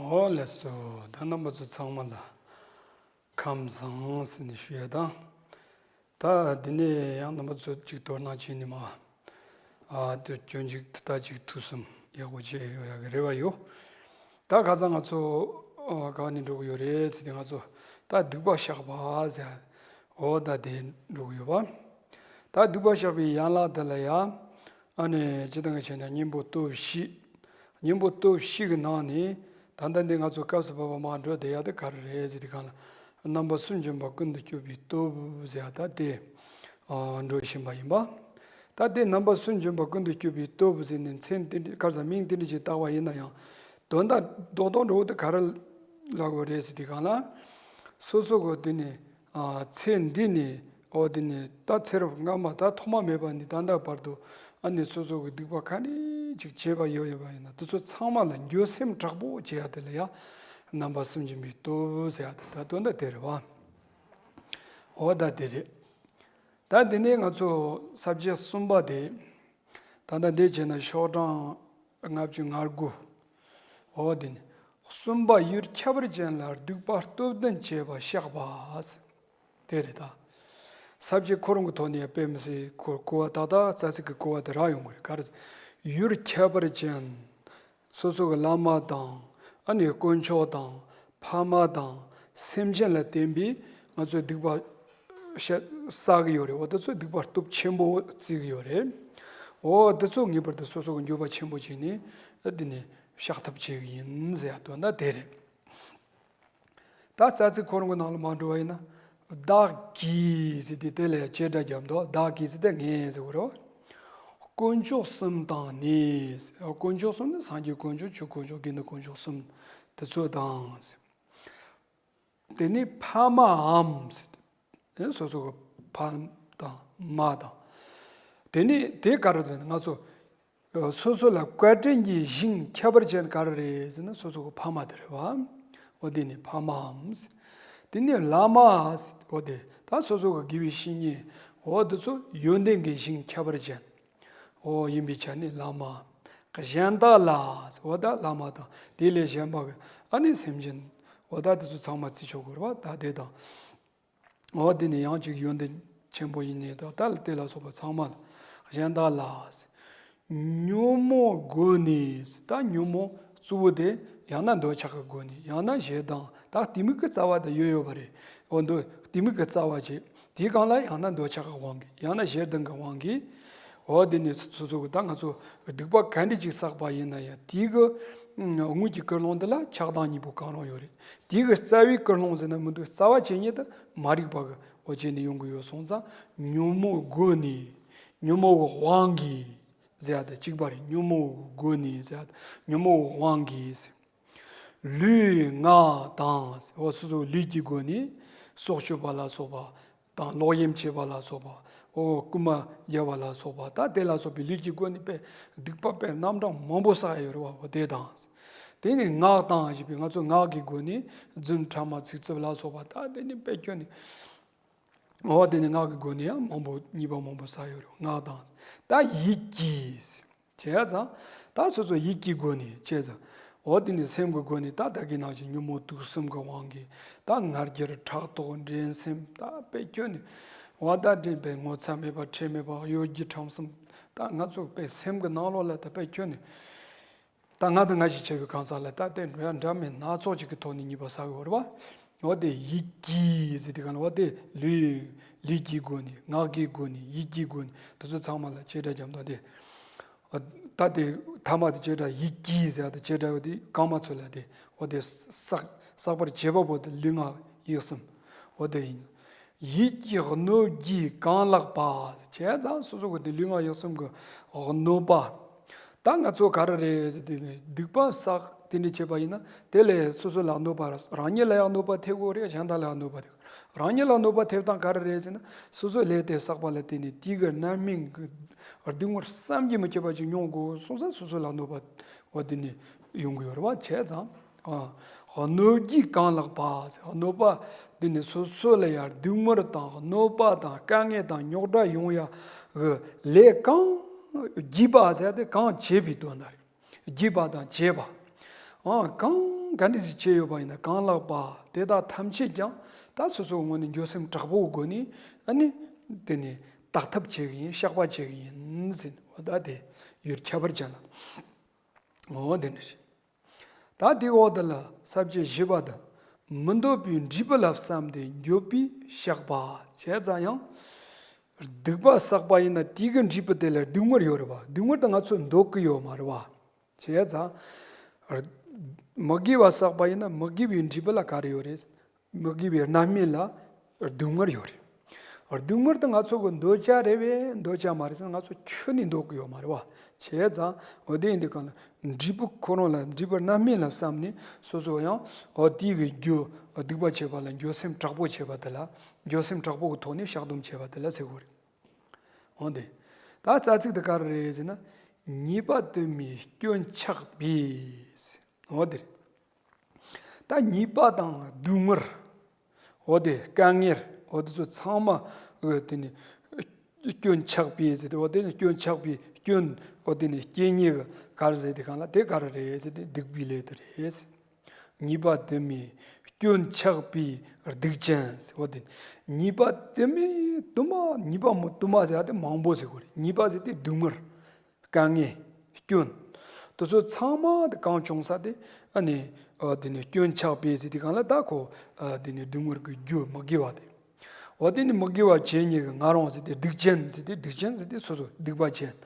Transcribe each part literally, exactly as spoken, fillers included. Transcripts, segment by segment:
འོ་ལགས་སོ། ད་རྣམ་པ་ཚོ་ཚང་མ་ལ་ཁམས་བཟང་ཟེར་ནས་ཞུ་ཡ་དང་། ད་འདི་ནས་ཡང་རྣམ་པ་ཚོ་གཅིག་དོ་སྣང་བྱས་ནས་མ། ཨ་དེ་སྐྱོན་གཅིག་ད་གཅིག་ཐུག་སོང་ཡག་པོ་བྱས་ཡོད་ཡག་གི་རེ་བ་ཡོད། ད་ཁ་སང་ང་ཚོ་ཨ་ག་ནས་འགྲོ་གི་ཡོད་རེད་ཟེར་དུས་ང་ཚོ་ད་སྡིག་པ་བཤགས་པ་ཟེར། འོ་ད་དེ་འགྲོ་གི་ཡོད་པ། ད་སྡིག་པ་བཤགས་པའི་ཡན་ལག་དེ་ལ་ཡང་ཨ་ནི་སྤྱིར་བཏང་གི་བྱས་ན་གཉེན་པོ་སྟོབས་བཞི། གཉེན་པོ་སྟོབས་བཞི་གི་ནང་ནས་ད་ལྟ་འདི་ང་ཚོ་སྐབས་སུ་བབ་པ་མར་འགྲོ་བསྡད་ཡ་དེ་ག་རེ་རེད་ཟེར་དུས་སྒང་ལ། རྣམ་པ་གསུམ་འབྱོན་པ་ཀུན་ཏུ་སྤྱོད་པའི་སྟོབས་ཟེར་ཡ་ད་དེ་ཨ་འགྲོ་བཞིན་པ་ཡིན་པ། ད་དེ་རྣམ་པ་གསུམ་འབྱོན་པ་ཀུན་ཏུ་སྤྱོད་པའི་སྟོབས་ཟེར་ནས་མཚན་དེ་འདྲ་ཁར་ས་མིང་དེ་འདྲ་ཞིག་བཏགས་པ་ཡིན་ན་ཡང་། དོན་དག་རྡོག་རྡོག་འགྲོ་བ་དེ་ག་རེ་ལབ་དགོས་རེད་ཟེར་དུས་སྒང་ལ། སོ་སོ་གི་དེ་ནི་ཨ་ཚེ་འདི་ནས་འོ་དེ་ནི་ད་ཚེ་རབས་སྔ་མ་ད་ཐོག་མ་མེད་པ་ནས་ད་ལྟ་བར་དུ་ཨ་ནི་སོ་སོ་གི་སྡིག་པ་ག་འདྲ་ཅིག་བྱས་པ་ཡོད་ཡོད་པ་ཡིན་ན་དེ་ཚོ་ཚང་མ་ལ་འགྱོད་སེམས་དྲག་པོ་བྱེད་ཡ་དེ་ལ་ཡང་རྣམ་པ་གསུམ་འབྱོན་པའི་སྟོབས་ཟེར་ཡ་དེ་ད་དོན་དག་དེ་རེད་བ། འོ་ད་དེ་རེད། ད་དེ་ནས་ང་ཚོ་ས་བཅད་གསུམ་པ་དེ། ད་ལྟ་འདི་བྱས་ན་ཤོག་གྲངས་ལྔ་བཅུ་ང་དགུ། འོ་དེ་ནི། གསུམ་པ་ཡུལ་ཁྱད་པར་ཅན་ལ་སྡིག་པ་སྟོབས་ལྡན་བྱས་པ་བཤགས་པ། དེ་རེད་ད། ས་བཅད་ཁོ་རང་གི་ཐོག་ནས་དཔེ་མི་སྲིད་ཁོ་གོ་བ་ད་ལྟ་རྩ་ཚིག་གི་གོ་བ་དེ་རག་ཡོང་གི་རེད་ག་རེ། ཡུལ་ཁྱད་པར་ཅན། སོ་སོ་གི་བླ་མ་དང་། ཨ་ནི་དཀོན་མཆོག་དང་། ཕ་མ་དང་། སེམས་ཅན་ལ་བརྟེན་པའི་ང་ཚོའི་སྡིག་པ་བཤགས་བསགས་ཀྱི་ཡོད་རེད། འོ་དེ་ཚོ་སྡིག་པ་སྟོབས་ཆེན་པོ་བརྩི་གི་ཡོད་རེད། འོ་དེ་ཚོ་ངེས་པར་དུ་སོ་སོ་གི་འགྱོད་པ་ཆེན་པོ་བྱས་ནས་འདི་ནས་བཤགས་ཐབས་བྱེད་གི་ཡིན་ཟེར་ཡ་དོན་དག་དེ་རེད། ད་རྩ་ཚིག་ཁོ་རང་གི་ནང་ལ་མ་འགྲོ་བ་ཡིན་ན། བདག་གིས་ཟེར་ཏེ་དེ་ལ་ཡང་བྱེད་སྒྲ་བརྒྱབ་འདུག་བདག་གིས་ཟེར་ཏེ་ངས་ཟེར་བ་རེད། དཀོན་མཆོག་གསུམ་དང་ནི། དཀོན་མཆོག་གསུམ་ནི་སངས་རྒྱས་དཀོན་མཆོག་ཆོས་དཀོན་མཆོག་དགེ་འདུན་དཀོན་མཆོག་གསུམ་དེ་ཚོ་དང་། དེ་ནི་ཕ་མའམ་ཟེར་ཏེ། སོ་སོ་གི་ཕ་དང་མ་དང་། དེ་ནི་དེ་ག་རེ་ཟེར་ན་ང་ཚོ། སོ་སོ་ལ་བཀའ་དྲིན་གྱི་ཞིང་ཁྱད་པར་ཅན་ག་རེ་རེད་ཟེར་ན་སོ་སོ་གི་ཕ་མ་དེ་རེད་བ། འོ་དེ་ནི་ཕ་མའམ། དེ་ནི་བླ་མ། འོ་དེ་ད་སོ་སོ་གི་དགེ་བའི་བཤེས་གཉེན། འོ་དེ་ཚོ་ཡོན་ཏན་གྱི་ཞིང་ཁྱད་པར་ཅན། འོ་ཡིན་པའི་ཆ་ནས་བླ་མ། གཞན་དག་ལ། འོ་ད་བླ་མ་དང་དེ་ལས་གཞན་པ་གི་ཨ་ནི་སེམས་ཅན། འོ་ད་དེ་ཚོ་ཚང་མ་བརྩི་ཆོག་གི་རེད་བ་ད་དེ་དང་། འོ་དེ་ནི་ཡང་ཅིག་ཡོན་ཏན་ཆེན་པོ་ཡིན་ནས་ད་ལྟ་ལ་དེ་ལ་སོགས་པ་ཚང་མ་ལ། གཞན་དག་ལ། ཉོན་མོངས་སྒོ་ནས་ད་ཉོན་མོངས་གཙོ་བོ་དེ་ཡང་ན་འདོད་ཆགས་ཀྱི་སྒོ་ནས་ཡང་ན་ཞེ་སྡང་ད་གཏི་མུག་གི་རྩ་བ་དེ་ཡོད་ཡོད་པ་རེད། འོ་འདོད་གཏི་མུག་གི་རྩ་བ་བྱས་དེའི་སྒང་ལ་ཡང་ན་འདོད་ཆགས་ཀྱི་དབང་གིས་ཡང་ན་ཞེ་སྡང་གི་དབང་གིས། འོ་དེ་ནས་སོ་སོ་གི་ད་ང་ཚོ་སྡིག་པ་ག་འདྲ་ཅིག་བསགས་པ་ཡིན་ན་ཡང་དེའི་གི་དངོས་ཀྱི་ཀུན་སློང་འདི་ལ་ཆགས་སྡང་གཉིས་པོ་གང་རུང་ཡོད་རེད། དེའི་གི་རྩ་བའི་ཀུན་སློང་ཟེར་ན་མི་འདུག་རྩ་བ་བྱེད་ཉིད་དུ་མ་རིག་པ་གི་འོ་བྱས་ནས་ཡོང་གི་ཡོད་སོང་ཙང་ཉོན་མོངས་སྒོ་ནས་ཉོན་མོངས་ཀྱི་དབང་གིས་ཟེར་ཡ་དང་གཅིག་པ་རེད། ཉོན་མོངས་ཀྱི་སྒོ་ནས་ཟེར་ཡ་དང་ཉོན་མོངས་ཀྱི་དབང་གིས་ཟེར། ལུས་ངག་དང་འོ་སོ་སོ་ལུས་ཀྱི་སྒོ་ནས་སྲོག་གཅོད་པ་ལ་སོགས་པ། དང་ལོག་གཡེམ་བྱེད་པ་ལ་སོགས་པ། འོ་རྐུན་མ་རྒྱག་པ་ལ་སོགས་པ་ད་དེ་ལ་སོགས་པའི་ལུས་ཀྱི་སྒོ་ནས་དཔེ་སྡིག་པ་དཔེ་རྣམ་གྲངས་མང་པོ་བསགས་ཡོད་རེད་བ་འོ་དེ་དང་། དེ་ནས་ངག་དང་ཞེས་པའི་ང་ཚོ་ངག་གི་སྒོ་ནས་རྫུན་ཕྲ་མ་ཚིག་རྩུབ་ལ་སོགས་པ་ད་དེ་ནས་དཔེ་ཁྱོན་ནས། འོ་དེ་ནས་ངག་གི་སྒོ་ནས་ཡང་མང་པོ་ཉེས་པ་མང་པོ་བསགས་ཡོད་རེད་བ་ངག་དང་། ད་ཡིད་ཀྱིས། བྱས་ཙང་། ད་སོ་སོ་ཡིད་ཀྱི་སྒོ་ནས་བྱས་ཙང་། འོ་དེ་ནི་སེམས་ཀྱི་སྒོ་ནས་ད་ད་གིན་ནང་བཞིན་ཉོན་མོངས་དུག་གསུམ་གྱི་དབང་གིས་ད་ང་རྒྱལ་ཕྲག་དོག་འགྲན་སེམས་ད་དཔེ་ཁྱོན་ནས། བ་ད་འདྲེན་པའི་ངོ་ཚ་མེད་པ་ཁྲེལ་མེད་པ་གཡོ་སྒྱུ་ཁྲམ་གསུམ་ད་ང་ཚོ་དཔེ་སེམས་ཀྱི་ནང་ལོགས་ལ་ད་དཔེ་ཁྱོན་ནས། ད་ང་དང་ང་ཞིག་བྱས་པའི་གང་ཟག་ལ་ད་དེ་འདྲ་འདྲ་མིན་སྣ་ཚོགས་ཅིག་གི་ཐོག་ནས་ཉེས་པ་བསགས་ཡོད་རེད་བ། འོ་དེ་ཡིད་ཀྱིས་ཟེར་དུས་གང་ལ་འོ་དེ་ལུས། ལུས་ཀྱི་སྒོ་ནས་ངག་གི་སྒོ་ནས་ཡིད་ཀྱི་སྒོ་ནས་དེ་ཚོ་ཚང་མ་ལ་བྱེད་སྒྲ་རྒྱབ་མདོག་དེ། ད་དེ་ཐ་མ་དེ་བྱེད་སྒྲ་ཡིད་ཀྱིས་ཟེར་དེ་བྱེད་སྒྲ་འོ་དེ་རྐང་མ་ཚོ་ལ་དེ་འོ་དེ་བསགས་བསགས་པར་བྱེད་པ་པོ་དེ་ལུས་ངག་ཡིད་གསུམ་འོ་དེ་ཡིན། ཡིད་ཀྱི་གནོད་བགྱིས་གང་ལགས་པ། བྱས་ཙང་སོ་སོ་གི་དེ་ལུས་ངག་ཡིད་གསུམ་གྱི་གནོད་པ། ད་ང་ཚོ་ག་རེ་རེད་ཟེར་དུས་ནས་སྡིག་པ་བསགས་དེ་འདྲ་བྱས་པ་ཡིན་ན་དེ་ལས་སོ་སོ་ལ་གནོད་པ་རང་ཉིད་ལ་ཡང་གནོད་པ་ཐེབས་ཀྱི་ཡོད་རེད། གཞན་དག་ལ་ཡང་གནོད་པ་ཐེབས། རང་ཉིད་ལ་གནོད་པ་ཐེབས་སྟངས་ག་རེ་རེད་ཟེར་ན་སོ་སོའི་ལས་དེ་བསགས་པ་ལ་བརྟེན་ནས་དེའི་གི་རྣམ་སྨིན་གྱི་སྡུག་བསྔལ་བསམ་གྱིས་མི་ཁྱབ་པ་ཅིག་མྱོང་དགོས་སོང་ཙང་སོ་སོ་ལ་གནོད་པ་འོ་དེ་ནས་ཡོང་གི་ཡོད་རེད་བ། བྱས་ཙང་། གནོད་བགྱིས་གང་ལགས་པ། གནོད་པ་འདི་ནི་སོ་སོ་ལ་ཡང་སྡུག་བསྔལ་དང་གནོད་པ་དང་དཀའ་ངལ་དང་རྙོག་དྲ་ཡོང་ཡ་གི་ལས་གང་བགྱིས་པ་ཟེར་ཏེ་གང་བྱས་པའི་དོན་དག་རེད། བགྱིས་པ་དང་བྱས་པ། གང་ གང་ག་འདྲ་ཞིག་བྱས་ཡོད་པ་ཡིན་ན། གང་ལགས་པ་དེ་དག་ཐམས་ཅད་ཀྱང་ད་སོ་སོའི་ངོས་ནས་འགྱོད་སེམས་དྲག་པོའི་སྒོ་ནས་ཨ་ནི་དེ་ནས་དག་ཐབས་བྱེད་ཀྱི་ཡིན། བཤགས་པ་བྱེད་ཀྱི་ཡིན་ཟེར། འོ་ད་དེ་ཡུལ་ཁྱད་པར་ཅན་ལ། འོ་དེ་འདྲ་ཞིག་ད་དེའི་འོག་དེ་ལ་ས་བཅད་བཞི་པ་དང་། མི་འདོད་པའི་འབྲས་བུ་ལ་བསམས་ཏེ་འགྱོད་པས་བཤགས་པ་བྱས་ཙང་ཡང་། སྡིག་པ་བསགས་པ་ཡིན་ན་དེའི་གི་འབྲས་བུ་དེ་ལ་སྡུག་བསྔལ་ཡོད་རེད་བ། སྡུག་བསྔལ་དེ་ང་ཚོས་འདོད་ཀྱི་ཡོད་མ་རེད་བ། བྱས་ཙང་། མི་དགེ་བ་བསགས་པ་ཡིན་ན་མི་དགེ་བའི་འབྲས་བུ་ལ་ག་རེ་ཡོད་རེད། མི་དགེ་བའི་རྣམ་སྨིན་ལ་སྡུག་བསྔལ་ཡོད་རེད། སྡུག་བསྔལ་དེ་ང་ཚོ་གི་འདོད་བྱ་རེད་པས། འདོད་བྱ་མ་རེད་ཟེར་ན་ང་ཚོ་ཁྱོན་ནས་འདོད་ཀྱི་ཡོད་མ་རེད་བ། བྱས་ཙང་འོ་དེ་ཡིན་དུས་གང་ལ་འབྲས་བུ་ཁོ་རང་ལ་འབྲས་བུ་རྣམ་སྨིན་ལ་བསམས་ནས་སོ་སོ་ཡང་འོ་དེའི་གི་རྒྱུ་སྡིག་པ་བྱས་པ་ལ་འགྱོད་སེམས་དྲག་པོ་བྱས་པ་དེ་ལ་འགྱོད་སེམས་དྲག་པོ་གི་ཐོག་ནས་བཤགས་སྡོམ་བྱས་པ་དེ་ལ་ཟེར་གི་རེད། འོ་དེ། ད་རྩ་ཚིག་དེ་ག་རེ་རེད་ཟེར་ན། ཉེས་པ་དུ་མའི་སྐྱོན་ཆགས་པས། འོ་དེ་རེད། ད་ཉེས་པ་དང་སྡུག་བསྔལ། འོ་དེ་དཀའ་ངལ། འོ་དེ་ཚོ་ཚང་མ་འོ་དེ་ནི་སྐྱོན་ཆགས་པས་ཟེར་ཏེ། འོ་དེ་ནི་སྐྱོན་ཆགས་པའི་སྐྱོན། འོ་དེ་ནི་རྐྱེན་ཉེས་ག་རེ་ཟེར་དེ་གང་ལ་དེ་ག་རེ་རེད་ཟེར་ཏེ་སྡིག་པའི་ལས་དེ་རེད། ཉེས་པ་དུ་མའི་སྐྱོན་ཆགས་པའི་སྡིག་ཅན་ཟེར། འོ་དེ་ཉེས་པ་དུ་མའི་དུ་མ། ཉེས་པ་མ་དུ་མ་ཟེར་ཡ་དེ་མང་པོ་ཟེར་གོ་རེད། ཉེས་པ་ཟེར་དེ་སྡུག་བསྔལ། དཀའ་ངལ། སྐྱོན། དེ་ཚོ་ཚང་མ་དེ་གང་བྱུང་ས་དེ་ཨ་ནི་ཨ་དེ་ནི་སྐྱོན་ཆགས་པས་ཟེར་དེ་གང་ལ་ད་ཁོ་ཨ་དེ་ནི་སྡུག་བསྔལ་གྱི་རྒྱུ་མི་དགེ་བ་དེ། འོ་དེ་ནི་མི་དགེ་བ་བྱེད་ཉེས་ཀྱི་ང་རང་ཟེར་དེ་སྡིག་ཅན་ཟེར་དེ། སྡིག་ཅན་ཟེར་དེ་སོ་སོ་སྡིག་པ་ཅན།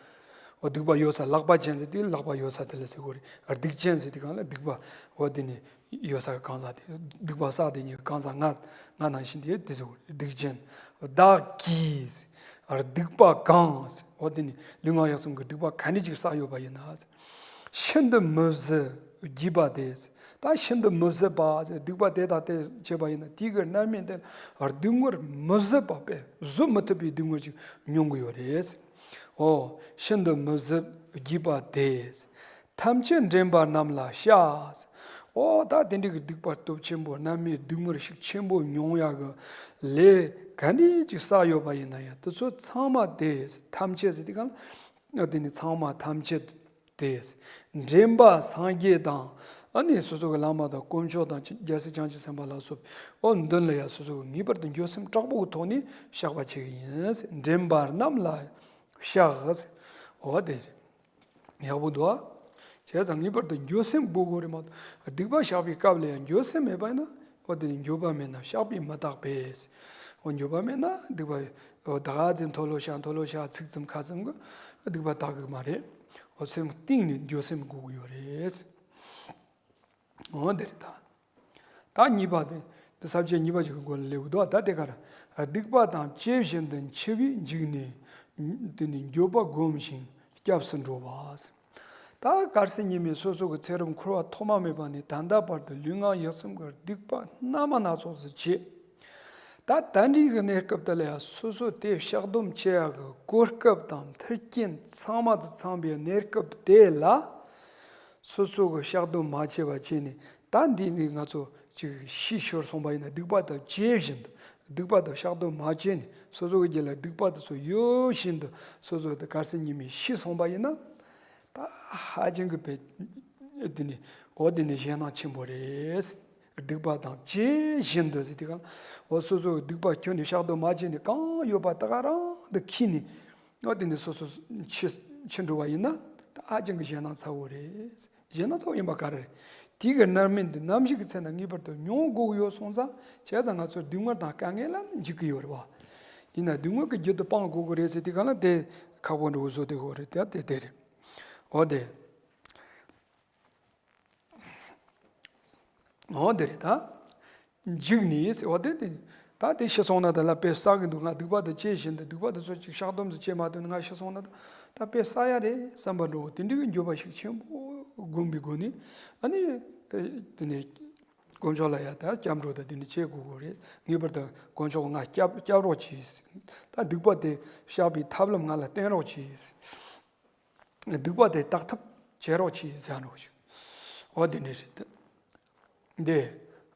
འོ་སྡིག་པ་ཡོད་ས། ལག་པ་ཅན་ཟེར་དེ་ལག་པ་ཡོད་ས་དེ་ལ་ཟེར་གོ་རེད། སྡིག་ཅན་ཟེར་དེ་གང་ལ་སྡིག་པ་འོ་དེ་ནི་ཡོད་ས་གང་ཟག་དེ། སྡིག་པ་བསགས་དེ་ཉེས་གང་ཟག་ང་ང་ནང་བཞིན་དེ་དེ་ཟེར་གོ་རེད། སྡིག་ཅན། བདག་གིས་སྡིག་པ་གང་། འོ་དེ་ནི་ལུས་ངག་ཡིད་གསུམ་གྱི་སྡིག་པ་ག་འདྲ་ཅིག་བསགས་ཡོད་པ་ཡིན་ན། ཤིན་ཏུ་མི་བཟོད་བགྱིས་པ་དེས། ད་ཤིན་ཏུ་མི་བཟོད་པ་ཟེར་སྡིག་པ་དེ་དང་དེ་བྱས་པ་ཡིན་ན་དེའི་གི་རྣམ་སྨིན་དེ་སྡུག་བསྔལ་མི་བཟོད་པ་དཔེ་བཟོད་མི་ཐུབ་པའི་སྡུག་བསྔལ་ཅིག་མྱོང་གི་ཡོད་རེད། འོ་ཤིན་ཏུ་མི་བཟོད་བགྱིས་པ་དེས། ཐམས་ཅད་འདྲེན་པ་རྣམས་ལ་བཤགས། འོ་ད་དེ་འདྲའི་གི་སྡིག་པ་སྟོབས་ཆེན་པོ་རྣམ་སྨིན་སྡུག་བསྔལ་ཤུགས་ཆེན་པོ་མྱོང་ཡ་གི་ལས་ག་འདྲ་ཅིག་བསགས་ཡོད་པ་ཡིན་ན་ཡང་དེ་ཚོ་ཚང་མ་དེས། ཐམས་ཅད་ཟེར་དེ་གང་ལ་དེ་ནི་ཚང་མ་ཐམས་ཅད་དེས། འདྲེན་པ་སངས་རྒྱས་དང་ཨ་ནི་སོ་སོ་གི་བླ་མ་དང་དཀོན་མཆོག་དང་རྒྱལ་སྲས་བྱང་ཆུབ་སེམས་དཔའ་ལ་སོགས་པའི་འོ་མདུན་ལ་ཡ་སོ་སོ་གི་ངེས་པར་དུ་འགྱོད་སེམས་དྲག་པོ་གི་ཐོག་ནས་བཤགས་པ་བྱེད་ཀྱི་ཡིན། འདྲེན་པ་རྣམས་ལ་བཤགས། འོ་དེ་རེད། ཡག་པོ་འདུག་ཨ། བྱས་ཙང་ངེས་པར་དུ་འགྱོད་སེམས་དགོས་དགོས་རེད་མ་གཏོགས། སྡིག་པ་བཤགས་པའི་སྐབས་ལ་ཡང་འགྱོད་སེམས་མེད་པ་ཡིན་ན། འོ་དེ་ནི་འགྱོད་པ་མེད་ན་བཤགས་པས་མི་དག་པས། འོ་འགྱོད་པ་མེད་ན་སྡིག་པ། འོ་ད་ག་ཙམ་མཐོལ་ལོ་བཤགས་མཐོལ་ལོ་བཤགས་ཚིག་ཙམ་ཁ་ཙམ་གྱིས་སྡིག་པ་དག་གི་མ་རེད། འོ་སེམས་གཏིང་ནས་འགྱོད་སེམས་དགོས་ཀྱི་ཡོད་རེད། འོ་འདི་རེད་ད། ད་གཉིས་པ་དེ། འདི་ས་བཅད་གཉིས་པ་ཞིག་གི་མགོ་ལ་སླེབས་འདུག་ད་དེ་གར། སྡིག་པ་དང་བཅས་བཞིན་དུ་འཆི་བས་འཇིགས་ནས། དེ་ནི་འགྱོད་པ་བསྒོམ་ཞིང་སྐྱབས་སུ་འགྲོ་བ། ད་གལ་སྲིད་ཉི་མས་སོ་སོ་གི་ཚེ་རབས་འཁོར་བ་ཐོག་མ་མེད་པ་ནས་ད་ལྟ་བར་དུ་ལུས་ངག་ཡིད་གསུམ་གྱི་སྡིག་པ་སྣ་མ་སྣ་ཚོགས་སུ་བྱས། ད་ད་འདྲའི་གི་གནས་སྐབས་དེ་ལ་ཡང་སོ་སོ་དེ་བཤགས་སྡོམ་བྱེད་ཡག་གི་གོ་སྐབས་དང་མཐུན་རྐྱེན་ཚང་མ་དང་འཚམས་པའི་གནས་སྐབས་དེ་ལ། སོ་སོ་གི་བཤགས་སྡོམ་མ་བྱས་པ་བྱས་ནས་ད་འདི་ནི་ང་ཚོ་ཅིག་ཤི་ཤོར་སོང་པ་ཡིན་ན་སྡིག་པ་དང་བཅས་བཞིན་དུ། སྡིག་པ་དང་བཤགས་སྡོམ་མ་བྱས་ནས་སོ་སོ་གི་རྒྱུད་ལ་སྡིག་པ་དེ་ཚོ་ཡོད་བཞིན་དུ་སོ་སོ་དེ་གལ་སྲིད་ཉི་མས་ཤི་སོང་པ་ཡིན་ན། ད་ཧ་ཅང་གི་བས་དེ་ནི་འོ་དེ་ནི་ཞེད་སྣང་ཆེན་པོ་རེད། སྡིག་པ་དང་བཅས་བཞིན་དུ་ཟེར་དུས་གང་། འོ་སོ་སོ་གི་སྡིག་པ་ཁྱོན་ནས་བཤགས་སྡོམ་མ་བྱས་ནས་གང་ཡོད་པ་ད་ག་རང་དུ་འཁྱེར་ནས། འོ་དེ་ནི་སོ་སོ་འཆི་འཆི་འགྲོ་བ་ཡིན་ན་ད་ཧ་ཅང་གི་ཞེད་སྣང་ཚ་བོ་རེད། ཞེད་སྣང་ཚ་བོ་ཡིན་པ་ག་རེ་རེད། དེའི་གི་རྣམ་སྨིན་དེ་ནམ་ཞིག་གི་ཚེ་ན་ངེས་པར་དུ་མྱོང་དགོས་ཀྱི་ཡོད་སོང་ཙང་། བྱས་ཙང་ང་ཚོ་སྡུག་བསྔལ་དང་དཀའ་ངལ་ལ་འཇིགས་ཀྱི་ཡོད་རེད་བ། ཡིན་ན་སྡུག་བསྔལ་གྱི་རྒྱུ་དེ་སྤང་དགོས་ཀྱི་རེད་ཟེར་དུས་གང་ལ་དེ་ཁག་པོ་འདྲ་བོ་བཟོ་བསྡད་ཀྱི་ཡོད་རེད། དེ་དེ་དེ་རེད། འོ་དེ། འོ་དེ་རེད་ད། འཇིགས་ནས་ཟེར་བ་དེ་དེ། ད་དེ་ཤི་སོང་ན་དེ་ལ་དཔེ་བསགས་ཀྱི་འདུག་ང་སྡིག་པ་དེ་བཅས་བཞིན་དུ་སྡིག་པ་དེ་ཚོ་ཅིག་བཤགས་སྡོམ་ཟིག་བྱས་མ་ཐུབ་ན་ང་ཤི་སོང་ན་ད་དཔེ་བསགས་ཡ་རེད་བསམ་པ་འདྲ་བོ་དེ་འདྲའི་གི་འགྱོད་པ་ཤུགས་ཆེན་པོ་བསྒོམ་པའི་སྒོ་ནས། ཨ་ནི། དེ་ནས། དཀོན་མཆོག་ལ་ཡ་ད་སྐྱབས་འགྲོ་དང་དེ་འདྲ་བྱེད་དགོས་དགོས་རེད། ངེས་པར་དུ་དཀོན་མཆོག་ང་སྐྱབས་སྐྱབས་རོགས་གྱིས། ད་སྡིག་པ་དེ་བཤགས་པའི་ཐབས་ལམ་ང་ལ་བསྟན་རོགས་གྱིས། སྡིག་པ་དེ་དག་ཐབས་བྱེད་རོགས་གྱིས་ཟེར་རོགས་ཞིག་འོ་དེ་འདྲ་རེད། འདི།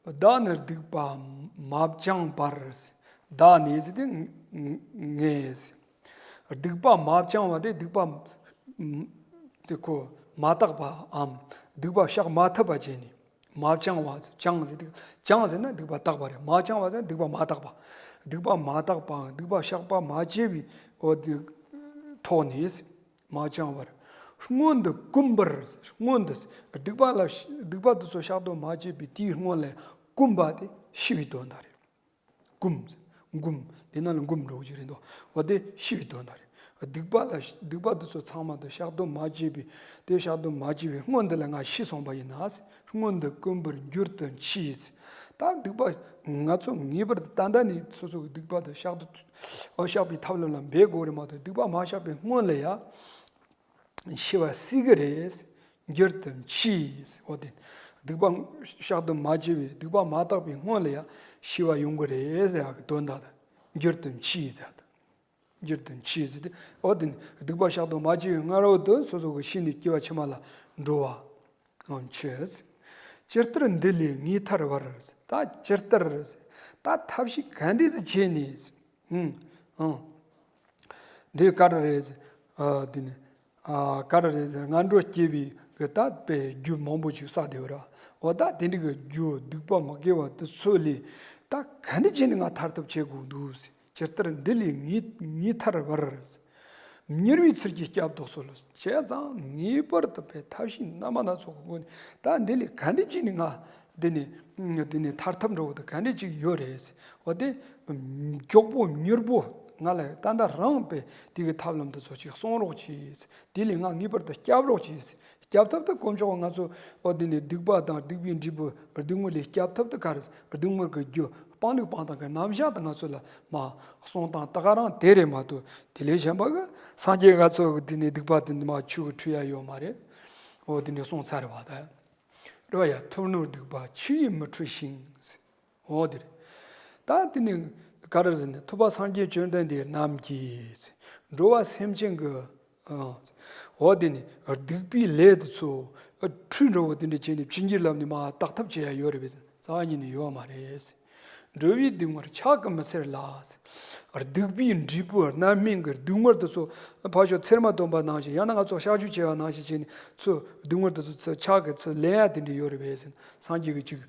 བདག་ནི་སྡིག་པ་མ་བྱང་བར། བདག་ནི་ཟེར་དེ་ངས། སྡིག་པ་མ་བྱང་བ་དེ་སྡིག་པ་དེ་ཁོ་མ་དག་པའམ་སྡིག་པ་བཤགས་མ་ཐུབ་པ་བྱས་ནས། མ་བཅིངས་པ། བཅིངས་ཟེར་དུས་བཅིངས་ཟེར་ན་སྡིག་པ་དག་པ་རེད། མ་བཅིངས་པ་ཟེར་ན་སྡིག་པ་མ་དག་པ། སྡིག་པ་མ་དག་པའམ་སྡིག་པ་བཤགས་པ་མ་བྱས་པའི་འོ་དེ་ཐོག་ནས། མ་བཅིངས་པར་སྔོན་དུ་བསྐུམ་པར། སྔོན་དུ་སྡིག་པ་ལ་སྡིག་པ་དེ་ཚོ་བཤགས་འདོད་མ་བྱས་པའི་དེའི་སྔོན་ལ་བསྐུམ་པ་དེ་ཤི་བའི་དོན་དག་རེད། བསྐུམ། འགུམ། འདི་ནང་ལ་འགུམ་འགྲོ་གི་རེད་འདུག་འོ་དེ་ཤི་བའི་དོན་དག་རེད། སྡིག་པ་ལ་སྡིག་པ་དེ་ཚོ་ཚང་མ་དེ་བཤགས་འདོད་མ་བྱས་པའི་དེ་བཤགས་འདོད་མ་བྱས་པའི་སྔོན་དེ་ལ་ང་ཤི་སོང་པ་ཡིན་ན། སྔོན་དུ་བསྐུམ་པར་འགྱུར་དུ་མཆིས། ད་སྡིག་པ་ང་ཚོ་ངེས་པར་དུ་ད་ལྟ་ནས་སོ་སོ་གི་སྡིག་པ་དེ་བཤགས་འདོད་འོ་བཤགས་པའི་ཐབས་ལམ་ལ་འབད་དགོས་རེད་མ་གཏོགས་སྡིག་པ་མ་བཤགས་པའི་སྔོན་ལ་ཡ། ཤི་བ་སྲིད་ཀྱི་རེད། འགྱུར་དུ་མཆིས། འོ་དེ། སྡིག་པ་བཤགས་དུ་མ་བྱས་པའི་སྡིག་པ་མ་དག་པའི་སྔོན་ལ་ཡང་ཤི་བ་ཡོང་གི་རེད་ཟེར་ཡག་གི་དོན་དག་དང་། འགྱུར་དུ་མཆིས་ཟེར་ཡག་དང་། འགྱུར་དུ་མཆིས་ཟེར་ཏེ། འོ་དེ་ནི་སྡིག་པ་བཤགས་དུ་མ་བྱས་པའི་སྔ་རོལ་དུ་སོ་སོ་གི་ཤི་ནས་སྐྱེ་བ་ཕྱི་མ་ལ་འགྲོ་བ། འོ་མཆིས། ཇི་ལྟར་འདི་ལས་ངེས་ཐར་བར། ད་ཇི་ལྟར། ད་ཐབས་ཤེས་ག་འདྲས་སེ་བྱས་ནས། ཧུམ། ཨང་། འདི་ག་རེ་རེད། ཨ་འདི་ནི། ཨ་ག་རེ་རེད་ཟེར་ན་ངན་འགྲོར་སྐྱེ་བའི་གི་ད་དཔེ་རྒྱུ་མང་པོ་ཞིག་བསགས་བསྡད་ཡོད་ར། འོ་ད་དེ་འདྲ་གི་རྒྱུ་སྡིག་པ་མ་དགེ་བ་དེ་ཚོ་ལས་ད་ག་འདྲ་བྱས་ནས་ང་ཐར་ཐབས་བྱེད་དགོས་འདུག་ཟེར། ཇི་ལྟར་འདི་ལས་ངེས་ངེས་ཐར་བར། མྱུར་བའི་ཚུལ་གྱིས་སྐྱབས་འདུག་སོ་ལ། བྱས་ཙང་ངེས་པར་དུ་དཔེ་ཐབས་ཤེས་རྣལ་མ་སྣ་ཚོགས་ཀྱི་སྒོ་ནས་ད་འདི་ལས་ག་འདྲ་བྱས་ནས་ང་འདི་ནས་འདི་ནས་ཐར་ཐབས་འདྲ་བོ་དེ་ག་འདྲ་ཅིག་ཡོད་རེད། འོ་དེ་མགྱོགས་པོ་མྱུར་པོ་ང་ལ་ད་ལྟ་རང་དཔེ་དེ་གི་ཐབས་ལམ་དེ་ཚོ་ཅིག་གསུང་རོགས་གྱིས། དེ་ལས་ང་ངེས་པར་དུ་སྐྱབས་རོགས་གྱིས། སྐྱབས་ཐབས་དེ་དཀོན་མཆོག་ང་ཚོ་འོ་དེ་ནས་སྡིག་པ་དང་སྡིག་པའི་འབྲས་བུ་སྡིག་དམོད་ལས་སྐྱབས་ཐབས་དེ་ག་རེ། སྡིག་དམོད་ཀྱི་རྒྱུ་སྤང་ལུགས་སྤང་སྟངས་ཀྱི་རྣམ་གཞག་དེ་ང་ཚོ་ལ་མ་གསུང་སྟངས་ད་ག་རང་དེ་རེད་མ་གཏོགས་དེ་ལས་གཞན་པ་གི་སངས་རྒྱས་ང་ཚོ་གི་དེ་ནས་སྡིག་པ་དེ་འདི་མ་ཆུ་གི་འཁྲུ་ཡ་ཡོད་མ་རེད། འོ་དེ་འདྲ་གསུངས་ཚར་བ་ད། རེད་བ་ཡ། ཐུབ་རྣོ་སྡིག་པ་ཆུ་ཡིས་མི་འཁྲུ་ཞིང་། འོ་དེ་རེད། ད་དེ་ནི་ག་རེ་ཟེར་ན་ཐུབ་པ་སངས་རྒྱས་བཅོམ་ལྡན་འདས་རྣམས་ཀྱིས་འགྲོ་བ་སེམས་ཅན་གྱི་ཨ། འོ་དེ་ནི་སྡིག་པའི་ལས་དེ་ཚོ་འཁྲུས་འགྲོ་བ་དེ་འདྲ་བྱས་ནས་བྱིན་གྱིས་བརླབས་ནས་མ་དག་ཐབས་བྱེད་ཡ་ཡོད་རེད་པས། རྩ་བ་ཉིད་ནས་ཡོད་མ་རེད། འགྲོ་བའི་སྡིག་དམོད་ཕྱག་གིས་མི་སེལ་ལ། སྡིག་པའི་འབྲས་བུ་རྣམ་སྨིན་གྱི་སྡིག་དམོད་དེ་ཚོ་ཕར་ཕྱོགས་ཚེར་མ་བཏོན་པ་ནང་བཞིན་ཡང་ན་ང་ཚོ་གཤག་བཅོས་བྱས་པ་ནང་བཞིན་བྱས་ནས་ཚུར་སྡིག་དམོད་དེ་ཚོ་ཚུར་ཕྱག་གིས་ཚུར་ལེན་ཡ་དེ་འདྲ་ཡོད་རེད་པས་ཟེར། སངས་རྒྱས་ཀྱི་ཅིག་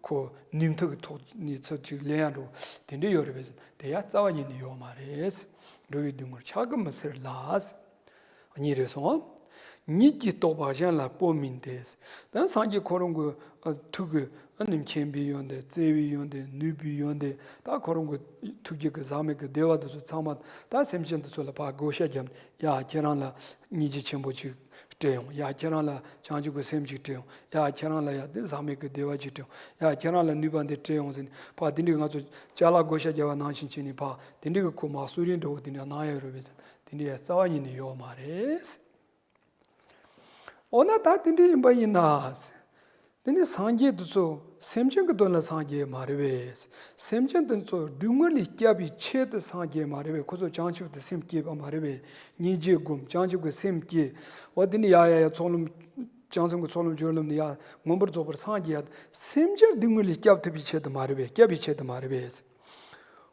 ཁོ་ནུས་མཐུ་གི་ཐོག་ནས་ཚུར་ཅིག་ལེན་ཡ་འགྲོ་དེ་འདྲ་ཡོད་རེད་པས་ཟེར། དེ་ཡ་རྩ་བ་ཉིད་ནས་ཡོད་མ་རེད། འགྲོ་བའི་སྡིག་དམོད་ཕྱག་གིས་མི་སེལ་ལ། གཉིས་རེད་སོང་། ཉིད་ཀྱིས་རྟོགས་པ་གཞན་ལ་སྤོ་མིན་ཏེ། ད་སངས་རྒྱས་ཁོ་རང་གི་ཨ་ཐུགས་ཀྱི་ཨ་ནི་མཁྱེན་པའི་ཡོན་ཏན་བརྩེ་བའི་ཡོན་ཏན་ནུས་པའི་ཡོན་ཏན་ད་ཁོ་རང་གི་ཐུགས་རྒྱུད་ཀྱི་ཟག་མེད་ཀྱི་བདེ་བ་དེ་ཚོ་ཚང་མ་ད་སེམས་ཅན་དེ་ཚོ་ལ་ཕར་བགོ་བཤའ་བརྒྱབ་ནས་ཡ་ཁྱེད་རང་ལ་སྙིང་རྗེ་ཆེན་པོ་ཅིག་སྤྲད་ཡོང་། ཡ་ཁྱེད་རང་ལ་བྱང་ཆུབ་ཀྱི་སེམས་ཅིག་སྤྲད་ཡོང་། ཡ་ཁྱེད་རང་ལ་ཡ་དེ་ཟག་མེད་ཀྱི་བདེ་བ་ཅིག་སྤྲད་ཡོང་། ཡ་ཁྱེད་རང་ལ་ནུས་པ་འདི་སྤྲད་ཡོང་ཟེར་ནས་ཕར་དེ་འདྲའི་ང་ཚོ་ཅ་ལག་བགོ་བཤའ་བརྒྱབ་པ་ནང་བཞིན་བྱས་ནས་ཕར་དེ་འདྲའི་གི་ཁོ་མ་གསོལ་རས་འདྲ་བོ་དེ་འདྲ་གནང་ཡ་ཡོད་རེད་པས་ཟེར། དེ་འདྲའི་རྩ་བ་ཉིད་ནས་ཡོད་མ་རེད། འོ་ན་ད་དེ་འདྲ་ཡིན་པ་ཡིན་ན། དེ་ནི་སངས་རྒྱས་དེ་ཚོ་སེམས་ཅན་གྱི་དོན་ལ་སངས་རྒྱས་མ་རེད་པས། སེམས་ཅན་དེ་ཚོ་སྡུག་བསྔལ་ལས་སྐྱབས་པའི་ཆེད་དུ་སངས་རྒྱས་མ་རེད་པས། ཁོ་ཚོ་བྱང་ཆུབ་ཏུ་སེམས་བསྐྱེད་པ་མ་རེད་པས། སྙིང་རྗེ་སྒོམ་བྱང་ཆུབ་ཀྱི་སེམས་བསྐྱེད། འོ་དེ་ནི་ཡ་ཡ་ཡ་ཚོགས་ལམ། བྱང་སེམས་ཀྱི་ཚོགས་ལམ་སྦྱོར་ལམ་ནི་ཡ་མངོན་པར་རྫོགས་པར་སངས་རྒྱས་ཡ་སེམས་ཅན་སྡུག་བསྔལ་ལས་སྐྱབས་ཐུབ་པའི་ཆེད་དུ་མ་རེད་པས། སྐྱབས་པའི་ཆེད་དུ་མ་རེད་པས།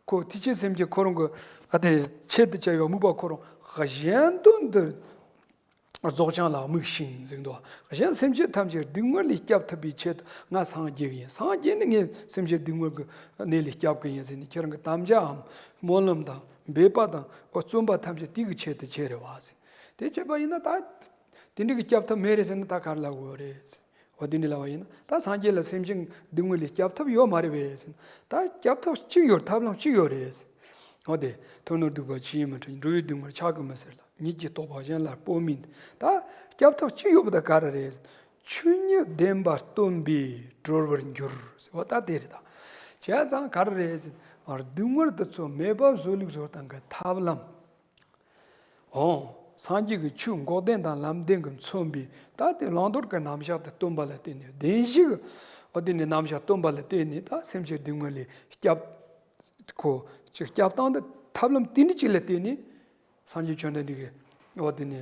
ཁོ་ཐེག་ཆེན་སེམས་བསྐྱེད་ཁོ་རང་གི་ཨ་དེ་ཆེད་དུ་བྱ་བའི་དམིགས་པ་ཁོ་རང་གཞན་དོན་དུ་རྫོགས་བྱང་ལ་དམིགས་ཤིང་ཟེར་འདུག་གཞན་སེམས་ཅན་ཐམས་ཅད་སྡུག་བསྔལ་ལས་སྐྱབས་ཐུབ་པའི་ཆེད་དུ་ང་སངས་རྒྱས་ཀྱི་ཡིན། སངས་རྒྱས་ནི་ངས་སེམས་ཅན་སྡུག་བསྔལ་གྱི་གནས་ལས་སྐྱབས་ཀྱི་ཡིན་ཟེར་ནས་ཁྱེད་རང་གི་དམ་བཅའམ་སྨོན་ལམ་དང་འབད་པ་དང་བརྩོན་པ་ཐམས་ཅད་དེ་གི་ཆེད་དུ་བྱས་རེད་བ་ཟེར། དེ་བྱས་པ་ཡིན་ན་ད་དེ་འདྲ་གི་སྐྱབས་ཐབས་མེད་རེད་ཟེར་ན་ད་ག་རེ་ལབ་དགོས་རེད་ཟེར། འོ་དེ་འདྲ་ལབ་པ་ཡིན་ན་ད་སངས་རྒྱས་ལ་སེམས་ཅན་སྡུག་བསྔལ་ལས་སྐྱབས་ཐབས་ཡོད་མ་རེད་པས་ཟེར་ན། ད་སྐྱབས་ཐབས་གཅིག་ཡོད། ཐབས་ལམ་གཅིག་ཡོད་རེད་ཟེར། འོ་དེ་ཐུབ་རྣོ་སྡིག་པ་ཆུ་ཡིས་མི་འཁྲུ། འགྲོ་བའི་སྡུག་བསྔལ་ཕྱག་གིས་མི་སེལ་ལ། ཉིད་ཀྱིས་རྟོགས་པ་གཞན་ལ་སྤོ་མིན། ད་སྐྱབས་ཐབས་གཅིག་ཡོད་པ་ད་ག་རེ་རེད། ཆོས་ཉིད་བདེན་པ་སྟོན་པས་གྲོལ་བར་འགྱུར་ཟེར་བ་ད་དེ་རེད་ད། བྱས་ཙང་ག་རེ་རེད་ཟེར། སྡུག་བསྔལ་དེ་ཚོ་མེད་པ་བཟོ་ལུགས་བཟོ་སྟངས་ཀྱི་ཐབས་ལམ། འོ། སངས་རྒྱས་ཀྱི་ཆོས་འགོག་བདེན་དང་ལམ་བདེན་གྱིས་མཚོན་པའི་ད་དེ་བླང་དོར་གྱི་རྣམ་གཞག་དེ་སྟོན་པ་ལ་བརྟེན་ནས་བདེན་བཞི་གི་འོ་དེ་ནས་རྣམ་གཞག་སྟོན་པ་ལ་བརྟེན་ནས་ད་སེམས་ཅན་སྡུག་བསྔལ་ལས་སྐྱབས། ཁོ་ཅིག་སྐྱབས་སྟངས་དེ་ཐབས་ལམ་དེ་འདྲ་ཅིག་ལ་བརྟེན་ནས། སངས་རྒྱས་བཅོམ་ལྡན་འདས་ཀྱིས་འོ་དེ་ནས་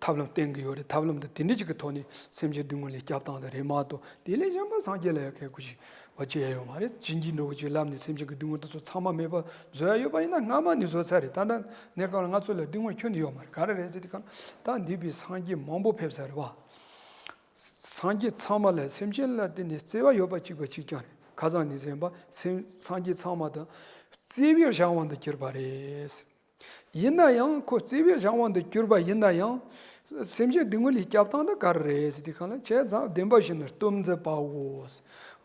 ཐབས་ལམ་བསྟན་གྱི་ཡོད་རེད། ཐབས་ལམ་དེ་དེ་འདྲ་ཅིག་གི་ཐོག་ནས་སེམས་ཅན་སྡུག་བསྔལ་ལས་སྐྱབས་སྟངས་དེ་རེད་མ་གཏོགས་དེ་ལས་གཞན་པ་སངས་རྒྱས་ལ་ཡང་གལ་ཁུ་ཞིག་བ་ཅི་ཡང་ཡོད་མ་རེད། བྱིན་གྱིས་འགྲོ་གི་ཅིག་ལམ་ནས་སེམས་ཅན་གྱི་སྡུག་བསྔལ་དེ་ཚོ་ཚང་མ་མེད་པ་བཟོ་ཡ་ཡོད་པ་ཡིན་ན་སྔ་མ་ནས་བཟོ་ཚར་རེད། ད་ལྟ་གནས་སྐབས་ལ་ང་ཚོ་ལ་སྡུག་བསྔལ་ཁྱོན་ནས་ཡོད་མ་རེད། ག་རེ་རེད་ཟེར་དུས་གང་ད་འདས་པའི་སངས་རྒྱས་མང་པོ་ཕེབས་ཚར་རེད་བ། སངས་རྒྱས་ཚང་མ་ལ་སེམས་ཅན་ལ་བརྟེན་ནས་བརྩེ་བ་ཡོད་པ་གཅིག་པ་གཅིག་རྐྱང་རེད། ཁ་སང་ནས་ཟེར་བ་སེམས་སངས་རྒྱས་ཚང་མ་དང་བརྩེ་བའི་སྦྱང་བ་འདི་གྱུར་པ་རེད། ཡིན་ན་ཡང་ཁོ་བརྩེ་བའི་སྦྱང་བ་འདི་གྱུར་པ་ཡིན་ན་ཡང་། སེམས་ཅན་སྡུག་བསྔལ་ལས་སྐྱབས་སྟངས་འདི་ག་རེ་རེད་ཟེར་དུས་སྒང་ལ། བྱས་ཙང་བདེན་པ་བཞི་ནི་སྟོབས་མཛད་པའོ།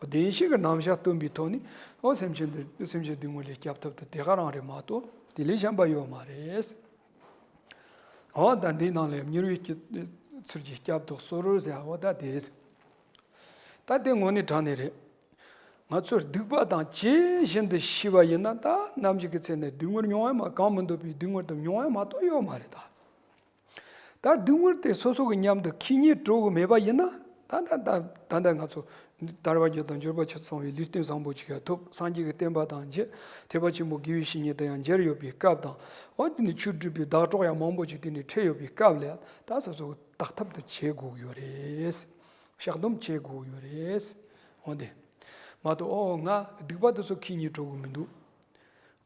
བདེན་བཞི་གི་རྣམ་གཞག་སྟོན་པའི་ཐོག་ནས། འོ་སེམས་ཅན་འདི་སེམས་ཅན་སྡུག་བསྔལ་ལས་སྐྱབས་ཐབས་དེ་དེ་ག་རང་རེད་མ་གཏོགས་དེ་ལས་གཞན་པ་ཡོད་མ་རེད། འོ་ད་འདིའི་ནང་ལས་མྱུར་བའི་སྐྱབས་ཚུལ་གྱིས་སྐྱབས་སུ་གསོལ་ཟེར་བ་ད་དེ། ད་དེ་དངོས་གནས་དྲང་གནས་རེད། ང་ཚོ་སྡིག་པ་དང་ཇི་བཞིན་དུ་ཤི་བ་ཡིན་ན། ད་ནམ་ཞིག་གི་ཚེ་ནས་སྡུག་བསྔལ་མྱོང་ཡ་མ། གང་མི་འདོད་པའི་སྡུག་བསྔལ་དུ་མྱོང་ཡ་མ་གཏོགས་ཡོད་མ་རེད་ད། ད་སྡུག་བསྔལ་དེ་སོ་སོ་གི་མཉམ་དུ་ཁྱེད་ཉིད་འགྲོ་གི་མེད་པ་ཡིན་ན། ད་ད་ད་ད་ལྟ་ང་ཚོ་དལ་བ་བརྒྱད་དང་འབྱོར་པ་ཆེར་ཚང་བའི་ལུས་རྟེན་བཟང་པོ་ཅིག་ཡང་ཐོབ། སངས་རྒྱས་ཀྱི་བསྟན་པ་དང་མཇལ། ཐེག་པ་ཆེན་པོ་དགེ་བའི་བཤེས་གཉེན་དང་ཡང་མཇལ་ཡོད་པའི་སྐབས་དང་། འོ་དེ་ནས་ཆོས་སྒྲུབ་པའི་བདག་གྲོགས་ཡང་མང་པོ་ཅིག་དེ་ནས་འཕྲད་ཡོད་པའི་སྐབས་ལ་ད་སོ་སོ་དག་ཐབས་དུ་བྱེད་དགོས་ཀྱི་ཡོད་རེད། བཤགས་སྡོམ་བྱེད་དགོས་ཀྱི་ཡོད་རེད། འོ་དེ་མ་གཏོགས་འོ་ང་སྡིག་པ་དེ་ཚོ་ཁྱེད་ཉིད་འགྲོ་གི་མི་འདུག།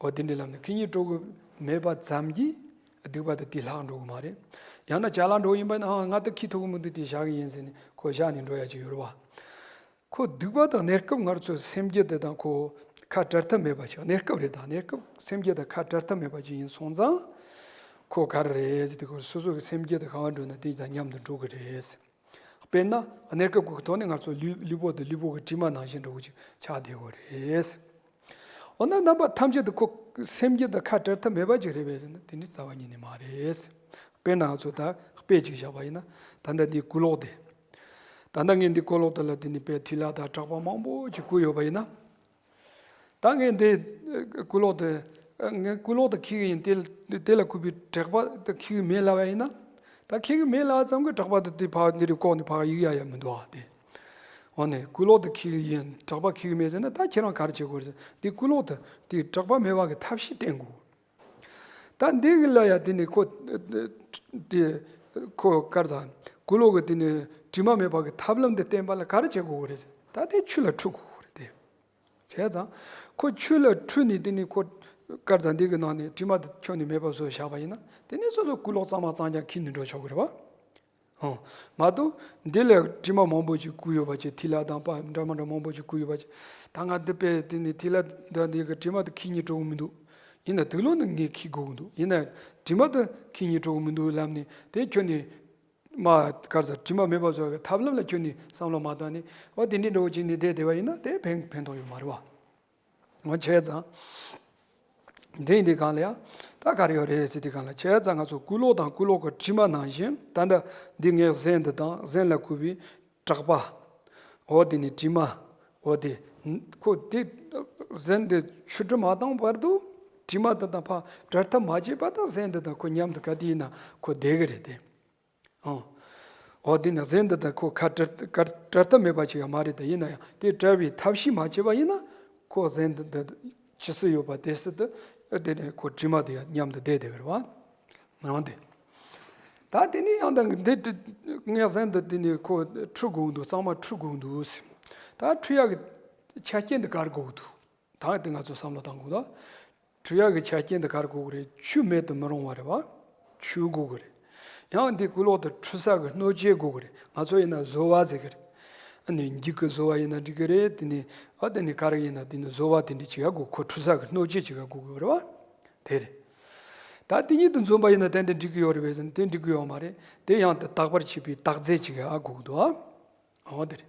འོ་དེ་འདྲའི་ལམ་ནས་ཁྱེད་ཉིད་འགྲོ་གི་མེད་པ་ཙམ་གྱིས་སྡིག་པ་དེ་དེ་ལྷག་འགྲོ་གི་མ་རེད། ཡང་ན་ཅ་ལག་འགྲོ་ཡིན་པ་ན། ཨ་ང་དེ་ཁྱེར་ཐུབ་གི་མི་འདུག། དེ་བཞག་གི་ཡིན་ཟེར་ནས་ཁོ་བཞག་ནས་འགྲོ་ཡ་ཅིག་ཡོད་རེད་བ། ཁོ་སྡིག་པ་དང་གནས་སྐབས་ང་ཚོའི་སེམས་རྒྱུད་དེ་དང་ཁོ་ཁ་བྲལ་ཐབས་མེད་པ་ཞིག། གནས་སྐབས་རེད། ད་གནས་སྐབས་སེམས་རྒྱུད་དང་ཁ་བྲལ་ཐབས་མེད་པ་ཅིག་ཡིན་སོང་ཙང་། ཁོ་ག་རེ་རེད་ཟེར་དུས་སྐབས་སོ་སོ་གི་སེམས་རྒྱུད་དེ་ག་བ་འགྲོ་ན་དེ་དང་མཉམ་དུ་འགྲོ་གི་རེད། དཔེར་ན་གནས་སྐབས་ཀྱི་ཐོག་ནས་ང་ཚོ་ལུས་ལུས་པོ་དེ་ལུས་པོ་གི་དྲི་མ་ནང་བཞིན་འདྲ་བོ་ཅིག་ཆགས་བསྡད་ཡོད་རེད། འོ་ན་རྣམ་པ་ཐམས་ཅད་དུ་ཁོ་སེམས་རྒྱུད་དང་ཁ་བྲལ་ཐབས་མེད་པ་ཅིག་རེད་པས་ཟེར་ན། དེ་ནི་རྩ་བ་ཉིད་ནས་མ་རེད། དཔེར་ན་ང་ཚོ་ད་དཔེ་ཅིག་བཞག་པ་ཡིན་ན། ད་ལྟ་འདི་གོས་ལོག་དེ། ད་ལྟ་ངས་འདི་གོས་ལོག་དེ་ལ་དེ་ནི་དཔེ་ཐིག་ལ་དང་གྲགས་པ་མང་པོ་ཅིག་བསྐུར་ཡོད་པ་ཡིན་ན། ད་ངས་འདི་གོས་ལོག་དེ། ངས་གོས་ལོག་དེ་འཁྱེར་གི་ཡིན། དེ་དེ་ལ་བསྐུར་བའི་གྲགས་པ་དེ་འཁྱེར་གི་མེད་ལབ་པ་ཡིན་ན། ད་འཁྱེར་གི་མེད་ལབ་ཙམ་གྱིས་གྲགས་པ་དེ་དེ་ཕར་འདི་རུ་བཀོག་ནས་ཕར་གཡུག་ཡ་ཡ་མི་འདུག་ཨ། དེ་འོ་ནས་གོས་ལོག་དེ་འཁྱེར་གི་ཡིན། གྲགས་པ་འཁྱེར་གི་མེད་ཟེར་ན། ད་ཁྱེད་རང་ག་རེ་བྱེད་དགོས་རེད་ཟེར། འདི་གོས་ལོག་དེ་དེ་གྲགས་པ་མེད་པ་གི་ཐབས་ཤེས་བསྟེན་དགོས། ད་འདི་གི་ལ་ཡ་དེ་ནི་ཁོ་དེ་ཁོ་ག་རེ་ཟ། གོས་ལོག་གི་དེ་ནི་དྲི་མ་མེད་པ་གི་ཐབས་ལམ་དེ་བསྟེན་པ་ལ་ག་རེ་བྱེད་དགོས་རེད་ཟེར། ད་དེ་ཆུ་ལ་འཁྲུ་དགོས་རེད་དེ། བྱས་ཙང་ཁོ་ཆུ་ལ་འཁྲུ་ནས་དེ་ནི་ཁོ་ག་རེ་ཟ། འདི་གི་ནང་ནས་དྲི་མ་དེ་ཁྱོན་ནས་མེད་པ་བཟོས་བཞག་པ་ཡིན་ན། དེ་ནི་སོ་སོ་གོས་ལོག་གཙང་མ་གཙང་རྐྱང་འཁྱེར་ནས་འགྲོ་ཆོག་གི་རེད་བ། ཨོ། མ་གཏོགས་འདི་ལས་དྲི་མ་མང་པོ་ཅིག་བསྐུར་ཡོད་པ་ཅིག། ཐིག་ལ་དང་པར་འདྲ་མི་འདྲ་མང་པོ་ཅིག་བསྐུར་ཡོད་པ་ཅིག། ད་ང་འདི་དཔེ་དེ་ནི་ཐིག་ལ་དང་འདི་གི་དྲི་མ་དེ་འཁྱེར་སྙིང་བྲོ་གི་མི་འདུག། ཡིན་ན་དུག་སློག་ནི་ངས་འཁྱེར་དགོས་ཀྱི་འདུག། ཡིན་ན་དྲི་མ་དེ་འཁྱེར་སྙིང་བྲོ་གི་མི་འདུག་ལབ་ནས། དེ་ཁྱོན་ནས་མ་ག་རེ་ཟ། དྲི་མ་མེད་པ་བཟོ་བའི་ཐབས་ལམ་ལ་ཁྱོན་ནས་བསམ་བློ་མ་བཏང་ནས། འོ་དེ་འདྲའི་འདྲ་བོ་ཅིག་ནས་བསྡད་བསྡད་པ་ཡིན་ན་དེ་ཕན་ཕན་ཐོགས་ཡོད་མ་རེད་བ། འོ་བྱས་ཙང་། དེ་ཡིན་དུས་སྒང་ལ་ཡང་ད་ག་རེ་ཡོད་རེད་ཟེར་དུས་སྒང་ལ། བྱས་ཙང་ང་ཚོ་གོས་ལོག་དང་གོས་ལོག་གི་དྲི་མ་ནང་བཞིན། ད་ལྟ་འདི་ངའི་གཟན་འདི་དང་གཟན་ལ་བསྐུར་བའི་གྲགས་པ། འོ་དེ་ནི་དྲི་མ། འོ་དེ་ཁོ་དེ་གཟན་དེ་ཆུ་དྲི་མ་བཏང་བར་དུ་དྲི་མ་དེ་དང་ཕར་བྲལ་ཐབས་མ་བྱས་པ་དང་། གཟན་དེ་དང་ཁོ་མཉམ་དུ་ག་དུས་ཡིན་ན་ཁོ་བསྡད་གི་རེད་དེ། ཨང་། འོ་དེ་ནི་གཟན་འདི་དང་ཁོ་ཁ་བྲལ་ཁ་བྲལ་ཐབས་མེད་པ་ཅིག་ཡང་མ་རེད་དེ། ཡིན་ན་ཡང་དེ་བྲལ་བའི་ཐབས་ཤེས་མ་བྱས་པ་ཡིན་ན། ཁོ་གཟན་འདི་འདི་ཇི་སྲིད་ཡོད་པ་དེ་སྲིད་དུ་དེ་ནི་ཁོ་དྲི་མ་དེ་ཡང་མཉམ་དུ་བསྡད་བསྡད་པ་རེད་བ། ངང་དེ། ད་དེ་ནི་ཡང་ད་འདི་ངས་གཟན་འདི་དེ་ནི་ཁོ་འཁྲུ་དགོས་འདུག། གཙང་མ་འཁྲུ་དགོས་འདུག། ད་འཁྲུ་ཡག་གི་ཆ་རྐྱེན་འདི་ག་རེ་དགོས་འདུག། ད་དེ་ང་ཚོ་བསམ་བློ་བཏང་དགོས་ལ། འཁྲུ་ཡག་གི་ཆ་རྐྱེན་དེ་ག་རེ་དགོས་ཀྱི་རེད། ཆུ་མེད་དུ་མི་རུང་བ་རེད་བ། ཆུ་དགོས་ཀྱི་རེད། ཡང་འདི་གོས་ལོག་དེ་འཁྲུ་ས་གི་སྣོད་ཆས་དགོས་ཀྱི་རེད། ང་ཚོ་ཡིན་ན་བཟོ་བ་ཟེར་གྱི་རེད། ཨ་ནི་འགྱིག་གི་བཟོ་བ་ཡིན་ན་འགྲིག་གི་རེད། དེ་ནི་ཨ་དེ་ནི་ག་རེ་ཡིན་ན་དེ་ནི་བཟོ་བ་དེ་འདྲ་ཅིག་ཡ་དགོས། ཁོ་འཁྲུ་ས་གི་སྣོད་ཆས་ཅིག་ཡ་དགོས་ཀྱི་ཡོད་རེད་བ། དེ་རེད། ད་དེ་ཉིད་དུ་འཛོམས་པ་ཡིན་ན་ཏན་ཏན་འགྲིག་གི་ཡོད་རེད་པས་ཟེར་ན། དེ་འགྲིག་གི་ཡོད་མ་རེད། དེ་ཡང་དེ་དག་པར་བྱེད་པའི་དག་རྫས་ཅིག་ཡ་དགོས་ཀྱི་འདུག་ཨ། འོ་དེ་རེད།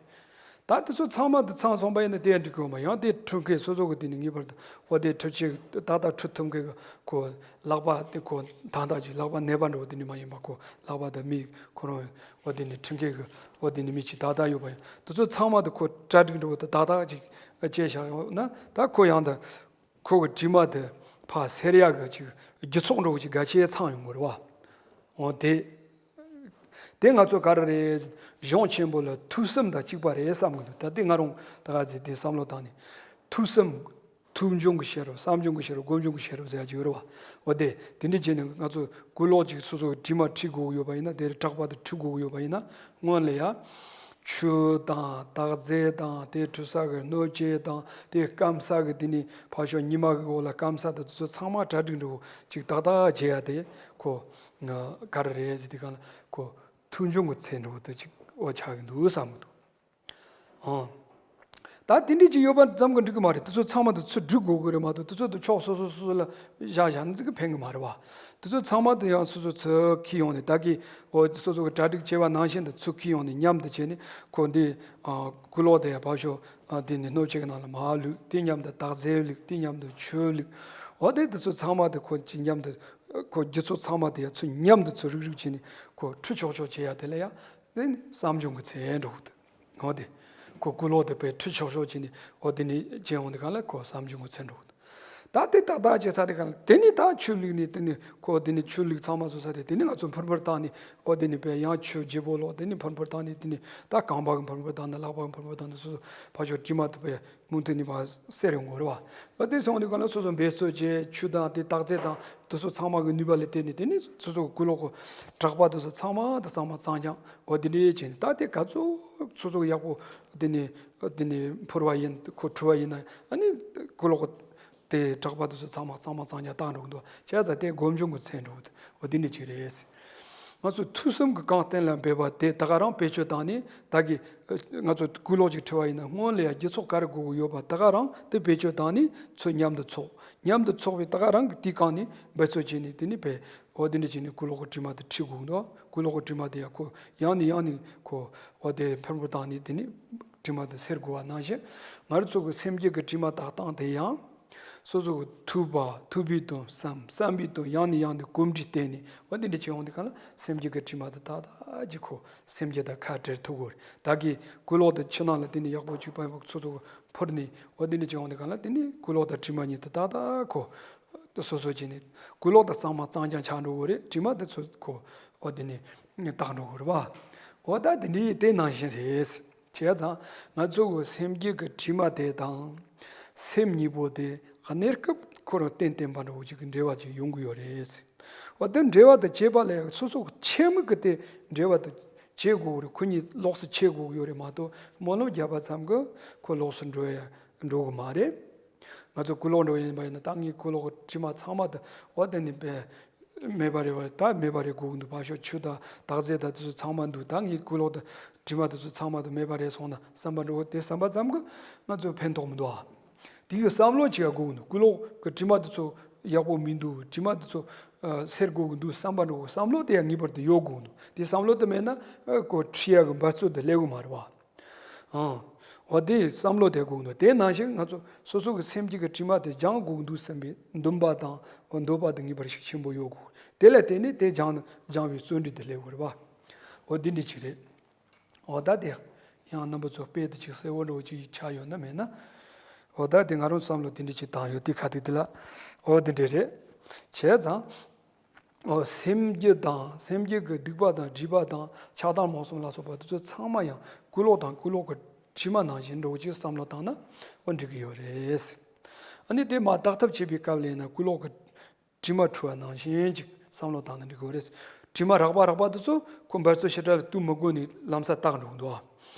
ད་དེ་ཚོ་ཚང་མ་དེ་ཚང་སོང་པ་ཡིན་ན་དེ་ཡང་འགྲིག་གི་ཡོད་མ། ཡང་དེ་འཁྲུ་མཁན་སོ་སོ་གི་དེ་ནི་ངེས་པར་དུ་འོ་དེ་འཁྲུ་ཆས་ཏག་ཏག་འཁྲུ་ཐུབ་མཁན་གི་ཁོ་ལག་པ་དེ་ཁོ་དག་དག་ཅིག། ལག་པ་ནད་པ་འདྲ་བོ་དེ་ནི་མ་ཡིན་པ། ཁོ་ལག་པ་དང་མི་ཁོ་རང་འོ་དེ་ནི་འཁྲུ་མཁན་གི་འོ་དེ་ནི་མི་ཅིག་དག་དག་ཡོད་པ་ཡིན། དེ་ཚོ་ཚང་མ་དེ་ཁོ་གྲ་སྒྲིག་འདྲ་བོ་དང་དག་དག་ཅིག་བྱས་བཞག་ཡོད་ན། ད་ཁོ་ཡང་དེ་ཁོ་གི་དྲི་མ་དེ་ཕར་སེལ་ཡག་གི་ཅིག་རྒྱུ་ཚོགས་འདྲ་བོ་ཅིག་ག་ཆེ་ཚང་ཡོང་གི་རེད་བ། འོ་དེ། དེ་ང་ཚོ་ག་རེ་རེད། གཞུང་ཆེན་པོ་ལ་ཐུགས་བསམ་དང་གཅིག་པ་རེད་བསམ་གི་འདུག། ད་དེ་ང་རང་ད་ག་ཚོད་དེ་བསམ་བློ་བཏང་ནས། ཐུགས་བསམ། ཐུགས་འབྱུང་གི་ཤེས་རབ། བསམ་བྱུང་གི་ཤེས་རབ། སྒོམ་བྱུང་གི་ཤེས་རབ་ཟེར་ཡག་ཅིག་ཡོད་རེད་བ། འོ་དེ་དེ་འདྲ་བྱས་ནས་ང་ཚོ་གོས་ལོག་ཅིག་སོ་སོ་གི་དྲི་མ་འཁྲུ་དགོས་ཀྱི་ཡོད་པ་ཡིན་ན། དེ་གྲགས་པ་དེ་འཁྲུ་དགོས་ཀྱི་ཡོད་པ་ཡིན་ན། སྔོན་ལ་ཡ། ཆུ་དང་དག་རྫས་དང་། དེ་འཁྲུ་ས་གི་སྣོད་ཆས་དང་། དེ་སྐམ་ས་གི་དེ་ནི་ཕར་ཕྱོགས་ཉི་མ་གི་འོག་ལ་སྐམ་ས་དང་། དེ་ཚོ་ཚང་མ་གྲ་སྒྲིག་འདྲ་བོ་ཅིག་ཏག་ཏག་བྱེད་ཡ་དེ་ཁོ་ག་རེ་རེད་ཟེར་དུས་སྒང་ལ། ཁོ་ཐུགས་འབྱུང་གི་ཚད་འདྲ་བོ་དེ་ཅིག་འོ་ཆགས་ཀྱི་འདུག་བསམ་གྱི་འདུག། ཨང་། ད་དེ་འདྲས་ཅིག་ཡོད་པ་ཙམ་གྱིས་འགྲིག་གི་མ་རེད། དེ་ཚོ་ཚང་མ་དེ་ཚུར་སྒྲིག་དགོས་ཀྱི་རེད་མ་གཏོགས། དེ་ཚོ་དེ་ཕྱོགས་སོ་སོ་སོ་སོ་ལ་བཞག་བཞག་ན་ཅིག་གིས་ཕན་གི་མ་རེད་བ། དེ་ཚོ་ཚང་མ་དེ་ཡང་སོ་སོ་ཚུར་འཁྱེར་ཡོང་ནས། ད་གི་འོ་སོ་སོ་གི་གྲ་སྒྲིག་བྱས་པ་ནང་བཞིན་དུ་ཚུར་འཁྱེར་ཡོང་ནས་མཉམ་དུ་བྱས་ནས། ཁོ་འདི་ཨ་སྐུ་ལོག་དེ་ཡང་ཕར་ཕྱོགས་ཨ་དེ་ནས་སྣོད་ཆས་ཀྱི་ནང་ལ་མར་བླུགས། དེ་མཉམ་དུ་དག་རྫས་བླུགས། དེ་མཉམ་དུ་ཆུ་བླུགས། འོ་དེ་དེ་ཚོ་ཚང་མ་དེ་ཁོ་ཅིག་མཉམ་དུ། ཁོ་རྒྱུ་ཚོགས་ཚང་མ་དེ་ཡང་ཚུར་མཉམ་དུ་ཚུར་རུག་རུག་བྱས་ནས་ཁོ་ཁྲུ་ཆོག་ཆོག་བྱེད་ཡ་དེ་ལ་ཡང་དེ་ནི་བསམ་བྱུང་གི་ཚེ་འགྲོ་གི་འདུག་འོ་དེ། ཁོ་སྐུ་ལོག་དེ་དཔེ་ཁྲུ་ཆོག་ཆོག་བྱས་ནས་འོ་དེ་ནི་བྱས་ཡོང་དུས་སྒང་ལ་ཁོ་བསམ་བྱུང་གི་ཚེ་འགྲོ་གི་འདུག་ད་དེ་ཏག་ཏག་བྱས་ཚར་དུས་སྒང་ལ། དེ་ནི་ད་ཆུ་བླུགས་ནས། དེ་ནི་ཁོ་དེ་ནི་ཆུ་བླུགས་ཚང་མ་བཟོས་ཚར་ཏེ། དེ་ནི་ང་ཚོ་ཕུར་ཕུར་བཏང་ནས། འོ་དེ་ནི་དཔེ་ཡང་ཆུ་བརྗེ་པོ་ལོག་དེ་ནི་ཕུར་ཕུར་བཏང་ནས། དེ་ནི་ད་རྐང་པ་གིས་ཕུར་ཕུར་བཏང་ནས། ལག་པ་གིས་ཕུར་ཕུར་བཏང་ནས། སོ་སོ་ཕར་ཕྱོགས་དྲི་མ་དེ་དཔེ་མུ་མཐུད་ནས་ཕར་སེལ་ཡོང་དགོས་རེད་བ། འོ་དེ་སོང་དུས་སྒང་ལ་སོ་སོ་འབད་རྩོལ་བྱས། ཆུ་དང་དེ་དག་རྫས་དང་དེ་ཚོ་ཚང་མ་གི་ནུས་པ་ལ་བརྟེན་ནས། དེ་ནི་སོ་སོ་གི་སྐུ་ལོག་གི་དྲེག་པ་དེ་ཚོ་ཚང་མ་དེ་གཙང་མ་གཙང་རྐྱང་འོ་དེ་འདྲས་བྱས་ནས། ད་དེ་ག་ཚོད་སོ་སོ་གི་ཡག་པོ་དེ་ནི་དེ་ནི་ཕུར་བ་ཡིན། ཁོ་འཁྲུ་བ་ཡིན་ན། ཨ་ནི་སྐུ་ལོག་གི་དེ་དྲེག་པ་དེ་ཚོ་ཚང་མ་གཙང་མ་གཙང་རྐྱང་བཏང་འགྲོ་གི་འདུག་བྱས་ཙང་དེ་སྒོམ་བྱུང་གི་ཚེ་འགྲོ་གི་འདུག་འོ་དེ་འདྲས་ཅིག་རེད། ང་ཚོ་ཐུགས་བསམ་གྱིས་གང་གཏན་ལ་འབེབས་པ་དེ་ད་ག་རང་བེད་སྤྱོད་བཏང་ནས། ད་གི་ང་ཚོ་སྐུ་ལོག་ཅིག་འཁྲུ་བ་ཡིན་ན། སྔོན་ལ་ཡང་རྒྱུ་ཚོགས་ག་རེ་དགོས་ཀྱི་ཡོད་པ་ད་ག་རང་དེ་བེད་སྤྱོད་བཏང་ནས་ཚུར་མཉམ་དུ་ཚོགས། མཉམ་དུ་ཚོགས་པའི་ད་ག་རང་གི་དེའི་སྒང་ནས་འབད་རྩོལ་བྱས་ནས། དེ་ནི་དཔེ་འོ་དེ་འདྲས་བྱས་ནས་སྐུ་ལོག་གི་དྲི་མ་དེ་འཁྲུ་དགོས་ཀྱི་འདུག་སྐུ་ལོག་གི་དྲི་མ་དེ་ཡང་ཁོ་ཡང་ནས་ཡང་ནས་ཁོ་འོ་དེ་ཕུར་ཕུར་བཏང་ནས། དེ་ནི་དྲི་མ་དེ་སེལ་དགོས་པ་ནང་བཞིན། ང་རང་ཚོ་གི་སེམས་རྒྱུད་ཀྱི་དྲི་མ་དག་སྟངས་དེ་ཡང་སོ་སོ་གི་ཐོས་པ། ཐོས་པའི་དོན་བསམ། བསམ་པའི་དོན་ཡང་ནས་ཡང་དུ་གོམས་འདྲིས་བསྟེན་ནས། འོ་འདི་འདྲ་བྱས་ཡོང་དུས་སྒང་ལ། སེམས་རྒྱུད་ཀྱི་དྲི་མ་དེ་ཏག་ཏག་ཅིག་ཁོ་སེམས་རྒྱུད་དང་ཁ་བྲལ་ཐུབ་ཀྱི་རེད། ད་གི་སྐུ་ལོག་དེ་ཆུ་ནང་ལ་དེ་ནི་ཡག་པོ་ཅིག་ཕར་ཕར་ཚུར་ཚུར་ཕུར་ནས། འོ་འདི་འདྲ་བྱས་ཡོང་དུས་སྒང་ལ། དེ་ནི་སྐུ་ལོག་དང་དྲི་མ་གཉིས་དེ་ཏག་ཏག་ཁོ་དེ་སོ་སོ་བྱས་ནས། སྐུ་ལོག་དེ་གཙང་མ་གཙང་རྐྱང་ཆགས་འགྲོ་གི་རེད། དྲི་མ་དེ་ཚོ་ཁོ་འོ་དེ་ནི་དག་འགྲོ་གི་རེད་པ། འོ་ད་དེ་འདྲའི་དེ་ནང་བཞིན་རེད། བྱས་ཙང་ང་ཚོ་གི་སེམས་རྒྱུད་ཀྱི་དྲི་མ་དེ་དང་སེམས་གཉིས་པོ་དེ་གནས་སྐབས་ཁོ་རང་རྟེན་བརྟེན་པ་འདྲ་བོ་ཅིག་གི་འབྲེལ་བ་ཅིག་ཡོང་གི་ཡོད་རེད། འོ་དེ་འབྲེལ་བ་དེ་བྱེད་པ་ལ་སོ་སོ་ཆེད་དམིགས་ཀྱི་དེ་འབྲེལ་བ་དེ་བྱེད་དགོས་ཀྱི་རེད། ཁོ་གཉིས་ལོགས་སུ་ཕྱེ་དགོས་ཀྱི་ཡོད་རེད་མ་གཏོགས། སྨོན་ལམ་བརྒྱབ་པ་ཙམ་གྱིས་ཁོ་ལོགས་སུ་འགྲོ་ཡ་འགྲོ་གི་མ་རེད། ང་ཚོ་སྐུ་ལོག་འགྲོ་ཡིན་པ་ཡིན་ན། ད་ངའི་སྐུ་ལོག་གི་དྲི་མ་ཚང་མ་དེ་འོ་དེ་ནི་དཔེ་མེད་པ་རེད་པ། ད་མེད་པ་རེད་དགོས་ཀྱི་འདུག་ཕར་ཕྱོགས་ཆུ་དང་དག་རྫས་དང་དེ་ཚོ་ཚང་མ་འདུག་ད་ངའི་སྐུ་ལོག་དང་དྲི་མ་དེ་ཚོ་ཚང་མ་དེ་མེད་པ་རེད་སོང་ན་བསམ་པ་འགྲོ། དེ་བསམ་པ་ཙམ་གྱིས་ང་ཚོ་ཕན་ཐོགས་མི་འདུག་ཨ། དེ་གི་བསམ་བློ་བྱེད་ཡ་དགོས་ཀྱི་འདུག་སྐུ་ལོག་གི་དྲི་མ་དེ་ཚོ་ཡག་པོ་མི་འདུག་དྲི་མ་དེ་ཚོ་ཨ་སེལ་དགོས་ཀྱི་འདུག་བསམ་པ་འགྲོ། བསམ་བློ་དེ་ཡང་ངེས་པར་དུ་ཡོད་དགོས་ཀྱི་འདུག་དེ་བསམ་བློ་དེ་མེད་ན་ཨ་ཁོ་འཁྲུ་ཡ་གི་འབད་རྩོལ་དེ་སླེབས་ཀྱི་མ་རེད་པ། ཨང་། འོ་དེ་བསམ་བློ་དེ་དགོས་འདུག་དེ་ནང་བཞིན་ང་ཚོ་སོ་སོ་གི་སེམས་རྒྱུད་ཀྱི་དྲི་མ་དེ་སྦྱང་དགོས་འདུག་བསམ་པའི་འདུན་པ་དང་འདོད་པ་དེ་ངེས་པར་ཤུགས་ཆེན་པོ་ཡོད་དགོས། དེ་ལ་བརྟེན་ནས་དེ་སྦྱང་ན་སྦྱང་བའི་བརྩོན་འགྲུས་དེ་སླེབས་དགོས་རེད་པ། འོ་འདི་འདྲ་ཅིག་རེད། འོ་ད་དེ་ཡང་རྣམ་པ་ཚོ་དཔེ་དེ་ཅིག་གསལ་བོ་འདྲ་བོ་ཅིག་ཆགས་ཡོད་ན་མེད་ན། འོ་ད་དེ་ང་རང་བསམ་བློ་དེ་འདྲ་ཅིག་བཏང་ཡོད། དེ་ཁ་ཐུག་དེ་ལ། འོ་འདི་འདྲ་རེད། བྱས་ཙང་། འོ་སེམས་རྒྱུད་དང་སེམས་རྒྱུད་ཀྱི་སྡིག་པ་དང་སྒྲིབ་པ་དང་ཆགས་སྡང་རྨོངས་གསུམ་ལ་སོགས་པ་དེ་ཚོ་ཚང་མ་ཡང་སྐུ་ལོག་དང་སྐུ་ལོག་གི་དྲི་མ་ནང་བཞིན་འདྲ་བོ་ཅིག་བསམ་བློ་བཏང་ན་འོ་འགྲིག་གི་ཡོད་རེད། ཨ་ནི་དེ་མར་དག་ཐབས་བྱེད་པའི་སྐབས་ལ་ཡིན་ན་སྐུ་ལོག་གི་དྲི་མ་འཁྲུ་བ་ནང་བཞིན་ཅིག་བསམ་བློ་བཏང་ན་འགྲིག་གི་ཡོད་རེད། དྲི་མ་རགས་པ་རགས་པ་དེ་ཚོ་ཁོ་འབད་རྩོལ་ཞེ་དྲག་ལ་བཏུབ་མི་དགོས་ནས་ལམ་སང་དག་འགྲོ་གི་འདུག་ཨ།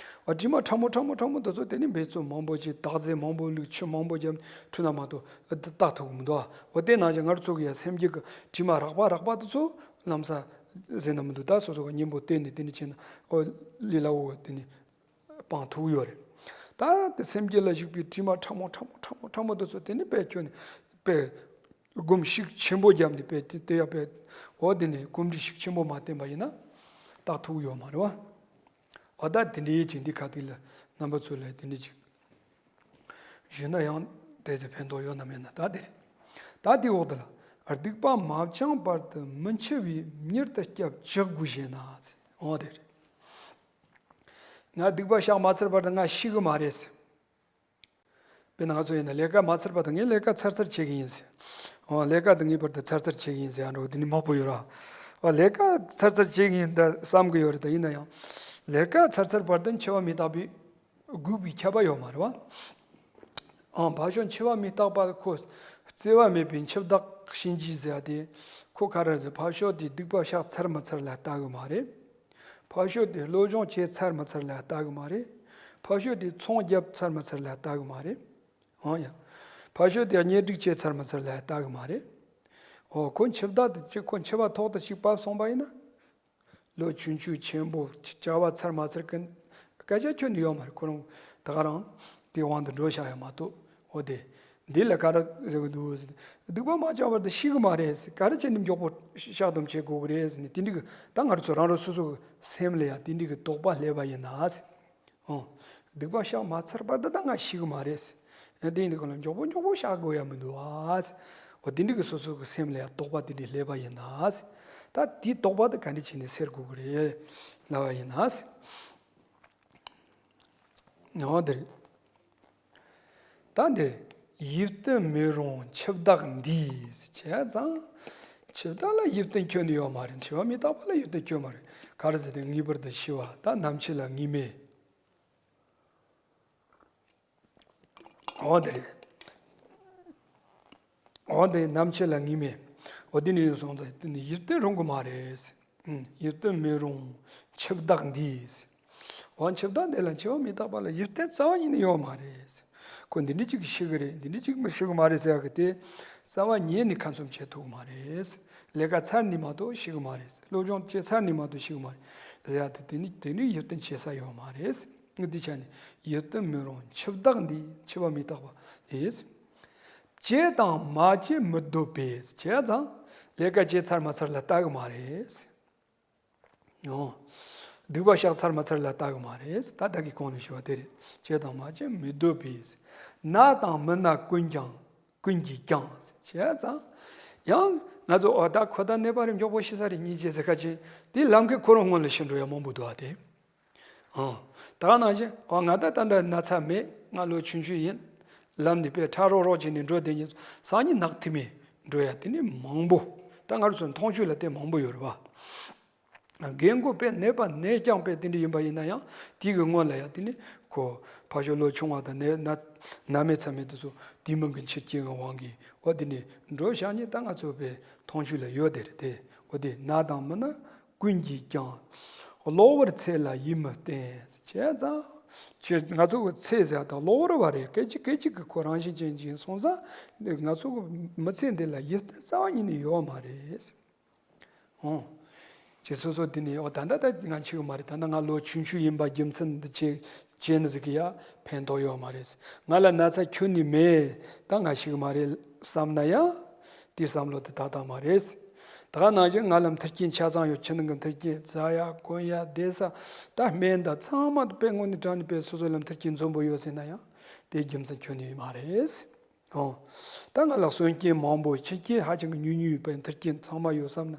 འོ་དྲི་མ་ཕྲ་མོ་ཕྲ་མོ་ཕྲ་མོ་དེ་ཚོ་དེ་ནི་འབད་རྩོལ་མང་པོ་བྱས། དག་རྫས་མང་པོ་བླུགས། ཆུ་མང་པོ་བརྒྱབ་ནས་འཁྲུ་ན་མ་གཏོགས་ཨ་དེ་དག་ཐུབ་ཀྱི་མི་འདུག་ཨ། འོ་དེ་ནང་བཞིན་ང་རང་ཚོ་གི་ཡང་སེམས་རྒྱུད་ཀྱི་དྲི་མ་རགས་པ་རགས་པ་དེ་ཚོ་ལམ་སང་ཟིན་ན་མི་འདུག་ད་སོ་སོ་གི་གཉེན་པོ་བསྟེན་ནས་དེ་འདྲ་བྱས་ན་འོ་ལས་སླ་བོ་དེ་ནི་སྤང་ཐུབ་ཀྱི་ཡོད་རེད། ད་དེ་སེམས་རྒྱུད་ལ་ཞུགས་པའི་དྲི་མ་ཕྲ་མོ་ཕྲ་མོ་ཕྲ་མོ་ཕྲ་མོ་དེ་ཚོ་དེ་ནི་དཔེ་ཁྱོན་ནས་དཔེ་སྒོམ་ཤུགས་ཆེན་པོ་བརྒྱབ་ནས་དཔེ་དེ་དེ་ཡང་དཔེ་འོ་དེ་ནས་གོམས་འདྲིས་ཤུགས་ཆེན་པོ་མ་བསྟེན་པ་ཡིན་ན་དག་ཐུབ་ཀྱི་ཡོད་མ་རེད་བ། འོ་ད་དེ་འདྲའི་ཅིག་འདི་ཁ་ཐུག་ལ་རྣམ་པ་ཚོ་ལ་དེ་འདྲ་ཅིག་ཞུས་ན་ཡང་དེ་ཚོ་ཕན་ཐོགས་ཡོད་ན་མེད་ན་ད་དེ་རེད། ད་དེའི་འོག་ཏུ་ལ། སྡིག་པ་མ་བྱང་བར་དུ་མི་འཆི་བའི། མྱུར་དུ་སྐྱབས་བཅོལ་དགོས་ཞེ་ན། འོ་དེ་རེད། ང་སྡིག་པ་བཤགས་མ་ཚར་བར་དུ་ང་ཤི་གི་མ་རེད་ཟེར། དཔེར་ན་ང་ཚོ་ཡིན་ན་ལས་ཀ་མ་ཚར་བར་དུ་ངས་ལས་ཀ་ཚར་ཚར་བྱེད་ཀྱི་ཡིན་ཟེར། འོ་ལས་ཀ་དེ་ངེས་པར་དུ་ཚར་ཚར་བྱེད་ཀྱི་ཡིན་ཟེར་ཡ་འདྲ་བོ་དེ་ནི་མང་པོ་ཡོད་ར། འོ་ལས་ཀ་ཚར་ཚར་བྱེད་ཀྱི་ཡིན་ད་བསམ་གྱི་ཡོད་རེད། ད་ཡིན་ན་ཡང་ལས་ཀ་ཚར་ཚར་བར་དུ་འཆི་བ་མི་རྟག་པའི་སྒུག་པའི་ཁྱབ་པ་ཡོད་མ་རེད་བ། ཨང་། ཕར་ཕྱོགས་འཆི་བ་མི་རྟག་པ་ཁོ་བརྩེ་བ་མེད་པའི་འཆི་བདག་གཤིན་རྗེ་ཟེར་ཡ་དེ་ཁོ་ག་རེ་ཟེར། ཕར་ཕྱོགས་དེ་སྡིག་པ་བཤགས་ཚར་མ་ཚར་ལ་ལྟ་གི་མ་རེད། ཕར་ཕྱོགས་དེ་སློབ་སྦྱོང་བྱས་ཚར་མ་ཚར་ལ་ལྟ་གི་མ་རེད། ཕར་ཕྱོགས་དེ་ཚོང་བརྒྱབ་ཚར་མ་ཚར་ལ་ལྟ་གི་མ་རེད། ཨང་ཡ། ཕར་ཕྱོགས་དེ་གཉེན་སྒྲིག་བྱས་ཚར་མ་ཚར་ལ་ལྟ་གི་མ་རེད། འོ་ཁོ་འཆི་བདག་དེ་ཅིག་ཁོ་འཆི་བ་ཐོག་ཏུ་ཅིག་བབས་སོང་པ་ཡིན་ན། ལོ་ཆུང་ཆུང་ཆེན་པོ་བྱ་བ་ཚར་མ་ཚར་གི་སྐད་ཆ་ཁྱོན་ནས་ཡོད་མ་རེད། ཁོ་རང་ ད་ག་རང་དེའི་དབང་དུ་འགྲོ་བཞག་ཡ་མ་གཏོགས། འོ་དེ། འདི་ལ་ག་རེ་ཟེར་གི་འདུག་ཟེར། སྡིག་པ་མ་བྱས་པར་དུ་ཤི་གི་མ་རེད་ཟེར། ག་རེ་བྱས་ནས་མགྱོགས་པོ་བཤགས་སྡོམ་བྱེད་དགོས་གི་རེད་ཟེར་ནས། དེ་འདྲའི་གི་ད་ང་ཚོ་རང་རང་སོ་སོ་གི་སེམས་ལ་ཡང་དེ་འདྲའི་གི་དོགས་པ་སླེབས་པ་ཡིན་ན་ཟེར། ཨོ། སྡིག་པ་བཤགས་མ་ཚར་བར་དུ་ད་ང་ཤི་གི་མ་རེད་ཟེར། དེ་ཡིན་དུས་གང་ལ་མགྱོགས་པོ་མགྱོགས་པོ་བཤགས་དགོས་ཡ་མི་འདུག་ཨ་ཟེར། འོ་དེ་འདྲའི་གི་སོ་སོ་གི་སེམས་ལ་ཡང་དོགས་པ་དེ་འདྲའི་སླེབས་པ་ཡིན་ན་ཟེར། ད་དེའི་དོགས་པ་དེ་ག་འདྲ་བྱས་ནས་སེལ་དགོས་གི་རེད་ལབ་པ་ཡིན་ན་ཟེར། འོ་དེ་རེད། ད་འདི། ཡིད་བརྟན་མི་རུང་འཆི་བདག་འདིས་བྱས་ཙང་། འཆི་བདག་ལ་ཡིད་བརྟན་ཁྱོན་ནས་ཡོད་མ་རེད། འཆི་བ་མི་རྟག་པ་ལ་ཡིད་བརྟན་ཁྱོན་མ་རེད། ག་རེ་ཟེར་ཏེ་ངེས་པར་དུ་ཤི་བ་ད་ནམ་འཆི་ལ་ངེས་མེད། འོ་དེ་རེད། འོ་དེ་ནམ་འཆི་ལ་ངེས་མེད། འོ་དེ་ནས་སོང་ཙང་དེ་ནི་ཡིད་བརྟན་རུང་གི་མ་རེད། ཨུམ། ཡིད་བརྟན་མི་རུང་འཆི་བདག་འདིས། འོ་འཆི་བདག་འདི་ལ་འཆི་བ་མི་རྟག་པ་ལ་ཡིད་བརྟན་རྩ་བ་ཉིད་ནས་ཡོད་མ་རེད། ཁོ་འདི་འདྲ་ཅིག་ཤི་གི་རེད། འདི་འདྲ་ཅིག་མི་ཤི་གི་མ་རེད་ཟེར་ཡ་གི་དེ་རྩ་བ་ཉིད་ནས་ཁ་མཚོན་བྱེད་ཐུབ་གི་མ་རེད། ལས་ཀ་ཚར་ནས་མ་གཏོགས་ཤི་གི་མ་རེད། སློབ་སྦྱོང་བྱས་ཚར་ནས་མ་གཏོགས་ཤི་གི་མ་རེད་ཟེར་ཡ་དེ་དེ་ནི་དེ་ནི་ཡིད་བརྟན་བྱེད་ས་ཡོད་མ་རེད། འདི་ཆ་ནས་ཡིད་བརྟན་མི་རུང་འཆི་བདག་འདིས། འཆི་བ་མི་རྟག་པ་ཡིས། བྱས་དང་མ་བྱས་མི་སྡོད་པས། བྱས་ཙང་ལས་ཀ་བྱས་ཚར་མ་ཚར་ལ་ལྟ་གི་མ་རེད། ཨོ། སྡིག་པ་བཤགས་ཚར་མ་ཚར་ལ་ལྟ་གི་མ་རེད། ད་ད་གི་གོང་ནས་ཞུ་བ་དེ་རེད། བྱས་དང་མ་བྱས་མི་སྡོད་པས། ན་དང་མི་ན་ཀུན་ཀྱང་། ཀུན་གྱིས་ཀྱང་། བྱས་ཙང་། ཡང་ང་ཚོ་འོ་ད་ཁོ་ད་ནད་པ་རེད། མགྱོགས་པོ་ཤི་ས་རེད་སྙིང་རྗེ་ཟེར་ཁ་ཅིག་དེ་ལམ་ཁའི་ཁོ་རང་སྔོན་ལ་ཤི་འགྲོ་ཡ་མང་པོ་འདུག་ཨ་དེ། ཨང་། ད་ག་ནང་བཞིན་ཨོ་ང་ད་ད་ད་ན་ཚ་མེད། ང་ལོ་ཆུང་ཆུང་ཡིན། ལམ་ནས་དཔེ་ཁྲ་རོག་རོག་བྱས་ནས་འགྲོ་བསྡད་ཉིན་སང་ཉིན་ནག་ཐིག་མེ་འགྲོ་ཡ་དེ་ནི་མང་པོ། ད་ང་རང་ཚོ་མཐོང་ཆོས་ལ་དེ་མང་པོ་ཡོད་རེད་པ། རྒན་རྒོན་དཔེ་ནད་པ་ནད་རྐྱང་དཔེ་དེ་འདྲ་ཡིན་པ་ཡིན་ན་ཡང་དེ་གི་སྔོན་ལ་ཡང་དེ་ནི་ཁོ་ཕ་ཤོ་ལོ་ཆུང་བ་དང་ནད་ན་ན་མེད་ཚ་མེད་དེ་ཚོ་དེ་མིན་གི་འཆི་རྐྱེན་གི་དབང་གིས་འོ་དེ་ནི་འགྲོ་བཞག་ཉིན་ད་ང་ཚོ་དཔེ་མཐོང་ཆོས་ལ་ཡོད་དེ་རེད་དེ། འོ་དེ་ན་དང་མི་ན། ཀུན་གྱིས་ཀྱང་། གློ་བུར་ཚེ་ལ་ཡིད་མི་བརྟན། བྱས་ཙང་། ཁྱེད་ང་ཚོ་གི་ཚེ་ཟེར་དང་གློ་བུར་བ་རེད། སྐད་ཅིག་སྐད་ཅིག་གི་ཁོ་རང་བཞིན་ཅན་ཅིག་སོང་ཙང་། ང་ཚོ་གི་མི་ཚེ་འདི་ལ་ཡིད་བརྟན་རྩ་བ་ཉིད་ནས་ཡོད་མ་རེད། ཨོ། ཁྱེད་སོ་སོ་དེ་ནས་ཨོ་ད་ལྟ་ད་ང་འཆི་གི་མ་རེད། ད་ལྟ་ང་ལོ་ཆུང་ཆུང་ཡིན་པ་རྒྱུ་མཚན་འདི་བྱས་བྱས་ནི་ཟིག་གི་ཡ་ཕན་ཐོགས་ཡོད་མ་རེད། ང་ལ་ན་ཚ་ཁྱོན་ནས་མེད། ད་ང་ཤི་གི་མ་རེད་བསམ་ན་ཡང་། དེའི་བསམ་བློ་དེ་ཏག་ཏག་མ་རེད། ད་ག་ནང་བཞིན་ང་ལ་མཐུན་རྐྱེན་ཆ་ཚང་ཡོད། ཕྱི་ནང་གི་མཐུན་རྐྱེན་ཟ་ཡ་གོན་ཡ་བསྡད་ས་ད་སྨན་ད་ཚང་མ་དཔེ་དངོས་གནས་དྲང་གནས་དཔེ་སོ་སོ་ལ་མཐུན་རྐྱེན་འཛོམས་པོ་ཡོད་ཟེར་ན་ཡང་དེ་རྒྱུ་མཚན་ཁྱོན་ནས་མ་རེད། ཨོ། ད་ང་ལ་གསོན་རྐྱེན་མང་པོ་ཕྱི་རྐྱེན་ཧ་ཅང་གི་ཉུང་ཉུང་ཡོད་པའི་མཐུན་རྐྱེན་ཚང་མ་ཡོད་བསམ་ན་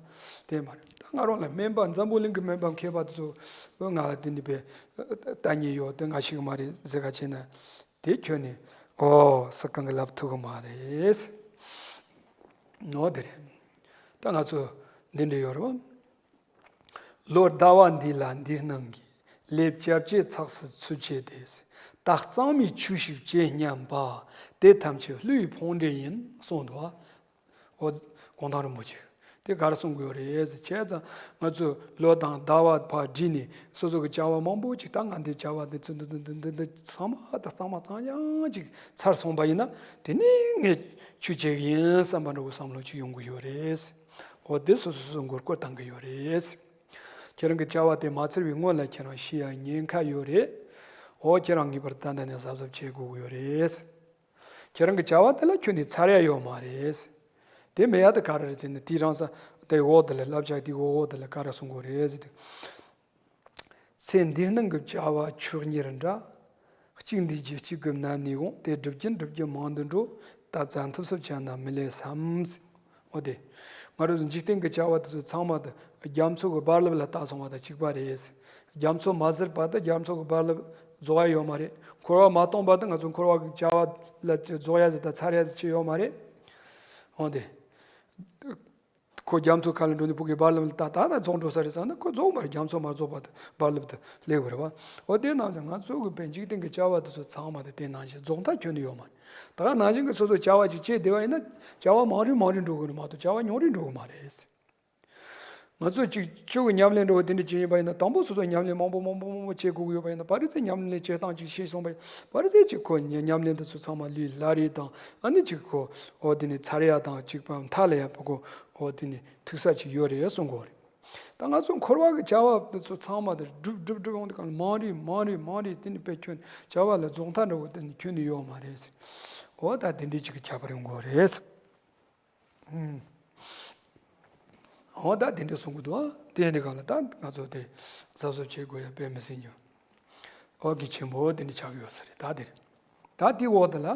དེ་མ་རེད། ད་ང་རང་ལ་སྨན་པ་འཛམ་བུ་གླིང་གི་སྨན་པ་མཁས་པ་དེ་ཚོ་ང་དེ་འདྲ་དཔེ་ལྟ་མཁན་ཡོད་དེ་ང་ཤི་གི་མ་རེད་ཟེར་ག་བྱས་ན། དེ་ཁྱོན་ནས་ཨོ་ས་གང་གི་ལབ་ཐུབ་གི་མ་རེད། ནོ་དེ་རེད། ད་ང་ཚོ་འདི་འདྲ་ཡོད་རེད་བ། ལོ་ཟླ་བ་འདི་ལ་འདི་སྣང་གི། ལས་བྱ་བྱེད་ཚགས་སུ་ཚུད་བྱས་ཏེ། ད་གཙང་མའི་ཆོས་ཤིག་བྱེད་སྙམ་པ། དེ་ཐམས་ཅད་བསླུ་བའི་ཕུང་འདྲེ་ཡིན་གསུངས་འདུག་བ། ཨོ། གུང་ཐང་རིན་པོ་ཆེ། དེ་ག་རེ་གསུང་གི་ཡོད་རེད་ཟེར་བྱས་ཙང་ང་ཚོས་ལོ་དང་ཟླ་བ་ཕར་བསྒྲིགས་ནས་སོ་སོ་གི་བྱ་བ་མང་པོ་ཅིག་ད་ང་འདི་བྱ་བ་འདི་ཚོ་འདི་འདི་འདི་འདི་འདི་ཚང་མ་ད་གཙང་མ་གཙང་རྐྱང་ཅིག་ཚར་སོང་པ་ཡིན་ན་དེ་ནས་ངས་ཆོས་བྱེད་ཀྱི་ཡིན་བསམ་པ་འདྲ་བོ་བསམ་བློ་ཅིག་ཡོང་གི་ཡོད་རེད། ཨོ་དེ་སོ་སོ་སོ་མགོར་བསྐོར་བཏང་གི་ཡོད་རེད། ཁྱེད་རང་གི་བྱ་བ་དེ་མ་ཚར་བའི་སྔོན་ལ་ཁྱེད་རང་ཤི་ཡ་ཉེན་ཁ་ཡོད་རེད། ཨོ་ཁྱེད་རང་ངེས་པར་ད་ལྟ་ནས་གཟབ་གཟབ་བྱེད་དགོས་ཀྱི་ཡོད་རེད། ཁྱེད་རང་གི་བྱ་བ་དེ་ལ་ཁྱོན་ནས་ཚར་ཡ་ཡོད་མ་རེད། དེ་མེད་ཡ་དེ་ག་རེ་རེད་ཟེར་ན་དེའི་རང་ས་དེ་འོག་དེ་ལ་བསླབ་བྱ་དེའི་འོག་འོག་དེ་ལ་ག་རེ་གསུང་དགོས་རེད་ཟེར་དུས། ཚེ་འདིའི་སྣང་གི་བྱ་བ་ཆོས་ཉིད་འདྲ། གཅིག་འདུས་རྒྱུ་གཅིག་གི་ནད་ནི་འོང་། དེ་སྒྲུབ་ཀྱིན་སྒྲུབ་ཀྱིན་མང་དུ་འགྲོ། ད་བཙན་ཐབས་སུ་བྱས་ན་མི་ལེགས་སམ། འོ་དེ། ང་རང་ཚོ་འཇིག་རྟེན་གྱི་བྱ་བ་དེ་ཚོ་ཚང་མ་དེ་རྒྱ་མཚོ་གི་རྦ་རླབས་ལ་ལྟ་སོང་བ་དང་གཅིག་པ་རེད། རྒྱ་མཚོ་མ་ཟིན་བར་དུ་རྒྱ་མཚོ་གི་རྦ་རླབས་རྫོགས་ཡ་ཡོད་མ་རེད། འཁོར་བ་མ་སྟོངས་བར་དུ་ང་ཚོ་འཁོར་བ་གི་བྱ་བ་ལ་རྫོགས་ཡ་ཟེར་དང་ཚར་ཡ་ཟེར་ཅི་ཡོད་མ་རེད། འོ་དེ། ཁོ་རྒྱ་མཚོ་ཁ་ལ་འགྲོ་ནས་ཕུག་གི་རྦ་རླབས་ལ་ལྟ་ད་ད་རྫོགས་འགྲོ་ས་རེད་བསམ་ན་ཁོ་རྫོགས་མ་རེད། རྒྱ་མཚོ་མ་རྫོགས་བར་དུ་རྦ་རླབས་དེ་སླེབས་དགོས་རེད་བ། འོ་དེ་ནང་བཞིན་ང་ཚོ་གི་དཔེ་འཇིག་རྟེན་གྱི་བྱ་བ་དེ་ཚོ་ཚང་མ་དེ་དེ་ནང་བཞིན་རྫོགས་མཐའ་ཁྱོན་ནས་ཡོད་མ་རེད། ད་ག་ནང་བཞིན་གྱི་སོ་སོ་བྱ་བ་ཅིག་བྱས་བསྡད་པ་ཡིན་ན་བྱ་བ་མང་རིང་མང་རིང་འགྲོ་གི་རེད་མ་གཏོགས་བྱ་བ་ཉུང་རིང་འགྲོ་གི་མ་རེད། ང་ཚོ་ཅིག་ཆོས་ཀྱི་ཉམས་ལེན་འགྲོ་བ་དེ་འདྲ་ཅིག་ཡིན་པ་ཡིན་ན་དང་པོ་སོ་སོ་ཉམས་ལེན་མང་པོ་མང་པོ་མང་པོ་བྱེད་དགོས་ཀྱི་ཡོད་པ་ཡིན་ན་པ་རི་ཚེ་ཉམས་ལེན་བྱེད་སྟངས་ཅིག་ཤེས་སོང་པ་ཡིན་པ་རི་ཚེ་ཅིག་ཁོ་ཉམས་ལེན་དེ་ཚོ་ཚང་མ་ལུས་ལ་རེ་དང་ཨ་ནི་ཅིག་ཁོ་འོ་དེ་ནི་ཚར་ཡ་དང་ཅིག་པ་མཐའ་ལ་ཡ་པ་ཁོ་འོ་དེ་ནི་ཐུག་ས་ཅིག་ཡོད་རེད་གསུང་གི་ཡོད་རེད། ད་ང་ཚོ་འཁོར་བ་གི་བྱ་བ་དེ་ཚོ་ཚང་མ་དེ་སྒྲུབ་སྒྲུབ་སྒྲུབ་ཡོང་དུས་གང་ལ་མང་རེ་མང་རེ་མང་རེ་དེ་ནི་དཔེ་ཁྱོན་བྱ་བ་ལ་རྫོགས་མཐའ་འདྲ་བོ་དེ་ནི་ཁྱོན་ནས་ཡོད་མ་རེད་ཟེར། འོ་ད་དེ་འདྲའི་ཅིག་གི་ཁྱད་པར་ཡོང་གི་རེད་ཟེར། ཨུམ། འོ་ད་དེ་འདྲ་གསུང་གི་འདུག་ཨ། དེ་ཡིན་དུས་གང་ལ་ད་ང་ཚོ་དེ་གཟབ་གཟབ་བྱེད་དགོས་ཡ་དཔེ་མི་སྲིད་ཉོ། འོ་གི་ཆེན་པོ་དེ་འདྲ་ཆགས་ཡོད་ས་རེད་ད་དེ་རེད། ད་དེའི་འོག་དེ་ལ།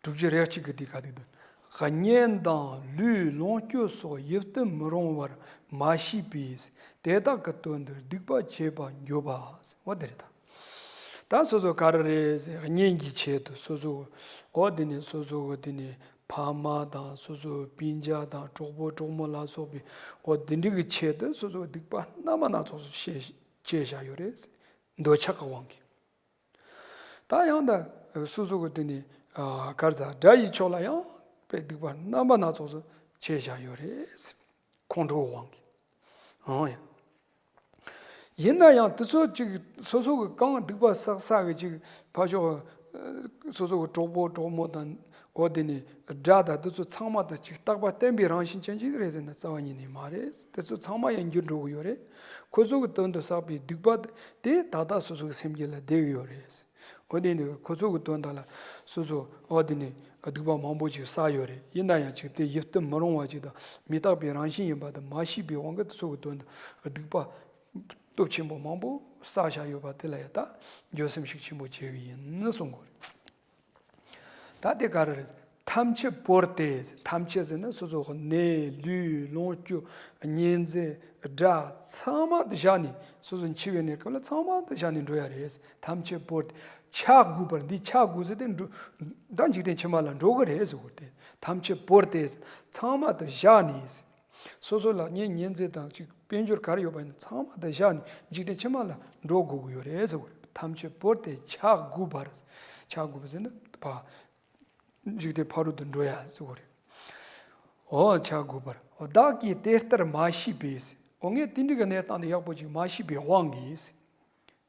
དྲུག་ཅུ་རེ་གཅིག་གི་དེ་ག་དེ་འདུག་གཉེན་དང་ལུས་ལོངས་སྤྱོད་སོགས་ཡིད་དུ་མི་རུང་བར་མ་ཤེས་པས་དེ་དག་གི་དོན་དུ་སྡིག་པ་བྱེད་པར་འགྱུར་བ། འོ་དེ་རེད་ད། ད་སོ་སོ་ག་རེ་རེད་ཟེར་གཉེན་གྱི་ཆེད་དུ་སོ་སོ་འོ་དེ་ནས་སོ་སོ་གི་དེ་ནས་ཕ་མ་དང་སོ་སོ་སྤུན་ཀྱག་དང་གྲོགས་པོ་གྲོགས་མོ་ལ་སོགས་པའི་འོ་དེ་འདྲ་གི་ཆེད་དུ་སོ་སོ་སྡིག་པ་སྣ་མ་སྣ་ཚོགས་སུ་བྱས་བྱས་བཞག་ཡོད་རེད། འདོད་ཆགས་ཀྱི་དབང་གིས། ད་ཡང་ད་སོ་སོ་གི་དེ་ནི་གར་ཟ་དགྲ་ཡི་ཕྱོགས་ལ་ཡང་དཔེ་སྡིག་པ་རྣམ་པ་སྣ་ཚོགས་སུ་བྱས་བཞག་ཡོད་རེད། ཁོང་ཁྲོའི་དབང་གིས། ཨང་ཡ། ཡིན་ན་ཡང་དེ་ཚོ་ཅིག་སོ་སོ་གི་གང་སྡིག་པ་བསགས་བསགས་གི་ཅིག་ཕ་ཕྱོགས་སོ་སོ་གི་གྲོགས་པོ་གྲོགས་མོ་དང་འོ་དེ་ནི་དགྲ་དང་དེ་ཚོ་ཚང་མ་དང་ཅིག་རྟག་པ་བརྟན་པའི་རང་བཞིན་ཅན་ཅིག་རེད་ཟེར་ན་རྩ་བ་ཉིད་ནས་མ་རེད། དེ་ཚོ་ཚང་མ་ཡང་འགྱུར་འགྲོ་གི་ཡོད་རེད། ཁོ་ཚོ་གི་དོན་དུ་བསགས་པའི་སྡིག་པ་དེ་ད་ལྟ་སོ་སོ་གི་སེམས་རྒྱུད་ལ་བསྡད་ཀྱི་ཡོད་རེད། འོ་དེ་ནི་ཁོ་ཚོ་གི་དོན་དག་ལ་སོ་སོ་འོ་དེ་ནི་སྡིག་པ་མང་པོ་ཅིག་བསགས་ཡོད་རེད། ཡིན་ན་ཡང་ཅིག་དེ་ཡིད་དུ་མི་རུང་བ་ཅིག་དང་མི་རྟག་པའི་རང་བཞིན་ཡིན་པ་དེ་མ་ཤེས་པའི་དབང་གིས་དེ་ཚོ་གི་དོན་དུ་སྡིག་པ་སྟོབས་ཆེན་པོ་མང་པོ་བསགས་བཞག་ཡོད་པ་དེ་ལ་ཡང་ད་འགྱོད་སེམས་ཤུགས་ཆེན་པོ་བྱེད་ཀྱི་ཡིན་གསུང་གི་ཡོད་རེད། ད་དེ་ག་རེ་རེད། ཐམས་ཅད་བོར་ཏེ། ཐམས་ཅད་ཟེར་ན་སོ་སོ་གི་ནད་ལུས་ལོངས་སྤྱོད་གཉེན་ཚན་དགྲ་ཚང་མ་དེ་བཞག་ནས་སོ་སོ་འཆི་བའི་གནས་སྐབས་ལ་ཚང་མ་དེ་བཞག་ནས་འགྲོ་ཡ་རེད། ཐམས་ཅད་བོར་ཏེ་ཆ་བགོས་པར། འདི་ཆ་བགོས་ཟེར་ཏེ་འགྲོ་ད་འཇིག་རྟེན་ཕྱི་མ་ལ་འགྲོ་གི་རེད་ཟེར་གོ་དེ། ཐམས་ཅད་བོར་ཏེ་ཚང་མ་དེ་བཞག་ནས། སོ་སོ་ལ་གཉེན་ཉེ་ཚན་དང་གཅིག་དཔལ་འབྱོར་ག་རེ་ཡོད་པ་ཡིན་ན་ཚང་མ་དེ་བཞག་ནས་འཇིག་རྟེན་ཕྱི་མ་ལ་འགྲོ་དགོས་ཀྱི་ཡོད་རེད་ཟེར་བ་རེད། ཐམས་ཅད་བོར་ཏེ་ཆ་བགོས་པར། ཆ་བགོས་པ་ཟེར་ན་ཕ། འཇིག་རྟེན་ཕ་རོལ་ཏུ་འགྲོ་ཡ་ཟེར་བ་རེད། འོ་ཆ་བགོས་པར། བདག་གིས་དེ་ལྟར་མ་ཤེས་པས། འོ་ངས་དེ་འདྲའི་གི་གནས་སྟངས་དེ་ཡག་པོ་ཅིག་མ་ཤེས་པའི་དབང་གིས།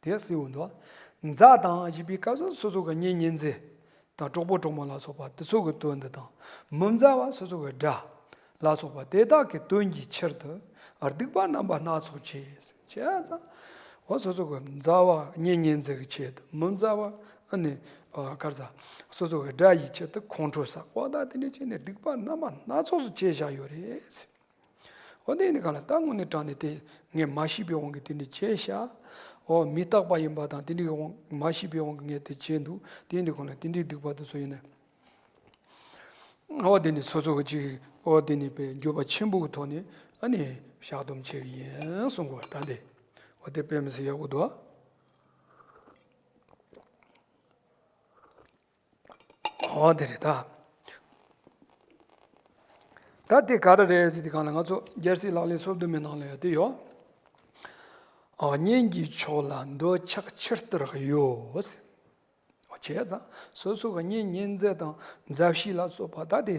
དེ་གསལ་བོ་འདུག་མཛའ་དང་ཞེས་པའི་སྐབས་སུ་སོ་སོ་གི་གཉེན་ཉེ་ཚན་དང་གྲོགས་པོ་གྲོགས་མོ་ལ་སོགས་པ་དེ་ཚོ་གི་དོན་དུ་དང་། མི་མཛའ་བ་སོ་སོ་གི་དགྲ་ལ་སོགས་པ་དེ་དག་གི་དོན་གྱི་ཕྱིར་དུ་སྡིག་པ་རྣམ་པ་སྣ་ཚོགས་བྱས། བྱས་ཙང་། འོ་སོ་སོ་གི་མཛའ་བ་གཉེན་ཉེ་ཚན་གྱི་ཆེད་དུ། མི་མཛའ་བ་ཨ་ནི་གར་ཟ་སོ་སོ་གི་དགྲ་ཡི་ཆེད་དུ་ཁོང་ཁྲོ་བསགས་པ་དང་དེ་འདྲ་བྱས་ནས་སྡིག་པ་རྣམ་པ་སྣ་ཚོགས་སུ་བྱས་བཞག་ཡོད་རེད། འོ་དེ་ཡིན་གང་ལ་ད་དངོས་གནས་དྲང་གནས་དེ་ངས་མ་ཤེས་པའི་དབང་གིས་དེ་འདྲ་བྱས་ཤག་འོ་མི་རྟག་པ་ཡིན་པ་དང་དེ་འདྲའི་དབང་མ་ཤེས་པའི་དབང་གིས་ངས་དེ་བྱས་འདུག་དེ་ཡིན་གང་ལ་དེ་འདྲའི་སྡིག་པ་དེ་ཚོ་ཡིན་ན། འོ་དེ་ནི་སོ་སོ་གི་ཅིག་འོ་དེ་ནི་དཔེ་འགྱོད་པ་ཆེན་པོ་གི་ཐོག་ནས་ཨ་ནི་བཤགས་སྡོམ་བྱེད་ཀྱི་ཡིན་གསུང་གོ་ད་འདི། འོ་དེ་དཔེ་མི་སྲིད་ཡག་པོ་འདུག་འོ་དེ་རེད་ད། ད་དེ་ག་རེ་རེད་ཟེར་དུས་གང་ལ་ང་ཚོ་རྒྱལ་སྲས་ལག་ལེན་སོ་བདུན་མའི་ནང་ལ་ཡང་དེ་ཡོད། ཨ། གཉེན་གྱི་ཕྱོགས་ལ་འདོད་ཆགས་ཆུ་ལྟར་གཡོ། བྱས་ཙང་སོ་སོ་གི་གཉེན་ཉེ་ཚན་དང་མཛའ་བཤེས་ལ་སོགས་པ་ད་དེ་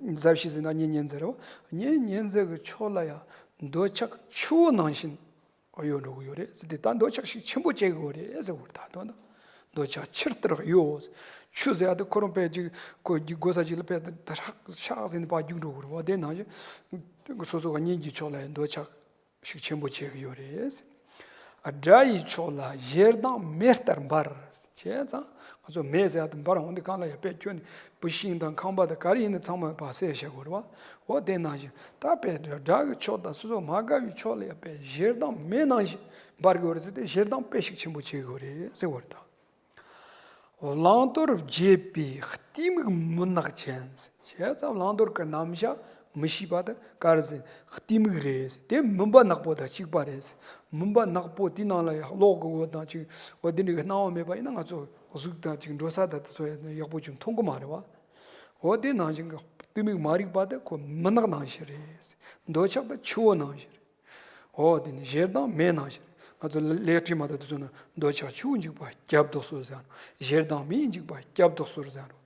མཛའ་བཤེས་ཟེར་ན་གཉེན་ཉེ་ཚན་རེད་བ། གཉེན་ཉེ་ཚན་གྱི་ཕྱོགས་ལ་ཡང་འདོད་ཆགས་ཆུ་བོ་ནང་བཞིན། གཡོ་འགྲོ་གི་ཡོད་རེད་ཟེར་ཏེ། ད་འདོད་ཆགས་ཤུགས་ཆེན་པོ་བྱེད་ཀྱི་ཡོད་རེད་ཟེར་བ་རེད། ད་དོན་དུ་འདོད་ཆགས་ཆུ་ལྟར་གཡོ། ཆུ་ཟེར་ཡ་དེ་ཁོ་རང་དཔེ་ཅིག་ཁོ་གི་སྒོ་ས་ཅིག་ལ་དཔེ་དེ་ཧྲག་ཧྲག་ཟེར་ནས་ཕར་རྒྱུག་འགྲོ་གི་རེད་བ། དེ་ནང་བཞིན་སོ་སོ་ག་གཉེན་གྱི་ཕྱོགས་ལ་ཡང་འདོད་ཆགས་ཤུགས་ཆེན་པོ་བྱེད་ཀྱི་ཡོད་རེད། དགྲ་ཡི་ཕྱོགས་ལ་ཞེ་སྡང་མེ་ལྟར་འབར། བྱས་ཙང་ང་ཚོ་མེ་ཟེར་ཡ་དེ་འབར་འོང་དུས་གང་ལ་ཡང་དཔེ་ཁྱོན་ནས་བུད་ཤིང་དང་ཁང་པ་དང་ག་རེ་ཡིན་ན་ཚང་མ་ཕར་བསྲེགས་བཞག་གི་རེད་བ། འོ་དེ་ནང་བཞིན་ད་དཔེ་དགྲ་གི་ཕྱོགས་དང་སོ་སོ་མ་དགའ་བའི་ཕྱོགས་ལ་ཡང་དཔེ་ཞེ་སྡང་མེ་ནང་བཞིན་འབར་གི་ཡོད་རེད་ཟེར་ཏེ། ཞེ་སྡང་དཔེ་ཤུགས་ཆེན་པོ་བྱེད་གི་ཡོད་རེད་ཟེར་བ་རེད་ད། བླང་དོར་བརྗེད་པའི་གཏི་མུག་མུན་ནག་ཅན། བྱས་ཙང་བླང་དོར་གྱི་རྣམ་གཞག་མི་ཤེས་པ་དེ་ག་རེ་ཟེར། གཏི་མུག་རེད། དེ་མུན་པ་ནག་པོ་དང་གཅིག་པ་རེད། མུན་པ་ནག་པོ་དེའི་ནང་ལ་ཡང་གློག་གི་འོད་དང་གཅིག་འོ་དེ་འདྲ་གི་སྣང་བ་མེད་པ་ཡིན་ན་ང་ཚོ་གཟུགས་དང་གཅིག་འགྲོ་ས་དང་དེ་ཚོ་ཡང་ཡག་པོ་ཅིག་མཐོང་གི་མ་རེད་བ། འོ་དེ་ནང་བཞིན་གྱི་གཏི་མུག་མ་རིག་པ་དེ་ཁོ་མུན་ནག་ནང་བཞིན་རེད། འདོད་ཆགས་དེ་ཆུ་བོ་ནང་བཞིན་རེད། འོ་དེ་ནི་ཞེ་སྡང་མེ་ནང་བཞིན་རེད། ང་ཚོ་ལ་ལེགས་བྲིས་མ་དང་དེ་ཚོ་ན་འདོད་ཆགས་ཆུ་བོ་འཇིག་པ་སྐྱབས་སུ་གསོལ་ཟེར་རོ། ཞེ་སྡང་མེ་འཇིག་པ་སྐྱབས་སུ་གསོལ་ཟེར་རོ།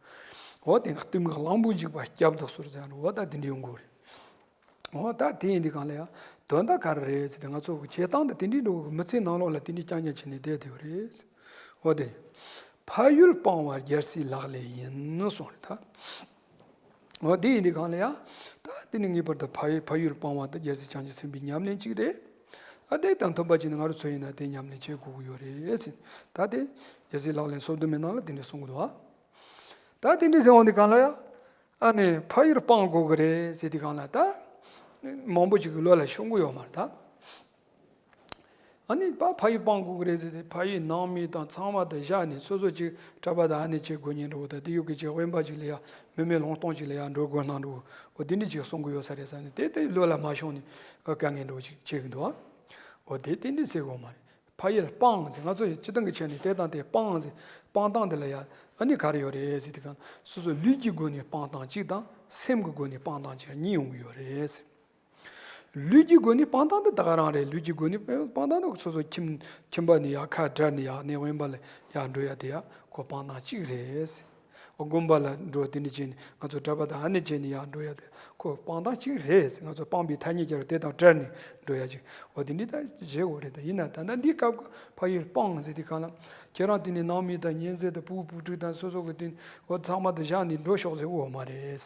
འོ་དེ་ནི་གཏི་མུག་གླང་པོ་འཇིག་པ་སྐྱབས་སུ་གསོལ་ཟེར་རོ། འོ་ད་དེ་འདྲ་ཡོང་གི་རེད། འོ་ད་དེ་ཡིན་དུས་གང་ལ་ཡང་དོན་དག་ག་རེ་རེད་ཟེར་ཏེ། ང་ཚོ་གི་བྱེད་སྟངས་དེ་དེ་འདྲའི་འགྲོ་གི་མི་ཚེའི་ནང་ལོགས་ལ་དེ་འདྲའི་རྐྱང་རྐྱང་བྱས་ནས་བསྡད་དེ་ཡོད་རེད། འོ་དེ་ནི་ཕ་ཡུལ་སྤང་བ་རྒྱལ་སྲས་ལག་ལེན་ཡིན་གསུངས་རེད་ད། འོ་དེ་ཡིན་དུས་སྒང་ལ་ཡང་ད་དེ་ནི་ངེས་པར་དུ་ཕ་ཡུལ་ཕ་ཡུལ་སྤང་བ་དེ་རྒྱལ་སྲས་བྱང་ཆུབ་སེམས་དཔའི་ཉམས་ལེན་གཅིག་རེད། ཨ་དེ་དང་མཐུན་པ་ཅིག་ནི་ང་རང་ཚོ་ཡིན་ན་དེ་ཉམས་ལེན་བྱེད་དགོས་ཀྱི་ཡོད་རེད་ཟེར། ད་དེ་རྒྱལ་སྲས་ལག་ལེན་སོ་བདུན་མའི་ནང་ལ་དེ་འདྲ་གསུང་གི་འདུག་ཨ། ད་དེ་འདྲ་ཟེར་འོང་དུས་སྒང་ལ་ཡང་ཨ་ནི་ཕ་ཡུལ་སྤང་དགོས་ཀྱི་རེད་ཟེར་དུས་སྒང་ལ་ད་མང་པོ་ཅིག་གི་བློ་ལ་ཤོང་གི་ཡོད་མ་རེད་ད། ཨ་ནི་པ་ཕ་ཡུལ་སྤང་དགོས་ཀྱི་རེད་ཟེར་ཏེ་ཕ་ཡུལ་ནང་མི་དང་ཚང་མ་དང་བཞག་ནས་སོ་སོ་ཅིག་གྲྭ་པ་དང་ཨ་ནེ་ཅིག་དགོན་གཉེན་འགྲོ་བ་དང་དེ་ཡོད་ཀྱི་ཅིག་དབེན་པ་ཅིག་ལ་ཡ་མི་མེད་ལུང་སྟོང་ཅིག་ལ་ཡ་འགྲོ་དགོས་སྣང་འགྲོ། འོ་དེ་འདྲ་ཅིག་གསུང་གི་ཡོད་ས་རེད་ཟེར་ནས་དེ་དེ་བློ་ལ་མ་ཤོང་ནས་འོ་དཀའ་ངལ་འགྲོ་ཅིག་བྱེད་ཀྱི་འདུག་འོ་དེ་དེ་འདྲ་ཟེར་དགོས་མ་རེད། ཕ་ཡུལ་སྤང་ཟེར་ང་ཚོ་ཡི་སྤྱི་བཏང་གི་ཆ་ནས་དེ་དང་དེ་སྤང་ཟེར་སྤང་སྟངས་དེ་ལ་ཡ་ཨ་ནི་ག་རེ་ཡོད་རེད་ཟེར་དུས་སྒང་སོ་སོ་ལུས་ཀྱི་སྒོ་ནས་སྤང་སྟངས་གཅིག་དང་སེམས་ཀྱི་སྒོ་ནས་སྤང་སྟངས་གཅིག་གཉིས་ཡོང་གི་ཡོད་རེད། ལུས་ཀྱི་སྒོ་ནས་སྤང་སྟངས་དེ་ད་ག་རང་རེད། ལུས་ཀྱི་སྒོ་ནས་སྤང་སྟངས་དེ་སོ་སོ་ཁྱིམ་ཁྱིམ་པ་ནས་ཡར་ཁ་བྲལ་ནས་ཡར་གནས་དབེན་པ་ལ་ཡར་འགྲོ་ཡ་དེ་ཡ་ཁོ་སྤང་སྟངས་གཅིག་རེད། དགོན་པ་ལ་འགྲོ་དེ་འདྲ་བྱས་ནས་ང་ཚོ་གྲྭ་པ་དང་ཨ་ནེ་བྱས་ནས་ཡར་འགྲོ་ཡ་དེ་ཁོ་སྤང་སྟངས་གཅིག་རེད། ང་ཚོ་སྤངས་པའི་ཐ་སྙད་སྦྱར་དེ་དང་བྲལ་ནས་འགྲོ་ཡ་ཅིག་འོ་དེ་འདྲ་ད་བྱེད་དགོས་རེད། ད་ཡིན་ན་ད་ལྟ་འདི་སྐབས་ཀྱི་ཕ་ཡུལ་སྤང་ཟེར་དུས་སྒང་ལ་ཁྱེད་རང་དེ་ནས་ནང་མི་དང་གཉེན་ཚན་དང་ཕྲུ་གུ་བུ་ཕྲུག་དང་སོ་སོ་གི་དེ་འོ་ཚང་མ་དང་བཞག་ནས་འགྲོ་ཤོག་ཟེར་དགོས་མ་རེད།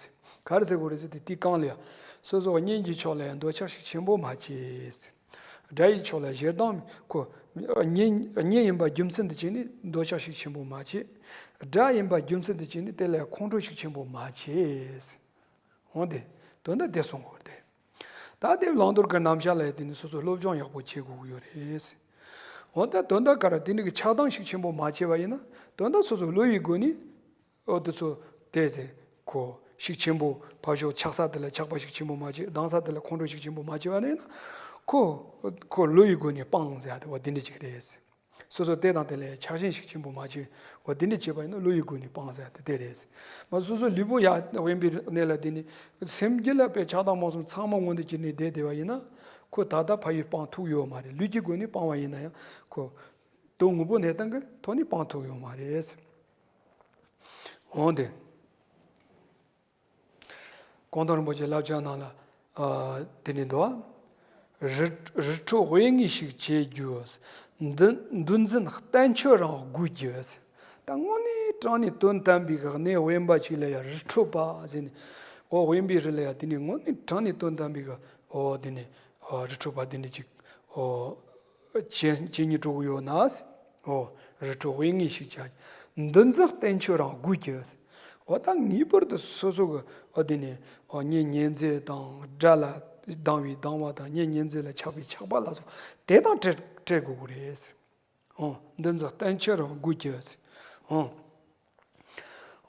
ག་རེ་ཟེར་དགོས་རེད་ཟེར་དུས་དེའི་སྒང་ལ་ཡ་སོ་སོ་གཉེན་གྱི་ཕྱོགས་ལ་ཡ་འདོད་ཆགས་ཤིག་ཆེན་པོ་མ་བྱེད། དགྲ་ཡི་ཕྱོགས་ལ་ཞེ་སྡང་ཁོ་གཉེན་གཉེན་ཡིན་པ་རྒྱུ་མཚན་དུ་བྱས་ནས་འདོད་ཆགས་ཤིག་ཆེན་པོ་མ་བྱེད། དགྲ་ཡིན་པ་རྒྱུ་མཚན་དུ་བྱས་ནས་དེ་ལ་ཡ་ཁོང་ཁྲོ་ཤིག་ཆེན་པོ་མ་བྱེད། འོ་དེ་དོན་དག་དེ་གསུང་དགོས་རེད། ད་དེ་བླང་དོར་གྱི་རྣམ་གཞག་ལ་ཡ་དེ་ནི་སོ་སོ་སློབ་སྦྱོང་ཡག་པོ་བྱེད་དགོས་ཀྱི་ཡོད་རེད། འོ་ད་དོན་དག་ག་རེ་དེ་ནི་གི་ཆགས་སྡང་ཤིག་ཆེན་པོ་མ་བྱས་པ་ཡིན་ན་དོན་དག་སོ་སོ་བློ་ཡི་སྒོ་ནས། འོ་དེ་ཚོ་དེ་ཚེ་ཁོ་ཤུགས་ཆེན་པོ་ཕར་ཕྱོགས་ཆགས་ས་དེ་ལ་ཆགས་པ་ཤུགས་ཆེན་པོ་མ་བྱེད། སྡང་ས་དེ་ལ་ཁོང་ཁྲོ་ཤུགས་ཆེན་པོ་མ་བྱེད་པ་ནས་ན་ཁོ་ཁོ་བློ་ཡི་སྒོ་ནས་སྤང་ཟེར་ཡ་དེ་འོ་དེ་འདྲ་ཅིག་རེད། སོ་སོ་དེ་དང་དེ་ལ་ཆགས་ཞེན་ཤུགས་ཆེན་པོ་མ་བྱེད། འོ་དེ་འདྲ་བྱེད་པ་ཡིན་ན་བློ་ཡི་སྒོ་ནས་སྤང་ཟེར་ཡ་དེ་དེ་རེད། ང་སོ་སོ་ལུས་པོ་ཡ་དབེན་པའི་གནས་ལ་དེ་ནི་སེམས་རྒྱུད་ལ་དཔེ་ཆགས་སྡང་རྨོངས་གསུམ་ཚང་མ་མངོན་དུ་གྱུར་ནས་བསྡད་བསྡད་པ་ཡིན་ན་ཁོ་ད་ལྟ་ཕ་ཡུལ་སྤང་ཐུབ་ཡོད་མ་རེད། ལུས་ཀྱི་སྒོ་ནས་སྤང་བ་ཡིན་ན་ཡང་ཁོ། དོན་དངོས་པོ་གནས་སྟངས་ཀྱི་ཐོག་ནས་སྤང་ཐུབ་ཡོད་མ་རེད། འོན་ཏེ། གུང་ཐང་རིན་པོ་ཆེའི་བསླབ་བྱ་ནང་ལ་ཨ་དེ་ནས་འདུག་བ། རི་རི་ཁྲོད་དབེན་གནས་ཤིག་བྱེད་རྒྱུ། འདུ་འདུ་འཛིན་བསྟན་བཅོས་རང་དགོས་རྒྱུ། ད་དངོས་གནས་དྲང་གནས་དོན་དམ་པའི་གནས་དབེན་པ་ཞིག་ལ་ཡང་རི་ཁྲོད་པ་ཟེར་ནས་འོ་དབེན་པའི་རི་ལ་ཡང་དེ་ནས་དངོས་གནས་དྲང་གནས་དོན་དམ་པའི་འོ་དེ་ནས་འོ་རི་ཁྲོད་པ་དེ་འདྲ་ཅིག་འོ། ཇི་ཇི་སྙེད་འགྲོ་གི་ཡོད་ན། འོ། རི་ཁྲོད་དབེན་གནས་ཤིག་བྱ། འདུ་འཛི་བསྟན་བཅོས་རང་དགོས་ཀྱི། འོ་ད་ངེས་པར་དུ་སོ་སོ་གི་འོ་དེ་ནས་འོ་གཉེན་ཉེ་འཛིན་དང་དགྲ་ལ་སྡང་བའི་སྡང་བ་དང་གཉེན་ཉེ་འཛིན་ལ་ཆགས་པའི་ཆགས་པ་ལ་སོགས་དེ་དང་བྲལ་བྲལ་དགོས་ཀྱི་རེད། འོ། འདུ་འཛི་བསྟན་བཅོས་རང་དགོས་ཀྱི། འོ།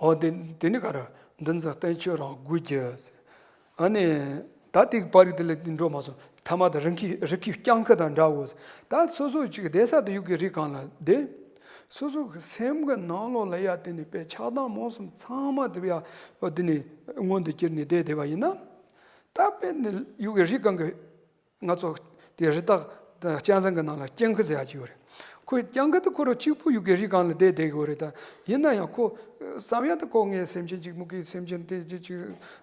འོ་དེ་དེ་ནི་ག་རེ། འདུ་འཛི་བསྟན་བཅོས་རང་དགོས་ཀྱི། ཨ་ནི། ད་དེ་པར་རིས་དེ་ལ་འགྲོ་མ་སོང་། ཐ་མ་དེ་རི་ཁའི་རི་ཁའི་སྤྱང་ཀི་དང་འདྲ་བོ། ད་སོ་སོ་ཅིག་བསྡད་ས་དེ་ཡུལ་གྱི་རི་སྒང་ལ་བསྡད། སོ་སོ་གི་སེམས་ཀྱི་ནང་ལོགས་ལ་ཡ་དེ་ནི་དཔེ་ཆགས་སྡང་རྨོངས་གསུམ་ཚང་མ་དེ་ཡ་འོ་དེ་ནི་མངོན་དུ་གྱུར་ནས་བསྡད་བསྡད་པ་ཡིན་ན། ད་དཔེ་ནི་ཡུལ་གྱི་རི་སྒང་གི་ང་ཚོ་དེ་རི་དྭགས་དང་གཅན་གཟན་གྱི་ནང་ལ་སྤྱང་ཀི་ཟེར་ཡ་ཅིག་ཡོད་རེད། ཁོའི་སྤྱང་ཀི་དེ་ཁོ་རང་གཅིག་པུ་ཡུལ་གྱི་རི་སྒང་ལ་བསྡད་བསྡད་ཀྱི་ཡོད་རེད་ད། ཡིན་ན་ཡང་ཁོ་བསམ་ཡ་དེ་ཁོ་ངའི་སེམས་ཅན་གཅིག་མུ་གེའི་སེམས་ཅན་དེ་ཅིག་ཅིག་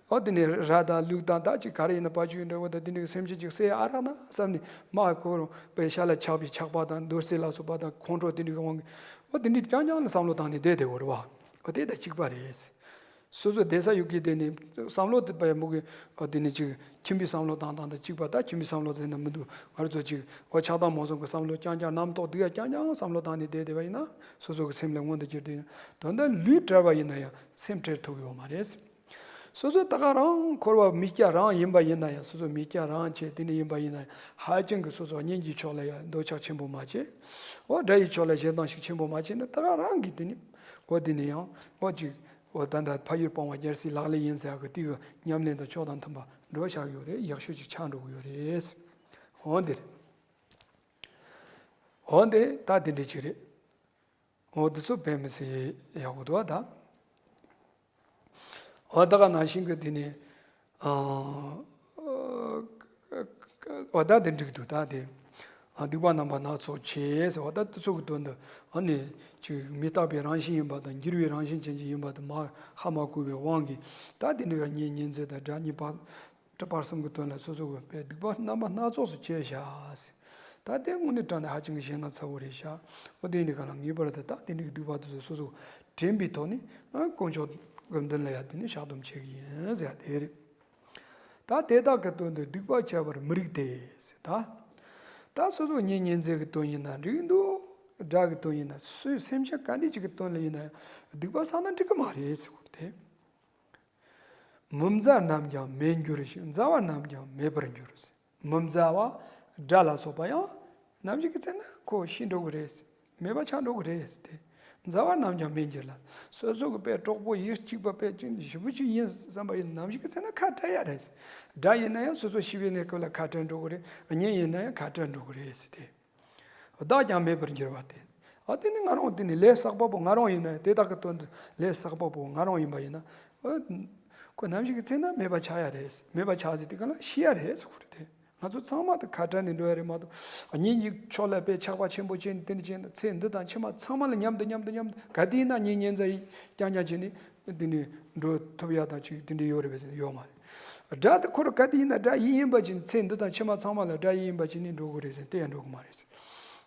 ཨོ་དེ་ནས་ར་དང་ལུག་དང་ད་ཅིག་ག་རེ་ཡིན་ན་བ་ཕྱུགས་འདྲ་བོ་དང་དེ་འདྲའི་སེམས་ཅན་ཅིག་བསད་ཨ་རག་ན་བསམ་ནས་མ་ཁོ་རང་པའི་ཤ་ལ་ཆགས་པའི་ཆགས་པ་དང་འདོད་སྲེད་ལ་སོགས་པ་དང་ཁོང་ཁྲོ་དེ་འདྲའི་དབང་གིས་ཨོ་དེ་འདྲའི་རྐྱང་རྐྱང་ལ་བསམ་བློ་བཏང་ནས་བསྡད་བསྡད་ཡོད་རེད་བ། ཨོ་དེ་དང་གཅིག་པ་རེད། སོ་སོ་བསྡད་ས་ཡུལ་གྱི་དེ་ནི་བསམ་བློ་དེ་པའི་མུ་གེ་དེ་ནི་ཅིག་ཁྱིམ་པའི་བསམ་བློ་བཏང་སྟངས་དང་གཅིག་པ། ད་ཁྱིམ་པའི་བསམ་བློ་ཟེར་ན་མི་འདུག་ང་རང་ཚོ་ཅིག་འོ་ཆགས་སྡང་རྨོངས་གསུམ་གྱི་བསམ་བློ་རྐྱང་རྐྱང་རྣམ་རྟོག་སྡུག་ཡ་རྐྱང་རྐྱང་བསམ་བློ་བཏང་ནས་བསྡད་བསྡད་པ་ཡིན་ན་སོ་སོ་གི་སེམས་ལ་མངོན་དུ་གྱུར་ཏེ་ཡིན། དོན་དག་ལུས་བྲལ་བ་ཡིན་ན་ཡང་སེམས་བྲལ་ཐུབ་ཡོད་མ་རེད། སོ་སོ་ད་ག་རང་འཁོར་བ་མི་སྐྱ་རང་ཡིན་པ་ཡིན་ན་ཡང་སོ་སོ་མི་སྐྱ་རང་བྱས་དེ་འདྲ་ཡིན་པ་ཡིན་ན་ཡང་ཧ་ཅང་གི་སོ་སོ་གཉེན་གྱི་ཕྱོགས་ལ་ཡང་འདོད་ཆགས་ཆེན་པོ་མ་བྱེད། འོ་དགྲ་ཡི་ཕྱོགས་ལ་ཞེ་སྡང་ཤུགས་ཆེན་པོ་མ་བྱེད་ན་ད་ག་རང་གི་དེ་ནི་འོ་དེ་ནི་ཡང་འོ་ཅིག་འོ་ད་ལྟ་ཕ་ཡུལ་སྤོང་བ་རྒྱལ་སྲས་ལག་ལེན་ཡིན་ཟེར་གི་དེ་གི་ཉམས་ལེན་དང་ཕྱོགས་དང་མཐུན་པ་འགྲོ་བཞག་ཡོད་རེད། ཡག་ཤོས་ཅིག་ཆགས་འགྲོ་གི་ཡོད་རེད། འོ་འདིར། འོ་འདི་ད་དེ་འདྲ་ཅིག་རེད། འོ་འདི་ཚོ་དཔེ་མི་སྲིད་ཡག་པོ་འདུག་བ་ད། འོ་ད་ག་ནང་བཞིན་གི་དེ་ནི། ཨ། འོ་ད་དེ་འགྲིག་འདུག་ད་དེ། ཨ་སྡིག་པ་རྣམ་པ་སྣ་ཚོགས་བྱས་ཟེར་བ་ད་དེ་ཚོ་གི་དོན་དུ་ཨ་ནི་ཅིག་མི་རྟག་པའི་རང་བཞིན་ཡིན་པ་དང་འགྱུར་བའི་རང་བཞིན་ཅན་ཅིག་ཡིན་པ་དེ་མ་ཧ་མ་གོ་བའི་དབང་གིས་ད་དེ་འདྲ་གཉེན་ཉེ་འཛིན་དང་དགྲ་གཉེན་པ། དྲི་བར་གསུམ་གྱི་དོན་ལ་སོ་སོ་གི་པའི་སྡིག་པ་རྣམ་པ་སྣ་ཚོགས་སུ་བྱས་བཞག་ད་དེ་དངོས་གནས་དྲང་གནས་ཧ་ཅང་གི་ཞེད་སྣང་ཚ་བོ་རེད་ཤག་འོ་དེ་ཡིན་དུས་གང་ལ་ངེས་པར་དུ་ད་དེ་འདྲའི་སྡིག་པ་དེ་ཚོ་སོ་སོ་དྲན་པའི་ཐོག་ནས་ཨ་དཀོན་མཆོག་ གི་མདུན་ལ་ཡ་དེ་ནི་བཤགས་སྡོམ་བྱེད་ཀྱི་ཡིན་ཟེར་ཡ་དེ་རེད། ད་དེ་དག་གི་དོན་དུ་སྡིག་པ་བྱ་བར་མི་རིགས་ཏེ་ཟེར་ད། ད་སོ་སོ་གཉེན་ཉེ་ཚན་གྱི་དོན་ཡིན་ན་འགྲིག་གི་འདུག་དགྲ་གི་དོན་ཡིན་ན་སུའི་སེམས་ཅན་ག་འདྲ་ཅིག་གི་དོན་ལ་ཡིན་ན་ཡང་སྡིག་པ་བསགས་ན་འགྲིག་གི་མ་རེད་ཟེར་བ་དེ། མི་མཛའ་རྣམས་ཀྱང་མེད་འགྱུར་ཞིང་། མཛའ་བ་རྣམས་ཀྱང་མེད་པར་འགྱུར། མི་མཛའ་བ་དགྲ་ལ་སོགས་པ་ཡང་ནམ་ཞིག་གི་ཚེ་ན་ཁོ་ཤི་འགྲོ་གི་རེད། མེད་པ་ཆགས་འགྲོ་གི་རེད་དེ། མཛའ་བ་རྣམས་ཀྱང་མེད་འགྱུར་ལ། སོ་སོ་གི་དཔེ་གྲོགས་པོ་ཡིད་གཅིག་པ་དཔེ་ཅིག་ཞེ་པོ་ཅིག་ཡིན་བསམ་པ་ཡིན་ནམ་ཞིག་གི་ཚེ་ན་ཁ་བྲལ་ཡ་རེད། དགྲ་ཡིན་ན་ཡང་སོ་སོ་ཤི་བའི་གནས་སྐབས་ལ་ཁ་བྲལ་འགྲོ་གི་རེད། གཉེན་ཡིན་ན་ཡང་ཁ་བྲལ་འགྲོ་གི་རེད་དེ། བདག་ཀྱང་མེད་པར་འགྱུར་བ་སྟེ། ཨ་དེ་ནི་ང་རང་དེ་ནི་ལས་བསགས་པ་པོ་ང་རང་ཡིན་ན་དེ་དག་གི་དོན་དུ་ལས་བསགས་པ་པོ་ང་རང་ཡིན་པ་ཡིན་ན། ཨ་ཁོ་ནམ་ཞིག་གི་ཚེ་ན་མེད་པ་ཆགས་ཡ་རེད། མེད་པ་ཆགས་ཟེར་དེ་ག་ལ་ཤི་ཡ་རེད་ཟེར་གོ་རེད་དེ། ང་ཚོ་ཚང་མ་དེ་ཁ་བྲལ་ནས་འགྲོ་ཡ་རེད་མ་གཏོགས་གཉེན་གྱི་ཕྱོགས་ལ་དཔེ་ཆགས་པ་ཆེན་པོ་ཅན་དེ་འདྲ་ཅན་ཚེ་འདི་དང་ཕྱི་མ་ཚང་མ་ལ་མཉམ་དུ་མཉམ་དུ་མཉམ་དུ་ག་དུས་ཡིན་ན་གཉེན་ཉེ་ཚན་ཡིན་རྐྱང་རྐྱང་བྱས་ནས་འདི་ནས་འགྲོ་ཐུབ་ཡ་དང་ཅིག་དེ་འདྲ་ཡོད་རེད་པས་ཟེར་ཡོད་མ་རེད། དགྲ་དེ་ཁོ་རང་ག་དུས་ཡིན་ན་དགྲ་ཡིན་ཡིན་པ་ཅིག་ཚེ་འདི་དང་ཕྱི་མ་ཚང་མ་ལ་དགྲ་ཡིན་ཡིན་པ་ཅིག་ནི་འགྲོ་དགོས་རེད་ཟེར་དེ་ཡང་འགྲོ་གི་མ་རེད་ཟེར།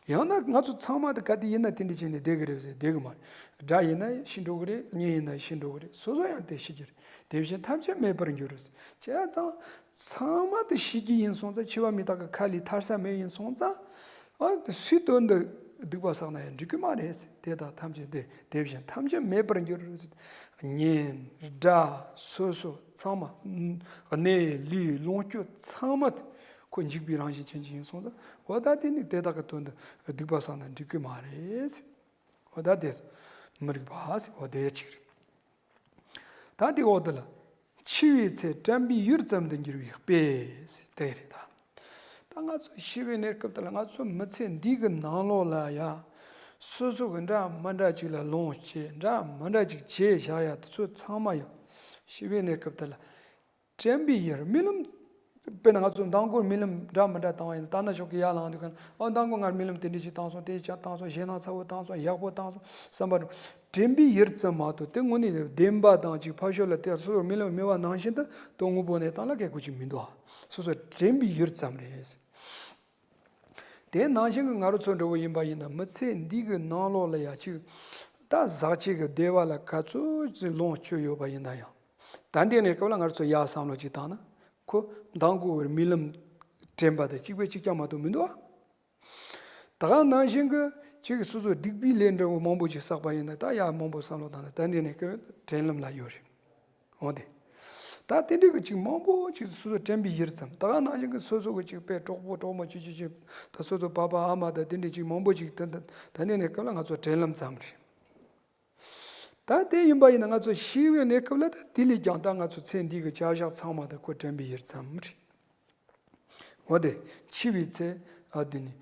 ཡང་ན་ང་ཚོ་ཚང་མ་དེ་ག་དུས་ཡིན་ན་དེ་འདྲ་བྱས་ནས་བསྡད་གི་རེད་ཟེར་བསྡད་གི་མ་རེད། དགྲ་ཡིན་ན་ཤི་འགྲོ་གི་རེད། གཉེན་ཡིན་ན་ཤི་འགྲོ་གི་རེད། སོ་སོ་ཡང་དེ་ཤི་གི་རེད། དེ་བཞིན་ཐམས་ཅད་མེད་པར་འགྱུར་རོ་ཟེར། བྱས་ཙང་ཚང་མ་དེ་ཤི་གི་ཡིན་སོང་ཙང་འཆི་བ་མི་རྟག་གི་ཁ་ལས་ཐར་ས་མེད་ཡིན་སོང་ཙང་། ཨ་དེ་སུའི་དོན་དུ་སྡིག་པ་བསགས་ན་ཡང་འགྲིག་གི་མ་རེད་ཟེར། དེ་དག་ཐམས་ཅད་དེ་དེ་བཞིན་ཐམས་ཅད་མེད་པར་འགྱུར་རོ་ཟེར། གཉེན་དགྲ་སོ་སོ་ཚང་མ་གནས་ལུས་ལོངས་སྤྱོད་ཚང་མ་དེ་ཁོ་འཇིག་པའི་རང་བཞིན་ཅན་ཅིག་ཡིན་སོང་ཙང་འོ་ད་དེ་ནི་དེ་དག་གི་དོན་དུ་སྡིག་པ་བསགས་ན་འགྲིག་གི་མ་རེད་ཟེར། འོ་ད་དེ་མི་རིགས་པ་ཟེར་འོ་དེ་ཅིག་རེད། ད་དེ་འོག་ཏུ་ལ། འཆི་བའི་ཚེ་དྲན་པའི་ཡུལ་ཙམ་དུ་འགྱུར་བའི་དཔེ་ཟེར་དེ་རེད་ད། ད་ང་ཚོ་ཤི་བའི་གནས་སྐབས་དེ་ལ་ང་ཚོ་མི་ཚེ་འདི་གི་ནང་ལོགས་ལ་ཡ། སོ་སོ་གི་འདྲ་མི་འདྲ་ཅིག་ལ་ལོངས་སྤྱད་འདྲ་མི་འདྲ་ཅིག་བྱས་བཞག་ཡ་དེ་ཚོ་ཚང་མ་ཡ། ཤི་བའི་གནས་སྐབས་དེ་ལ། དྲན་པའི་ཡུལ་རྨི་ལམ། དཔེར་ན་ང་ཚོ་མདང་དགོང་རྨི་ལམ་འདྲ་མི་འདྲ་བཏང་བ་ཡིན་ན་ད་ནང་ཞོགས་ཀྱི་ཡར་ལངས་དུས་གང་ཨ་མདང་དགོང་ང་རྨི་ལམ་དེ་འདྲ་ཞིག་བཏང་སོང་དེ་ཅག་བཏང་སོང་ཞེད་སྣང་ཚ་བོ་བཏང་སོང་ཡག་པོ་བཏང་སོང་བསམ་པ་རུ། དྲན་པའི་ཡུལ་ཙམ་མ་གཏོགས་དེ་དངོས་གནས་བདེན་པ་དང་ཅིག་ཕར་ཕྱོགས་ལ་དེ་སོ་སོར་རྨི་ལམ་རྨི་བ་ནང་བཞིན་དུ་དོན་དངོས་པོ་གནས་སྟངས་ལ་གལ་དགོས་ཀྱི་མི་འདུག་ཨ། སོ་སོར་དྲན་པའི་ཡུལ་ཙམ་རེད། དེ་ནང་བཞིན་གྱི་ང་རང་ཚོ་འདྲ་བོ་ཡིན་པ་ཡིན་ན་མི་ཚེ་འདི་གི་ནང་ལོགས་ལ་ཡ་ཅིག་ད་ཟག་བཅས་ཀྱི་བདེ་བ་ལ་ག་ཚོད་ཅིག་ལོངས་སྤྱོད་ཡོད་པ་ཡིན་ན་ཡང་། ད་འདི་ནས་སྐབས་ལ་ང་རང་ཚོ་ཡ་བསམ་བློ་ཅིག་བཏང་ན་ཁོ་མདང་དགོང་གི་རྨི་ལམ་དྲན་པ་དང་གཅིག་པའི་གཅིག་རྐྱང་མ་གཏོགས་མི་འདུག་ཨ། ད་ག་ནང་བཞིན་གྱི་ཅིག་སོ་སོ་སྡིག་པའི་ལས་འདྲ་བོ་མང་པོ་ཅིག་བསགས་པ་ཡིན་ན་ད་ཡ་མང་པོ་བསམ་བློ་བཏང་ན་ད་འདི་ནས་སྐབས་དྲན་ལམ་ལ་ཡོད་རེད། འོ་དེ། ད་དེ་འདྲའི་གི་ཅིག་མང་པོ་ཅིག་སོ་སོ་དྲན་པའི་ཡུལ་ཙམ་ད་ག་ནང་བཞིན་གི་སོ་སོ་གི་ཅིག་དཔེ་གྲོགས་པོ་གྲོགས་མོ་ཅི་ཅི་ཅི་ད་སོ་སོ་པ་ཕ་ཨ་མ་ད་དེ་འདྲའི་ཅིག་མང་པོ་ཅིག་ད་ད་ད་ནས་ནས་སྐབས་ལ་ང་ཚོ་དྲན་ལམ་ཙམ་རེད། ད་དེ་ཡིན་པ་ཡིན་ན་ང་ཚོ་ཤི་བའི་གནས་སྐབས་ལ་ད་དེ་ལས་ཀྱང་ད་ང་ཚོ་ཚེ་འདི་གི་བྱ་བཞག་ཚང་མ་ད་ཁོ་དྲན་པའི་ཡུལ་ཙམ་རེད། འོ་དེ་འཆི་བའི་ཚེ་ཨ་དེ་ནི་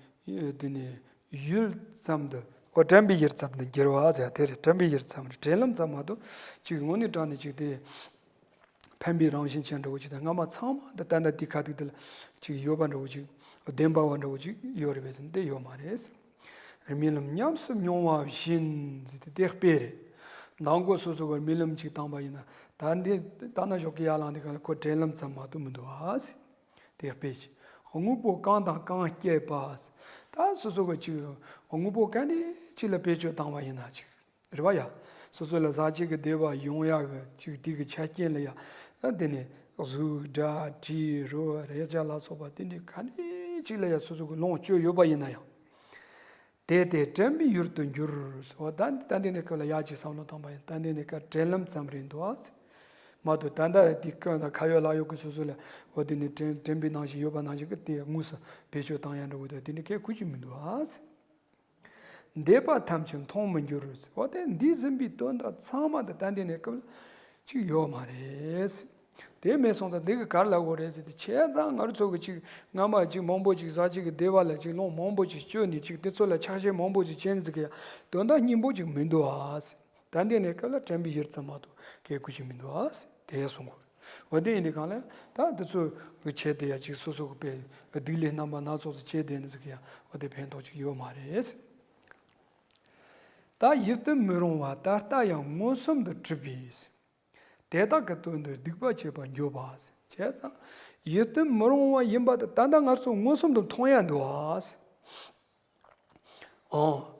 དེ་ནི་ཡུལ་ཙམ་དུ་འོ་དྲན་པའི་ཡུལ་ཙམ་དུ་འགྱུར་བ་ཟེར་དེ་རེད། དྲན་པའི་ཡུལ་ཙམ་རེད། དྲན་ལམ་ཙམ་མ་གཏོགས་ཅིག་དངོས་གནས་དྲང་གནས་ཅིག་དེ་ཕན་པའི་རང་བཞིན་ཅན་འདྲ་བོ་ཅིག་དང་སྔ་མ་ཚང་མ་འདི་ད་ལྟ་འདི་ཁ་ཐུག་འདི་ལ་ཅིག་ཡོད་པ་འདྲ་བོ་ཅིག་བདེན་པ་བ་འདྲ་བོ་ཅིག་ཡོད་རེད་པས་ཟེར་ན་དེ་ཡོད་མ་རེད། རྨི་ལམ་ཉམས་སུ་མྱོང་བ་བཞིན་ཟེར་དེ་དེ་དཔེ་རེད། མདང་དགོང་སོ་སོ་གི་རྨི་ལམ་ཅིག་བཏང་པ་ཡིན་ན་ད་འདི་ད་ནང་ཞོགས་ཀྱི་ཡར་ལངས་དུས་གང་ལ་ཁོ་དྲན་ལམ་ཙམ་མ་གཏོགས་མི་འདུག་ཨ་ཟེར། དེ་དཔེ་ཅིག་དངོས་པོ་གང་དང་གང་སྐྱེས་པ་ཟེར། ད་སོ་སོ་གི་ཅིག་དངོས་པོ་ག་འདྲ་ཅིག་ལ་བེད་སྤྱོད་བཏང་བ་ཡིན་ན་ཅིག་རེད་བ་ཡ། སོ་སོ་ལ་ཟག་བཅས་ཀྱི་བདེ་བ་ཡོང་ཡག་གི་ཅིག་དེ་གི་ཆ་རྐྱེན་ལ་ཡ། ཨ་དེ་ནས་གཟུགས་སྒྲ་དྲི་རོ་རེག་བྱ་ལ་སོགས་པ་དེ་འདྲའི་ག་འདྲ་ཅིག་ལ་ཡ་སོ་སོ་གི་ལོངས་སྤྱོད་ཡོད་པ་ཡིན་ན་ཡང་། དེ་དེ་དྲན་པའི་ཡུལ་དུ་འགྱུར་ཟེར་བ་ད་ད་འདི་ནས་སྐབས་ལ་ཡ་ཅིག་བསམ་བློ་བཏང་པ་ཡིན་ད་འདི་ནས་སྐབས་དྲན་ལམ་ཙམ་རེད་འདུག་ཨ། མ་གཏོགས་ད་ལྟ་དེ་སྐབས་ད་ཁ་ཡོད་ལག་ཡོད་ཀྱི་སོ་སོ་ལ་འོ་དེ་ནས་དྲན་དྲན་པའི་ནང་བཞིན་ཡོད་པ་ནང་བཞིན་གྱི་དེ་དངོས་སུ་བེད་སྤྱོད་བཏང་ཡ་འདྲ་བོ་དེ་དེ་འདྲ་གལ་དགོས་ཀྱི་མི་འདུག་ཨ། འདས་པ་ཐམས་ཅད་མཐོང་མི་འགྱུར། འོ་དེ་འདས་ཟིན་པའི་དོན་དག་ཚང་མ་དེ་ད་འདི་ནས་སྐབས་ལ་ཅིག་ཡོད་མ་རེད། དེ་མེད་སོང་ཙང་འདི་གི་གར་ལ་གོ་རེད་ཟེར་ཏེ་བྱས་ཙང་ང་རང་ཚོ་གི་ཅིག་སྔ་མ་ཅིག་མང་པོ་ཅིག་ཟག་བཅས་ཀྱི་བདེ་བ་ལ་ཅིག་ལོངས་མང་པོ་ཅིག་སྤྱོད་ནས་ཅིག་དེ་ཚོ་ལ་ཆགས་ཞེན་མང་པོ་ཅིག་བྱས་ནས་ཟེར་གི་ཡ་དོན་དག་སྙིང་པོ་ཅིག་མི་འདུག་ཨ། ད་འདི་ནས་སྐབས་ལ་དྲན་པའི་ཡུལ་ཙམ་མ་གཏོགས་གལ་དགོས་ཀྱི་མི་འདུག་ཨ། དེ་གསུང་གོ། འོ་དེ་ཡིན་དུས་གང་ལ་ད་དེ་ཚོ་གི་ཆེད་དུ་ཡ་ཅིག་སོ་སོ་གི་དཔེ་སྡིག་ལས་རྣམ་པ་སྣ་ཚོགས་སུ་བྱས་བསྡད་ནས་ཟེར་གི་ཡ་འོ་དེ་ཕན་ཐོགས་ཅིག་ཡོད་མ་རེད། ད་ཡིད་དུ་མི་རུང་བ་ད་ལྟ་ཡང་མངོན་སུམ་དུ་གྲུབ་པས། དེ་དག་གི་དོན་དུ་སྡིག་པ་བྱེད་པར་འགྱུར་བ། བྱས་ཙང་ཡིད་དུ་མི་རུང་བ་ཡིན་པ་དེ་ད་ལྟ་ང་ཚོ་མངོན་སུམ་དུ་མཐོང་ཡ་འདུག་ཨ། ཨང་།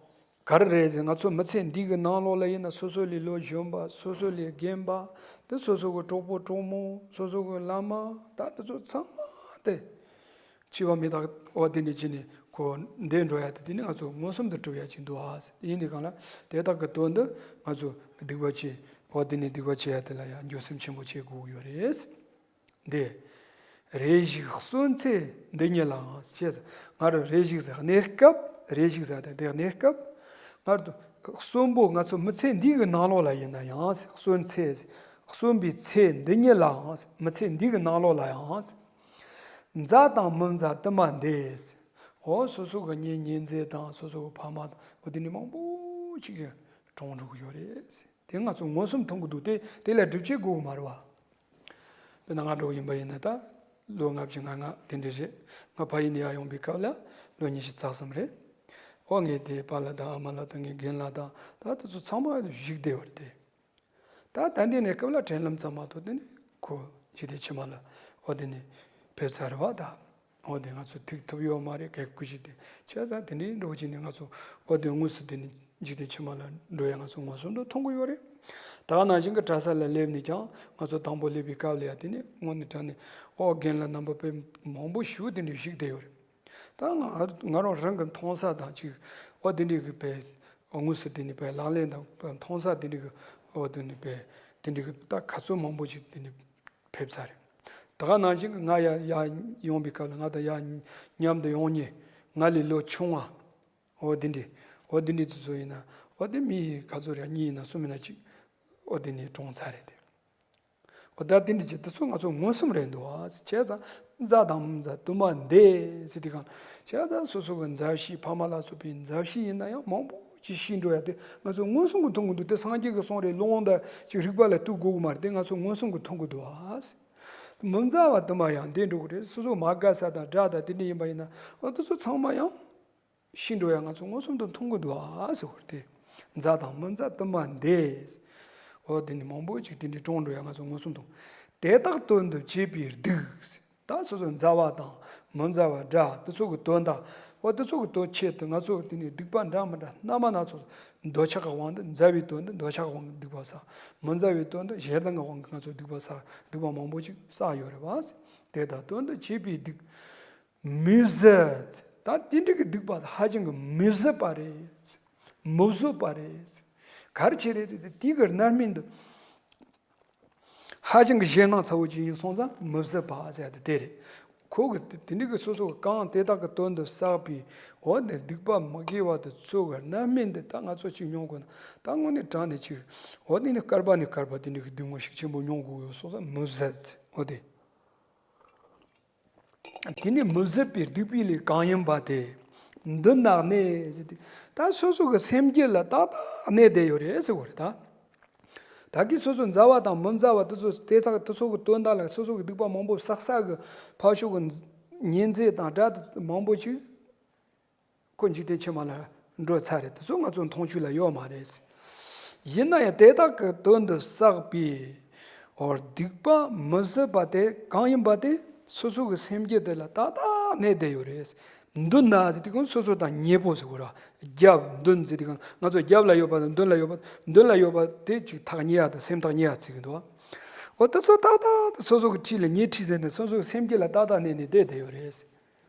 ག་རེ་རེད་ཟེར། ང་ཚོ་མི་ཚེ་འདི་གི་ནང་ལོགས་ལ་ཡིན་ན་སོ་སོ་ལས་ལོ་གཞོན་པ། སོ་སོ་ལས་རྒན་པ། དེ་སོ་སོ་གི་གྲོགས་པོ་གྲོགས་མོ། སོ་སོ་གི་བླ་མ། ད་དེ་ཚོ་ཚང་མ་དེ་འཆི་བ་མི་རྟག་པ་དེ་ནས་ཕྱིན་ནས་ཁོ་འདས་འགྲོ་ཡ་དེ། དེ་ནི་ང་ཚོ་མངོན་སུམ་དུ་གྲུབ་ཡ་ཅིག་འདུག་ཨ་ཟེར། དེ་ཡིན་དུས་གང་ལ་དེ་དག་གི་དོན་དུ་ང་ཚོ་སྡིག་པ་བྱེད་པ་དེ་ནས་སྡིག་པ་བྱེད་ཡ་དེ་ལ་ཡང་འགྱོད་སེམས་ཆེན་པོ་བྱེད་དགོས་ཀྱི་ཡོད་རེད། འདི། རེ་ཞིག་གསོན་ཚེ་འདི་ཉིད་ལའང་ཞེས། སྔར་རེ་ཞིག་ཟེར་གནས་སྐབས། རེ་ཞིག་ཟེར་དེ་འདི་གནས་སྐབས། སྔར་དུ་གསོན་པོ་ང་ཚོ་མི་ཚེ་འདི་གི་ནང་ལོགས་ལ་ཡིན་ན་ཡང་། གསོན་ཚེ། གསོན་པའི་ཚེ་འདི་ཉིད་ལའང་། མི་ཚེ་འདི་གི་ནང་ལོགས་ལ་ཡང་། མཛའ་དང་མི་མཛའ་དུ་མ་འདས། འོ་སོ་སོ་གི་གཉེན་ཉེ་ཚན་དང་སོ་སོ་གི་ཕ་མ་དང་འོ་དེ་འདྲ་མང་པོ་ཅིག་གྲོངས་འགྲོ་གི་ཡོད་རེད། དེ་ང་ཚོ་མངོན་སུམ་མཐོང་གི་འདུག་དེ་དེ་ལ་སྒྲུབ་བྱེད་དགོས་ཀྱི་མ་རེད་བ། དཔེར་ན་ང་འདྲ་བོ་ཡིན་པ་ཡིན་ན་ད་ལོ་ལྔ་བཅུ་ང་ལྔ་དེ་འདྲ་རེད། ང་ཕ་ཡུལ་ནས་ཡར་ཡོང་པའི་སྐབས་ལ་ལོ་ཉི་ཤུ་རྩ་གསུམ་རེད། འོ་ངའི་དེ་པཱ་ལགས་དང་ཨ་མ་ལགས་དང་ངའི་རྒན་ལགས་དང་ད་དེ་ཚོ་ཚང་མ་བཞུགས་བསྡད་ཡོད་རེད་དེ། ད་ད་འདི་ནས་སྐབས་ལ་དྲན་ལམ་ཙམ་མ་གཏོགས་དེ་ནས་ཁོ་འཇིག་རྟེན་ཕྱི་མ་ལ་འོ་དེ་ནས་ཕེབས་ཚར་རེད་བ་ད། འོ་དེ་ང་ཚོ་ཐུག་ཐུབ་ཡོད་མ་རེད། གལ་སྐུ་ཞིག་དེ་བྱས་ཙང་དེ་འདྲའི་འགྲོ་བ་ཅིག་ནས་ང་ཚོ་འོ་དེ་དངོས་སུ་དེ་ནས་འཇིག་རྟེན་ཕྱི་མ་ལ་འགྲོ་ཡ་ང་ཚོ་མངོན་སུམ་དུ་མཐོང་གི་ཡོད་རེད། ད་ག་ནང་བཞིན་གྱི་གྲྭ་ས་ལ་སླེབས་ནས་ཀྱང་ང་ཚོ་དང་པོ་སླེབས་པའི་སྐབས་ལ་ཡ་དེ་ནས་དངོས་གནས་དྲང་གནས་འོ་རྒན་ལགས་རྣམ་པ་དཔེ་མང་པོ་ཞིག་དེ་འདྲ་བཞུགས་བསྡད་ཡོད་རེད། ད་ང་ང་རང་རང་གི་མཐོང་ས་དང་ཅིག་འོ་དེ་འདྲའི་གི་དཔེ་དངོས་སུ་དེ་ནས་དཔེ་ལག་ལེན་དང་དཔེ་མཐོང་ས་དེ་འདྲའི་གི་འོ་དེ་ནས་དཔེ་དེ་འདྲའི་གི་ད་ག་ཚོད་མང་པོ་ཞིག་དེ་ནས་ཕེབས་ཚར་རེད། ད་ག་ནང་བཞིན་གྱི་ང་ཡ་ཡ་ཡོང་པའི་སྐབས་ལ་ང་དང་ཡ་མཉམ་དུ་ཡོང་མཁན་ང་ལས་ལོ་ཆུང་བ་འོ་དེ་འདྲའི་འོ་དེ་འདྲའི་དེ་ཚོ་ཡིན་ན་འོ་དེ་མི་ག་ཚོད་རེད། གཉིས་ཡིན་ན་གསུམ་ཡིན་ན་གཅིག་འོ་དེ་ནས་གྲོངས་ཚར་རེད་དེ། འོ་ད་དེ་འདྲ་ཅིག་དེ་ཚོ་ང་ཚོ་མངོན་སུམ་རེད་འདུག་ཨ། བྱས་ཙང་མཛའ་དང་མི་མཛའ་དུ་མ་འདས་ཟེར་དུས་གང་། བྱས་ཙང་སོ་སོ་གི་མཛའ་བཤེས་ཕ་མ་ལ་སོགས་པའི་མཛའ་བཤེས་ཡིན་ན་ཡང་མང་པོ་ཅིག་ཤི་འགྲོ་ཡ་དེ་ང་ཚོ་མངོན་སུམ་གྱིས་མཐོང་གི་འདུག་དེ་སངས་རྒྱས་ཀྱི་གསུང་རེད། ལུང་དང་ཅིག་རིག་པ་ལ་གཏུག་དགོས་ཀྱི་མ་རེད། དེ་ང་ཚོ་མངོན་སུམ་གྱིས་མཐོང་གི་འདུག་ཨ། མི་མཛའ་བ་དུ་མ་ཡང་འདས་འགྲོ་གི་རེད། སོ་སོ་མ་དགའ་ས་དང་དགྲ་དང་དེ་འདྲ་ཡིན་པ་ཡིན་ན་འོ་དེ་ཚོ་ཚང་མ་ཡང་། ཤི་འགྲོ་ཡ་ང་ཚོ་མངོན་སུམ་དུ་མཐོང་གི་འདུག་ཨ་ཟེར་བ་དེ། མཛའ་དང་མི་མཛའ་དུ་མ་འདས། འོ་དེ་ནི་མང་པོ་ཅིག་དེ་འདྲའི་གྲོངས་འགྲོ་ཡ་ང་ཚོ་མངོན་སུམ་དུ། དེ་དག་དོན་དུ་བྱས་པའི་སྡིག་ད་སོ་སོ་མཛའ་བ་དང་མི་མཛའ་བ་དགྲ་དེ་ཚོ་གི་དོན་དག་འོ་དེ་ཚོ་གི་དོན་ཆེད་དུ་ང་ཚོ་དེ་ནི་སྡིག་པ་འདྲ་མི་འདྲ་རྣམ་པ་སྣ་ཚོགས་འདོད་ཆགས་ཀྱི་དབང་དུ། མཛའ་བའི་དོན་དུ་འདོད་ཆགས་ཀྱི་དབང་གིས་སྡིག་པ་བསགས། མི་མཛའ་བའི་དོན་དུ་ཞེ་སྡང་གི་དབང་གིས་ང་ཚོ་སྡིག་པ་བསགས། སྡིག་པ་མང་པོ་ཅིག་བསགས་ཡོད་རེད་བ། དེ་དག་དོན་དུ་བྱས་པའི་སྡིག་མི་བཟད། ད་དེ་འདྲ་གི་སྡིག་པ་ཧ་ཅང་གི་མི་བཟད་པ་རེད། མི་བཟོད་པ་རེད། ག་རེ་བྱས་རེད་ཟེར་ཏེ་དེ་གི་རྣམ་སྨིན་དུ་ཧ་ཅང་གི་ཞེད་སྣང་ཚ་བོ་ཅིག་ཡིན་སོང་ཙང་མི་བཟད་པ་ཟེར་ཡ་དེ་དེ་རེད། ཁོ་གི་དེ་འདྲ་གི་སོ་སོ་གི་གང་དེ་དག་གི་དོན་དུ་བསགས་པའི་འོ་དེ་སྡིག་པ་མི་དགེ་བ་དེ་ཚོ་གི་རྣམ་སྨིན་དེ་ད་ང་ཚོ་ཅིག་མྱོང་དགོས་ན་ད་དངོས་གནས་དྲང་གནས་ཅིག་འོ་དེ་ནི་བསྐལ་པ་ནས་བསྐལ་པ་དེ་འདྲ་གི་སྡུག་བསྔལ་ཤུགས་ཆེན་པོ་མྱོང་དགོས་ཡོད་སོང་ཙང་མི་བཟད་འོ་དེ། དེ་ནི་མི་བཟད་པའི་སྡིག་པའི་ལས་གང་ཡིན་པ་དེ། མདུན་ན་གནས་ཟེར་ཏེ། ད་སོ་སོ་གི་སེམས་རྒྱུད་ལ་ཏག་ཏག་གནས་བསྡད་ཡོད་རེད་ཟེར་བ་རེད་ད། ད་གིན་སོ་སོ་མཛའ་བ་དང་མི་མཛའ་བ་དེ་ཚོ་དེ་དག་དེ་ཚོ་གི་དོན་དག་ལ་སོ་སོ་གི་སྡིག་པ་མང་པོ་བསགས་ས་གི་ཕར་ཕྱོགས་གི་ཉེ་ཚན་དང་དགྲ་དེ་མང་པོ་ཅིག་ཁོ་འཇིག་རྟེན་ཕྱི་མ་ལ་འགྲོ་ཚར་རེད། དེ་ཚོ་ང་ཚོ་མཐོང་ཆོས་ལ་ཡོད་མ་རེད། ཡིན་ན་ཡང་དེ་དག་གི་དོན་དུ་བསགས་པའི་འོ་སྡིག་པ་མི་བཟད་པ་དེ་གང་ཡིན་པ་དེ་སོ་སོ་གི་སེམས་རྒྱུད་དེ་ལ་ཏག་ཏག་གནས་བསྡད་ཡོད་རེད། མདུན་ན་ཟེར་དུས་གང་སོ་སོ་དང་ཉེ་པོ་ཟེར་དགོས་ར། རྒྱབ་མདུན་ཟེར་དུས་གང་ང་ཚོ་རྒྱབ་ལ་ཡོད་པ་དང་མདུན་ལ་ཡོད་པ། མདུན་ལ་ཡོད་པ་དེ་ཅིག་ཐག་ཉེ་ཡ་དང་སེམས་ཐག་ཉེ་ཡ་བརྩི་གི་འདུག་འོ་དེ་ཚོ་ཏག་ཏག་དེ་སོ་སོ་གི་འཁྲིས་ལ་ཉེ་འཁྲིས་ཟེར་ནས་སོ་སོ་གི་སེམས་རྒྱུད་ལ་ཏག་ཏག་གནས་ནས་བསྡད་བསྡད་ཡོད་རེད།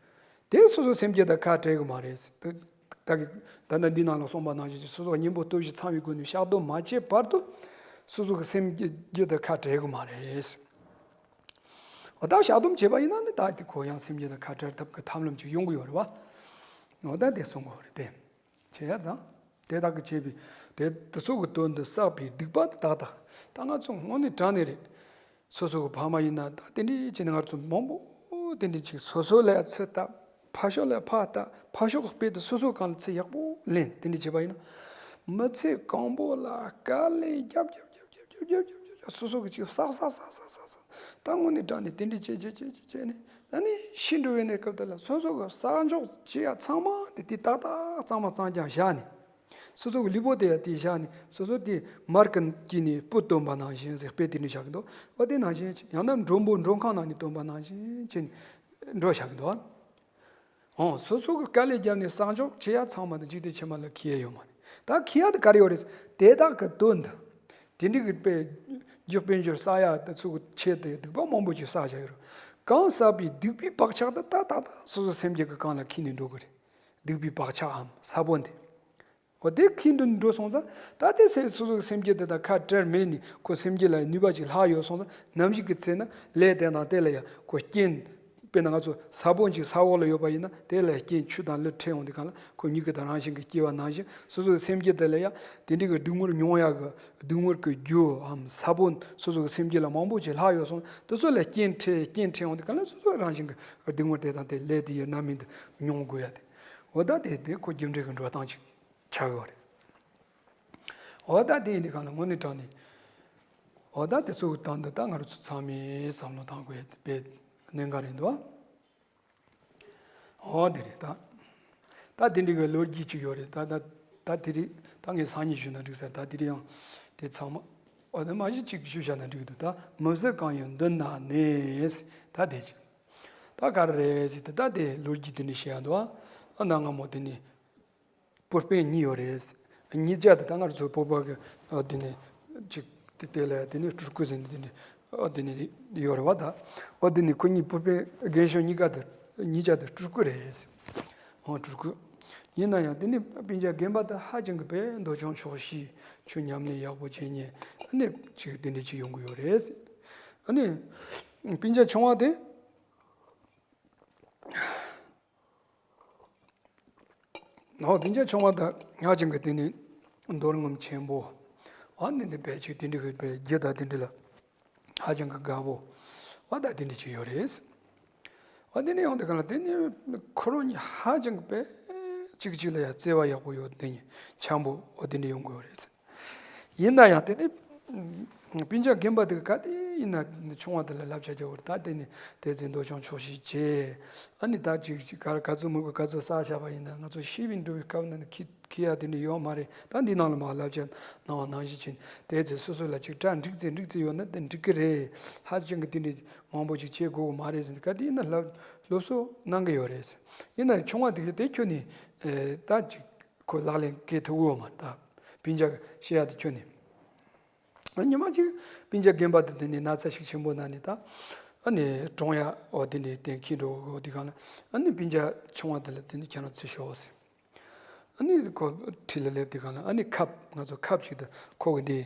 དེ་སོ་སོ་སེམས་རྒྱུད་དང་ཁ་བྲལ་གི་མ་རེད། ད་ད་གི་ད་ལྟ་འདི་ནང་ལ་གསུངས་པ་ནང་བཞིན་གྱི་སོ་སོ་གཉེན་པོ་སྟོབས་བཞི་ཚང་བའི་སྒོ་ནས་བཤགས་སྡོམ་མ་བྱས་བར་དུ་སོ་སོ་གི་སེམས་རྒྱུད་དང་ཁ་བྲལ་གི་མ་རེད། འོ་ད་བཤགས་སྡོམ་བྱས་པ་ཡིན་ན་ནི་ད་དེ་ཁོ་ཡང་སེམས་རྒྱུད་དང་ཁ་བྲལ་ཐབས་ཀྱི་ཐབས་ལམ་ཅིག་ཡོང་གི་ཡོད་རེད་བ། འོ་ད་དེ་གསུང་གི་ཡོད་རེད་དེ། བྱས་ཙང་། དེ་དག་གིས་བྱས་པའི་དེ་དེ་ཚོ་གི་དོན་དུ་བསགས་པའི་སྡིག་པ་དེ་དག་དང་ད་ང་ཚོ་དངོས་གནས་དྲང་གནས་རེད། སོ་སོ་གི་ཕ་མ་ཡིན་ན་ད་དེ་འདྲའི་བྱས་ནས་ང་ཚོ་མང་པོ་དེ་འདྲའི་ཅིག་སོ་སོ་ལ་ཚུར་ལྟ། ཕར་ཕྱོགས་ལ་ཕར་ལྟ། ཕར་ཕྱོགས་ཀྱི་དཔེ་དེ་སོ་སོ་གང་ལ་ཚུར་ཡག་པོ་ལེན། དེ་འདྲའི་བྱས་པ་ཡིན་ན། མི་ཚེ་གང་པོ་ལ་དཀའ་ལས་རྒྱབ་རྒྱབ་རྒྱབ་རྒྱབ་རྒྱབ་རྒྱབ་རྒྱབ་རྒྱབ་སོ་སོ་གི་ཅིག་བསགས་བསགས་བསགས་བསགས་བསགས་བསགས། ད་དངོས་གནས་དྲང་གནས་དེ་འདྲའི་བྱས་བྱས་བྱས་བྱས་བྱས་ནས་ད་ནི་ཤི་འགྲོ་བའི་གནས་སྐབས་དེ་ལ་སོ་སོ་གི་བསགས་འཇོག་བྱེད་ཡ་ཚང་མ་དེ་དེ་ཏག་ཏག་གཙང་མ་གཙང་རྐྱང་བཞག་ནས། སོ་སོ་གི་ལུས་པོ་དེ་ཡ་དེ་བཞག་ནས་སོ་སོ་དེ་མར་གྱི་དཀྱིལ་ནས་སྤུ་བཏོན་པ་ནང་བཞིན་ཟེར་དཔེ་དེ་ནས་བཞག་གི་འདུག་འོ་དེ་ནང་བཞིན་ཡང་ན་མགྲོན་པོ་མགྲོན་ཁང་ནང་ནས་བཏོན་པ་ནང་བཞིན་བྱས་ནས་འགྲོ་བཞག་གི་འདུག་འོ་སོ་སོ་གི་དཀའ་ལས་བརྒྱབ་ནས་བསགས་འཇོག་བྱེད་ཡ་ཚང་མ་དེ་འཇིག་རྟེན་ཕྱི་མ་ལ་འཁྱེར་ཡ་ཡོད་མ་རེད། ད་ཁྱི་ཡ་དེ་ག་རེ་ཡོད་རེད། དེ་དག་གི་དོན་དུ། དེ་འདྲའི་གི་དཔེ་རྒྱུ་དཔལ་འབྱོར་བསགས་ཡ་དེ་ཚོ་གི་ཆེད་དུ་སྡིག་པ་མང་པོ་ཅིག་བསགས་བཞག་ཡོད་རེད། གང་བསགས་པའི་སྡིག་པའི་བག་ཆགས་དེ་ད་ད་ད་སོ་སོ་སེམས་རྒྱུད་ཀྱི་གང་ལ་ཁྱི་ནས་འགྲོ་གི་རེད། སྡིག་པའི་བག་ཆགས་འམ་ས་བོན་དེ། འོ་དེ་ཁྱི་འགྲོ་འགྲོ་སོང་ཙང་ད་དེ་སེ་སོ་སོ་སེམས་རྒྱུད་དེ་དང་ཁ་བྲལ་མེད་ནས་ཁོ་སེམས་རྒྱུད་ལ་ནུས་པ་ཅིག་ལྷག་ཡོད་སོང་ཙང་ནམ་ཞིག་གི་ཚེ་ན་ལས་དེ་དང་དེ་ལ་ཡང་ཁོ་རྐྱེན། དཔེར་ན་ང་ཚོ་ས་བོན་ཅིག་ས་འོག་ལ་ཡོད་པ་ཡིན་ན་དེ་ལ་རྐྱེན་ཆུ་དང་ལུད་འཕྲད་ཡོང་དུས་གང་ལ་ཁོ་མྱུ་གུ་དང་རང་བཞིན་གྱིས་སྐྱེ་བ་ནང་བཞིན་སོ་སོའི་སེམས་རྒྱུད་དེ་ལ་ཡང་དེ་འདྲའི་གི་སྡུག་བསྔལ་མྱོང་ཡག་གི་སྡུག་བསྔལ་གྱི་རྒྱུ་འམ་ས་བོན་སོ་སོ་གི་སེམས་རྒྱུད་ལ་མང་པོ་ཅིག་ལྷག་ཡོད་སོང་དེ་ཚོ་ལ་རྐྱེན་འཕྲད་རྐྱེན་འཕྲད་ཡོང་དུས་གང་ལ་སོ་སོ་རང་བཞིན་གྱི་སྡུག་བསྔལ་དེ་དང་དེ་ལས་དེ་ཡི་རྣམ་སྨིན་དུ་མྱོང་དགོས་ཡ་དེ། འོ་ད་དེ་དེ་ཁོ་རྒྱུ་འབྲས་ཀྱི་འགྲོ་སྟངས་ཅིག་ཆགས་ཡོད་རེད། འོ་ད་དེ་ཡིན་དུས་གང་ལ་དངོས་གནས་དྲང་ནས། འོ་ད་དེ་ཚོ་གི་དོན་དུ་ད་ང་རང་ཚོ་ཚང་མས་བསམ་བློ་བཏང་དགོས་པའི་གནད་འགག་རེད་འདུག་འོ་དེ་རེད་ད། ད་དེ་འདྲའི་གི་ལོ་རྒྱུས་ཅིག་ཡོད་རེད་ད་ད། ད་དེ་རིང་ད་ངས་སང་ཉིན་ཞུས་ན་འགྲིག་ས་རེད་ད་དེ་རིང་ཡང་དེ་ཚང་མ། འོ་དེ་མ་གཞི་ཅིག་ཞུས་བཞག་ན་འགྲིག་གི་འདུག་ད་མི་བཟོད་གང་ཡོད་མདུན་ན་གནས། ད་དེ་ཅིག་ད་ག་རེ་རེད་ཟེར་ཏེ་ད་དེ་ལོ་རྒྱུས་དེ་འདྲ་བཤད་ཡ་འདུག་ཨ་ན་སྔ་མོ་དེ་ནི། པུར་པན་གཉིས་ཡོད་རེད། གཉིས་ཆ་དེ་ད་ང་རང་ཚོ་བོད་པ་གི་ཨ་དེ་ནས་ཅིག་དེ་དེ་ལ་དེ་ནས་སྤྲུལ་སྐུ་ཟེར་ནས་དེ་ནས་ཨ་དེ་ནས་ཡོད་རེད་བ་ད། ཨ་དེ་ནས་ཁོ་གཉིས་པུར་པན་རྒན་གཞོན་གཉིས་ཀ་དེ་གཉིས་ཆ་དེ་སྤྲུལ་སྐུ་རེད། ཨོ་སྤྲུལ་སྐུ། ཡིན་ན་ཡང་དེ་ནས་སྤུན་ཀྱག་རྒན་པ་དེ་ཧ་ཅང་གི་དཔེ་འདོད་ཆུང་ཆོག་ཤེས་ཆོས་ཉམས་ལེན་ཡག་པོ་བྱེད་མཁན་ཨ་ནི་ཅིག་དེ་འདྲ་ཅིག་ཡོང་གི་ཡོད་རེད། ཨ་ནི་སྤུན་ཀྱག་ཆུང་བ་དེ། ནའོ་སྤུན་ཀྱག་ཆུང་བ་དང་ང་ཅན་གྱི་དེ་ནི་མདོ་སྔོན་ཆེན་པོ། ཨ་ནི་འདི་བས་ཅིག་དེ་འདྲི་གི་བས་རྒྱུ་དང་དེ་འདྲི་ལ་ཧ་ཅང་གི་དགའ་བོ། ཨ་ད་དེ་འདྲི་ཅིག་ཡོད་རེད། ཨ་དེ་ནི་ཡོང་དེ་ག་ལ་དེ་ནི་ཁོ་རང་གཉིས་ཧ་ཅང་གི་བས་ཅིག་ཅིག་ལ་ཡ་བརྩེ་བ་ཡག་པོ་ཡོད་དེ་ནི་འཆམ་པོ་ཨ་དེ་འདྲི་ཡོང་གི་ཡོད་རེད། ཡིན་ན་ཡང་དེ་ནི། སྤུན་ཀྱག་རྒན་པ་དེ་ག་ག་དེ་ཡིན་ན་ཆུང་བ་དེ་ལ་བསླབ་བྱ་རྒྱག་དགོས་རེད་ད་དེ་ནི་དེ་ཚེ་འདོད་ཆུང་ཆོག་ཤེས་བྱས། ཨ་ནི་ད་ཅིག་ཅིག་ག་ག་ཚོད་མི་དགོས་ག་ཚོད་བསགས་བཞག་པ་ཡིན་ན་ང་ཚོ་ཤི་བའི་འགྲོ་བའི་སྐབས་ན་ནི་ཁི་ཁི་ཡ་དེ་འདྲ་ཡོད་མ་རེད་ད་འདི་ནང་ལ་མ་བསླབ་བྱ་གནང་བ་ནང་བཞིན་བྱས་ནས་དེ་ཚེ་སོ་སོ་ལ་ཅིག་གྲ་འགྲིག་ཚེ་འགྲིག་ཚེ་ཡོད་ན་དེ་འགྲིག་གི་རེད། ཧ་ཅང་གི་དེ་འདྲ་མང་པོ་ཅིག་བྱེད་དགོས་གི་མ་རེད་ཟེར་ནས་ག་དེ་ཡིན་ན་སློབ་སློབ་གསོ་གནང་གི་ཡོད་རེད། ཡིན་ན་ཆུང་བ་དེ་གི་དེ་ཁྱོད་ནི་ད་ཅིག་ཁོ་ལག་ལེན་འགེལ་ཐུབ་ཡོད་མ་རེད་ད། སྤུན་ཀྱག་བཤད་ཡ་དེ་ཁྱོད་ནི། ཉི་མ་གཅིག་སྤུན་ཀྱག་རྒན་པ་དེ་དེ་ནས་ན་ཚ་ཤུགས་ཆེན་པོ་ན་ནས་ད། ཨ་ནི་གྲོངས་ཡ་འོ་དེ་འདྲའི་གཏན་འཁེལ་འགྲོ་འོ་དེ་གང་ལ་ཨ་ནི་སྤུན་ཀྱག་ཆུང་བ་དེ་ལ་དེ་ནས་ཁྱེད་རང་ཚུར་ཤོག་ཟེར། ཨ་ནི་ཁོ་ཁྲིད་ལ་སླེབས་དེ་གང་ལ་ཨ་ནི་ཁབ་ང་ཚོ་ཁབ་ཅིག་ཏུ་ཁོ་གི་འདི།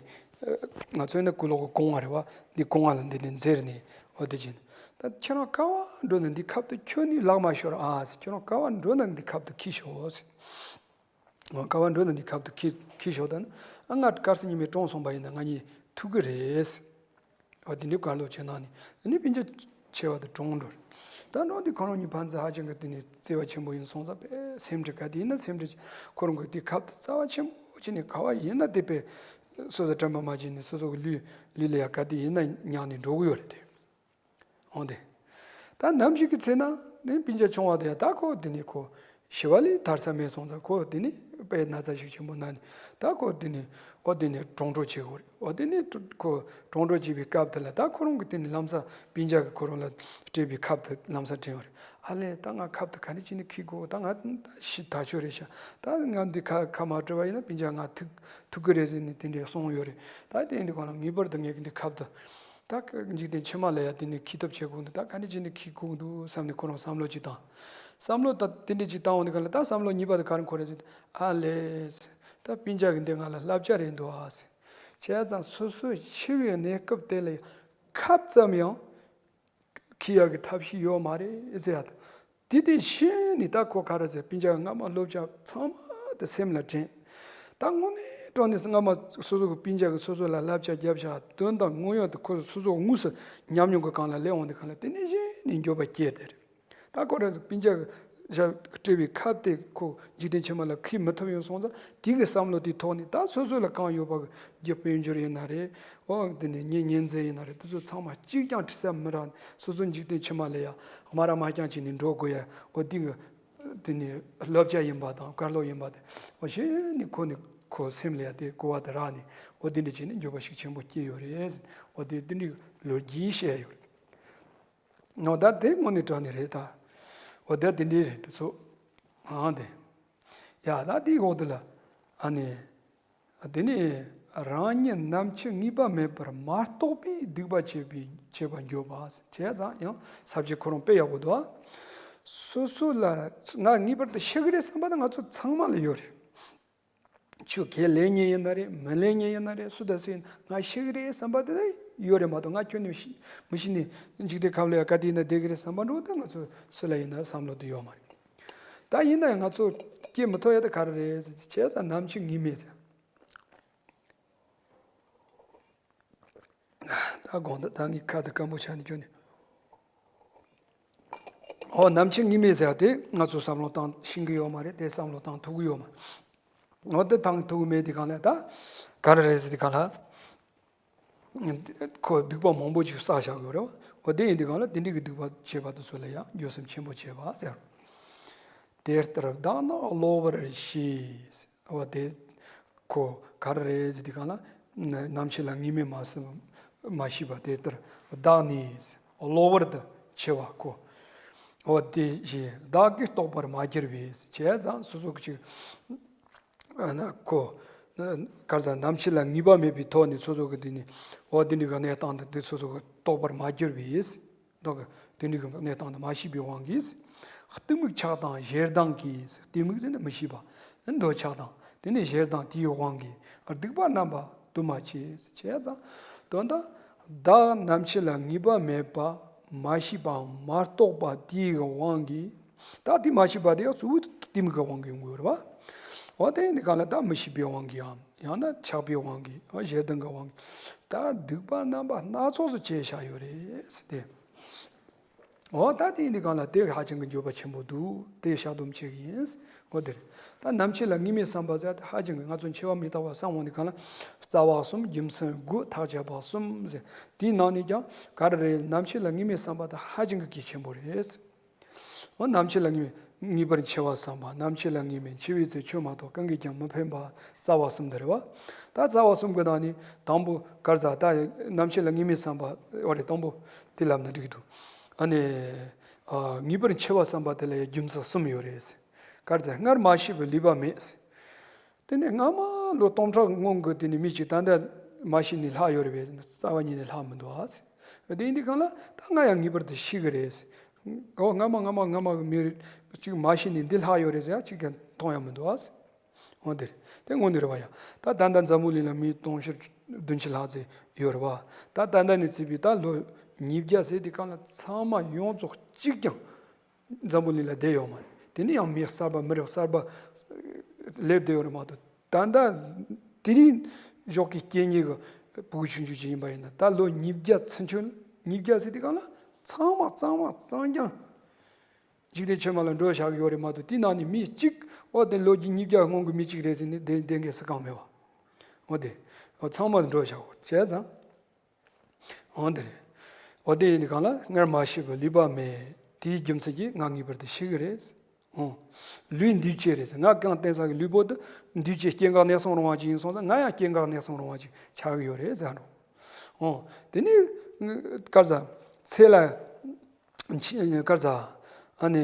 ང་ཚོ་ཡིན་ན་ཀུ་ལོག་གི་གོང་བ་རེད་བ་འདི་གོང་བ་ལ་འདི་ནས་འཛེར་ནས་འོ་དེ་བྱས་ནས་ད་ཁྱེད་རང་ག་བ་འགྲོ་ན་འདི་ཁབ་ཏུ་ཁྱོད་ནི་ལག་མ་ཤོར་ཨ་ཟེར་ཁྱེད་རང་ག་བ་འགྲོ་ན་འདི་ཁབ་ཏུ་ཁྱེར་ཤོག་ཟེར། ཨོ་ཀ་བ་འགྲོ་ན་འདི་ཁབ་ཏུ་ཁྱེར་ཁྱེར་ཤོག་ད་ནི་ཨ་ང་སྐར་ས་ཉི་མའི་གྲོངས་སོང་པ་ཡིན་ན་ང་གཉིས་ཐུག་གི་རེད། ཨོ་དེ་འདྲའི་བཀའ་སློབ་བྱས་གནང་ནས་ཨ་ནི་སྤུན་ཀྱག་ཆེ་བ་དེ་གྲོངས་འགྲོ་རེད། ད་འགྲོ་འདི་ཁོ་རང་གཉིས་ཕན་ཚུན་ཧ་ཅང་གི་དེ་ནས་བརྩེ་བ་ཆེན་པོ་ཡིན་སོང་ཙང་པས་སེམས་ཁྲལ་ག་དེ་ཡིན་ན་སེམས་ཁྲལ་ཁོ་རང་གི་དེ་ཁབ་ཏུ་རྩ་བ་ཆེན་པོ་བྱས་ནས་ག་བ་ཡིན་ན་དེ་པས་སོ་སོ་དྲན་པ་མ་བརྗེད་ནས་སོ་སོ་གི་ལུས་ལུས་ལ་ཡ་ག་དེ་ཡིན་ན་མྱངས་ནས་འགྲོ་གི་ཡོད་རེད་དེ། འོང་སྟེ། ད་ནམ་ཞིག་གི་ཚེ་ན་ནི་སྤུན་ཀྱག་ཆུང་བ་དེ་ཡང་ད་ཁོ་དེ་ནི་ཁོ་ཞི་བ་ལས་ཐར་ས་མེད་སོང་ཙང་ཁོ་དེ་ནི་དཔེ་ན་ཚ་ཤུགས་ཆེན་པོ་ན་ནི་ད་ཁོ་དེ་ནི་ཨོ་དེ་ནི་གྲོངས་འགྲོ་བྱེད་དགོས་རེད། ཨོ་དེ་ནི་ཁོ་གྲོངས་འགྲོ་བྱེད་པའི་སྐབས་དེ་ལ་ད་ཁོ་རང་གི་དེ་ནི་ལམ་སང་སྤུན་ཀྱག་གི་ཁོ་རང་ལ་སྤྲད་པའི་ཁབ་དེ་ལམ་སང་དྲན་ཡོད་རེད། ཨ་ལས་ད་ང་ཁབ་དེ་ག་ནས་ཅི་ནས་ཁྱེར་དགོས་ད་ང་ད་ཤི་ད་ཆོག་རེད་ཤག་ད་ང་འདི་ཁ་ཁ་མ་སྤྲད་པ་ཡིན་ན་སྤུན་ཀྱག་ང་ཐུག་ཐུག་གི་རེད་ཟེར་ནས་དེ་འདྲས་གསུངས་ཡོད་རེད། ད་དེ་འདི་གོང་ལ་ངེས་པར་དུ་ངས་འདི་ཁབ་དེ། ད་འཇིག་རྟེན་ཕྱི་མ་ལ་ཡང་དེ་ནས་ཁྱེར་ཐབས་བྱེད་དགོས་འདུག་ད་ག་འདྲ་བྱས་ནས་ཁྱེར་དགོས་འདུག་བསམ་ནས་ཁོ་རང་བསམ་བློ་ཅིག་བཏང་། བསམ་བློ་ད་དེ་འདྲ་ཅིག་བཏང་འོང་དུས་ག་ལ་ད་བསམ་བློ་གཉིས་པ་དེ་ག་རེ་འཁོར་རེད་ཟེར། ཨ་ལས། ད་སྤུན་ཀྱག་གི་འདི་ང་ལ་བསླབ་བྱ་རེད་འདུག་ཨ་ཟེར། བྱས་ཙང་སོ་སོའི་འཆི་བའི་གནས་སྐབས་དེ་ལ་ཡང་ཁབ་ཙམ་ཡང་ཁྱེར་ཡག་གི་ཐབས་ཤེས་ཡོད་མ་རེད་ཟེར་ཡ་ད། དེ་དེ་ཤེས་ནས་ད་ཁོ་ག་རེ་ཟེར་སྤུན་ཀྱག་སྔ་མ་སློབ་བྱ་ཚང་མ་དེ་སེམས་ལ་དྲན། ད་དངོས་གནས་དྲང་གནས་སྔ་མ་སོ་སོ་གི་སྤུན་ཀྱག་གིས་སོ་སོ་ལ་བསླབ་བྱ་བརྒྱབ་བཞག་དོན་དང་དངོས་ཡོད་དེ་ཁོ་སོ་སོ་དངོས་སུ་ཉམས་མྱོང་གི་སྒང་ལ་སླེབས་འོང་དུས་གང་ལ་དེ་ནས་གཞི་ནས་འགྱོད་པ་སྐྱེས་དེ་རེད། ད་ཁོ་རང་སྤུན་ཀྱག་གིས་སྤྲད་པའི་ཁབ་དེ་ཁོ་འཇིག་རྟེན་ཕྱི་མ་ལ་ཁྱེར་མི་ཐུབ་ཡོང་སོང་ཙང་དེ་གི་བསམ་བློ་དེའི་ཐོག་ནས་ད་སོ་སོ་ལ་གང་ཡོད་པ་གི་རྒྱུ་དཔལ་འབྱོར་ཡིན་ན་རེད། ཨོ་དེ་ནས་ཉེ་ཉེ་ཚན་ཡིན་ན་རེད། དེ་ཚོ་ཚང་མ་གཅིག་ཀྱང་འཁྲི་ས་མི་རག་ནས་སོ་སོ་འཇིག་རྟེན་ཕྱི་མ་ལ་ཡ་དམའ་ར་དམའ་རྐྱང་བྱས་ནས་འགྲོ་དགོས་ཡ་ཨོ་དེ་གི་དེ་ནས་བསླབ་བྱ་ཡིན་པ་དང་བཀའ་སློབ་ཡིན་པ་དེ་ཨོ་གཞི་ནས་ཁོ་ནས་ཁོ་སེམས་ལ་ཡ་དེ་གོ་བ་དེ་རག་ནས་ཨོ་དེ་འདྲ་བྱས་ནས་འགྱོད་པ་ཤུགས་ཆེན་པོ་སྐྱེས་ཡོད་རེད། ཨོ་དེ་དེ་འདྲའི་ལོ་རྒྱུས་བཤད་ཡོད་རེད། ཨོ་ད་དེ་དངོས་གནས་དྲང་གནས་རེད་ད། ཨོ་ད་དེ་འདྲའི་རེད་དེ་ཚོ། ཨང་དེ། ཡ་ད་དེའི་འོག་དེ་ལ། ཨ་ནི། དེ་ནས་རང་ཉིད་ནམ་འཆི་ངེས་པ་མེད་པར་མ་རྟོགས་པའི་སྡིག་པ་བྱེད་པའི་བྱེད་པར་འགྱུར་བ། བྱས་ཙང་ཡང་ས་བཅད་ཁོ་རང་དཔེ་ཡག་པོ་འདུག་ཨ། སོ་སོ་ལ་ང་ངེས་པར་དུ་ཤི་གི་རེད་བསམ་པ་ནི་ང་ཚོ་ཚང་མ་ལ་ཡོད་རེད། ཆོས་ཁས་ལེན་མཁན་ཡིན་ན་རེད། མི་ལེན་མཁན་ཡིན་ན་རེད། སུ་དང་སུ་ཡིན་ང་ཤི་གི་རེད་བསམ་པ་དེ་ནི་ཡོད་རེད་མ་གཏོགས། ང་ཁྱོན་ནས་ཤི་མི་ཤི་ནས་འཇིག་རྟེན་ཁམས་ལ་ཡ་ག་དུས་ཡིན་ན་བསྡད་གི་རེད་བསམ་པ་འདྲ་བོ་ད་ང་ཚོ་སུ་ལ་ཡིན་ན་བསམ་བློ་དེ་ཡོད་མ་རེད། ད་ཡིན་ན་ཡང་ང་ཚོ་སྐྱེ་མི་ཐུབ་ཡ་དེ་ག་རེ་རེད་ཟེར། བྱས་ཙང་ནམ་འཆི་ངེས་མེད་ཟེར། ད་དགོངས་དག་ད་ངའི་ཁ་དེ་སྐམ་པོ་ཆགས་ནས་ཁྱོན་ནས། ཨོ་ནམ་འཆི་ངེས་མེད་ཟེར་ཡ་དེ་ང་ཚོ་བསམ་བློ་བཏང་ཤེས་གི་ཡོད་མ་རེད། དེ་བསམ་བློ་བཏང་ཐུབ་གི་ཡོད་མ་རེད། འོ་དེ་བཏང་ཐུབ་གི་མེད་དུས་སྒང་ལ་ད་ག་རེ་རེད་ཟེར་དུས་སྒང་ལ། ཁོ་སྡིག་པ་མང་པོ་ཅིག་བསགས་བཞག་ཡོད་རེད་བ། འོ་དེ་ཡིན་དུས་སྒང་ལ་དེ་འདྲའི་གི་སྡིག་པ་བྱས་པ་དེ་ཚོ་ལ་ཡང་འགྱོད་སེམས་ཆེན་པོ་བྱེད་པ་ཟེར། དེ་ལྟར་བདག་ནི་གློ་བུར་ཤི། འོ་དེ་ཁོ་ག་རེ་རེད་ཟེར་དུས་སྒང་ལ་ནམ་འཆི་ལ་ངེས་མེད་མ་སེམས་མ་ཤེས་པ། དེ་ལྟར་བདག་ནི་གློ་བུར་དུ་འཆི་བ་ཁོ། འོ་དེ་བཞིན་བདག་གིས་རྟོགས་པར་མ་གྱུར་པས། བྱས་ཙང་སོ་སོ་གི་ཅིག་ཨ་ན་ཁོ། ག་རེ་ཟེར། ནམ་འཆི་ལ་ངེས་པ་མེད་པའི་ཐོག་ནས་སོ་སོ་གི་དེ་ནི་འོ་དེ་འདྲའི་གི་གནས་སྟངས་དེ་དེ་སོ་སོ་གི་རྟོགས་པར་མ་གྱུར་པས། ད་གི་དེ་འདྲའི་གི་གནས་སྟངས་དེ་མ་ཤེས་པའི་དབང་གིས། གཏི་མུག་ཆགས་དང་ཞེ་སྡང་གིས། གཏི་མུག་ཟེར་ན་མི་ཤེས་པ། འདོད་ཆགས་དང་དེ་ནི་ཞེ་སྡང་དེའི་དབང་གིས་སྡིག་པ་རྣམ་པ་དུ་མ་བྱས། བྱས་ཙང་དོན་དག་བདག་ནམ་འཆི་ལ་ངེས་པ་མེད་པ་མ་ཤེས་པའམ་མ་རྟོགས་པ་དེའི་དབང་གིས། ད་དེ་མ་ཤེས་པ་དེ་ཡང་གཙོ་བོ་གཏི་མུག་གི་དབང་གིས་ཡོང་གི་ཡོད་རེད་བ། འོ་དེ་ཡིན་དུས་སྒང་ལ་ད་མི་ཤེས་པའི་དབང་གིས་འམ། ཡང་ན་ཆགས་པའི་དབང་གིས། འོ་ཞེ་སྡང་གི་དབང་གིས། ད་སྡིག་པ་རྣམ་པ་སྣ་ཚོགས་སུ་བྱས་བཞག་ཡོད་རེད་ཟེར་ཏེ། འོ་ད་དེ་ཡིན་དུས་སྒང་ལ་དེ་ཧ་ཅང་གི་འགྱོད་པ་ཆེན་པོ་འདུག་དེ་བཤགས་སྡོམ་བྱེད་ཀྱི་ཡིན། འོ་དེ་རེད། ད་ནམ་འཆི་ལ་ངེས་མེད་བསམ་པ་ཟེར་དེ་ཧ་ཅང་གི་ང་ཚོ་འཆི་བ་མི་རྟག་པ་བསམ་འོང་དུས་སྒང་ལ་རྩ་བ་གསུམ། རྒྱུ་མཚན་དགུ། ཐག་བཅད་པ་གསུམ་ཟེར། དེའི་ནང་ནས་ཀྱང་ག་རེ་རེད། ནམ་འཆི་ལ་ངེས་མེད་བསམ་པ་དེ་ཧ་ཅང་གི་གལ་ཆེན་པོ་རེད། འོ་ནམ་འཆི་ལ་ངེས་མེད། ངེས་པར་འཆི་བ་བསམ་པ། ནམ་འཆི་ལ་ངེས་མེད། འཆི་བའི་ཚེ་ཆོས་མ་གཏོགས་གང་གིས་ཀྱང་མི་ཕན་པ། རྩ་བ་གསུམ་དེ་རེད་བ། ད་རྩ་བ་གསུམ་གྱི་ནང་ནས་དང་པོ་ག་རེ་ཟེར། ད་ནམ་འཆི་ལ་ངེས་མེད་བསམ་པ་འོ་རེད། དང་པོ་དེ་ལབ་ན་འགྲིག་གི་འདུག་ཨ་ནི། ཨ་ངེས་པར་འཆི་བ་བསམ་པ་དེ་ལ་ཡང་རྒྱུ་མཚན་གསུམ་ཡོད་རེད། ག་རེ་ཟེར། སྔར་མ་ཤེས་པའི་ལུས་པ་མེད། དེ་ནས་སྔ་མ་ལོ་སྟོང་ཕྲག་སྔོན་གྱི་དེ་ནས་མི་གཅིག་ད་ལྟ་མ་ཤི་ནས་ལྷག་ཡོད་རེད་པས། རྩ་བ་ཉིད་ནས་ལྷག་མི་འདུག་ཨ། དེ་ཡིན་དུས་སྒང་ལ་ད་ང་ཡང་ངེས་པར་དུ་ཤི་གི་རེད། འོ་སྔ་མ་སྔ་མ་སྔ་མ་གི་མི་གཅིག་མ་ཤི་ནས་འདི་ལྷག་ཡོད་རེད་ཟེར་ཡ་གཅིག་ཀྱང་མཐོང་ཡ་མི་འདུག་ཨ། འོ་དེ་རེད། དེ་དངོས་གནས་རེད་བ་ཡ། ད་ད་ལྟ་འཛམ་བུ་གླིང་ལ་མི་སྟོང་ཕྲག་བདུན་ཅུ་ལྷག་ཙམ་ཡོད་རེད་བ། ད་ད་ལྟ་ནས་བརྩིས་པའི་ད་ལོ་ཉིས་བརྒྱ་ཟེར་དུས་སྒང་ལ་ཚང་མ་ཡོངས་རྫོགས་གཅིག་ཀྱང་འཛམ་བུ་གླིང་ལ་བསྡད་ཡོད་མ་རེད། དེ་ནས་ཡང་མི་གསར་པ་མི་རབས་གསར་པ་སླེབས་བསྡད་ཡོད་རེད་མ་གཏོགས། ད་ལྟ་དེ་རིང་ཞོགས་ཀྱི་སྐྱེས་ཉེ་གི་ཕྲུ་གུ་ཆུང་ཆུང་ཅིག་ཡིན་པ་ཡིན་ན། ད་ལོ་ཉིས་བརྒྱ་ཚུན་ཆོད། ཉིས་བརྒྱ་ཟེར་དུས་སྒང་ལ་ཚང་མ་གཙང་མ་གཙང་རྐྱང་འཇིག་རྟེན་ཕྱི་མ་ལ་འགྲོ་བཞག་གི་ཡོད་རེད་མ་གཏོགས། དེའི་ནང་ནས་མི་གཅིག་འོ་དེ་ལོ་ཉིས་བརྒྱ་སྔོན་གྱི་མི་གཅིག་རེད་ཟེར་ནས་བསྡད་བསྡད་མཁན་སུ་གང་མེད་བ། འོ་དེ་འོ་ཚང་མ་འགྲོ་བཞག་གི་ཡོད་རེད། བྱས་ཙང་། འོ་འདི་རེད། འོ་དེ་ཡིན་དུས་སྒང་ལ་སྔར་མ་ཤི་བའི་ལུས་པ་མེད། དེའི་རྒྱུ་མཚན་གྱིས་ང་ངེས་པར་དུ་ཤི་གི་རེད། འོ། ལུས་འདུས་བྱས་རེད། ང་གང་བསྟན་ས་གི་ལུས་པོ་འདི་འདུས་བྱས་སྐྱེ་འགག་གནས་གསུམ་རུང་བ་ཅིག་ཡིན་སོང་ཙང་ང་ཡང་སྐྱེ་འགག་གནས་གསུམ་རུང་བ་ཅིག་ཆགས་ཀྱི་ཡོད་རེད་ཟེར་འགྲོ། འོ། དེ་ནི་ག་རེ་ཟེར། ཚེ་ལ། འཆི་ག་རེ་ཟེར། ཨ་ནི།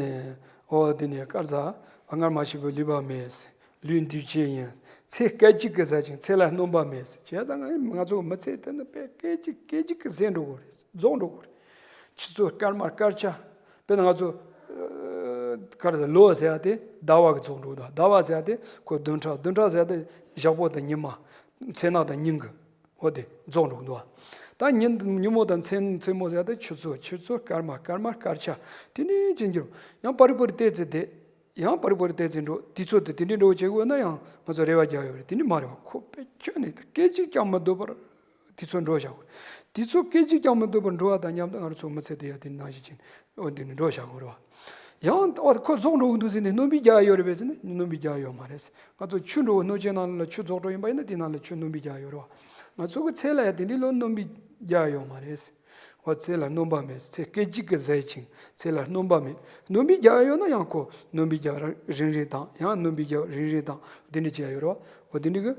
འོ་དེ་ནི་ག་རེ་ཟེར། སྔར་མ་ཤི་བའི་ལུས་པ་མེད། ལུས་འདུས་བྱས་ཡིན། ཚེ་སྐད་ཅིག་གིས་ཟད་ཅིང་ཚེ་ལ་སྣོན་པ་མེད། བྱས་ཙང་ང་ང་ཚོ་མི་ཚེ་དེ་ནི་དཔེ་སྐད་ཅིག་སྐད་ཅིག་གིས་ཟད་འགྲོ་གི་རེད། རྫོགས་འགྲོ་གི་རེད། ཆུ་ཚོད་སྐར་མ་སྐར་ཆ། དཔེར་ན་ང་ཚོ་ཨ་ག་རེ་ཟེར། ལོ་ཟེར་ཡ་དེ་ཟླ་བ་གིས་རྫོགས་འགྲོ་གི་འདུག་ཟླ་བ་ཟེར་ཡ་དེ་ཁོ་བདུན་ཕྲག་བདུན་ཕྲག་ཟེར་ཡ་དེ་ཞག་པོ་དང་ཉི་མ། མཚན་ནག་དང་ཉིན་གྱི། འོ་དེ་རྫོགས་འགྲོ་གི་འདུག་ད་ཉིན་ཉིན་མོ་དང་མཚན་མཚན་མོ་ཟེར་ཡ་དེ་ཆུ་ཚོད། ཆུ་ཚོད་སྐར་མ། སྐར་མ་སྐར་ཆ། དེ་ནས་ཅི་འགྱུར། ཡང་པར་པར་བལྟས་ཚེ་བསྡད། ཡང་པར་པར་བལྟས་ཚེ་འགྲོ། དུས་ཚོད་དེ་དེ་འདྲའི་འགྲོ་བྱེད་དགོས་ན་ཡང་ང་ཚོ་རེ་བ་རྒྱག་ཡོད་རེད། དེ་ནི་མ་རེད་བ། ཁོ་དཔེ་ཁྱོན་ནས་སྐད་ཅིག་ཀྱང་མི་སྡོད་པར་དུས་ཚོད་འགྲོ་བཞག་གོ། དུས་ཚོད་སྐད་ཅིག་ཀྱང་མི་སྡོད་པར་འགྲོ་བ་དང་མཉམ་དུ་ང་རང་ཚོ་མི་ཚེ་དེ་ཡང་དེ་ནང་བཞིན་ཅིག་འོ་དེ་ནི་འགྲོ་བཞག་གོ་རེད་བ། ཡང་འོ་ཁོ་རྫོགས་འགྲོ་གི་འདུག་ཟེར་ནས་སྣོན་པ་རྒྱག་ཡོད་རེད་པས་ཟེར་ན་སྣོན་པ་རྒྱག་ཡོད་མ་རེད། ང་ཚོ་ཆུ་འགྲོ་བའི་སྣོད་ཆས་ནང་ལ་ཆུ་རྫོགས་འགྲོ་ཡིན་པ་ཡིན་ན་དེ་ནང་ལ་ཆུ་སྣོན་པ་རྒྱག་ཡོད་རེད་བ། ང་ཚོ་གི་ཚེ་ལ་ཡང་དེ་འདྲའི་ལོ་སྣོན་པ་རྒྱག་ཡོད་མ་རེད། འོ་ཚེ་ལ་སྣོན་པ་མེད། ཚེ་སྐད་ཅིག་གིས་ཟད་ཅིང་ཚེ་ལ་སྣོན་པ་མེད། སྣོན་པ་རྒྱག་ཡོད་ན་ཡང་ཁོ་སྣོན་པ་རྒྱག་རིང་རིང་དང་ཡང་སྣོན་པ་རྒྱག་རིང་རིང་དང་དེ་འདྲ་བྱས་ཡོད་རེད་བ། འོ་དེ་འདྲ་གི་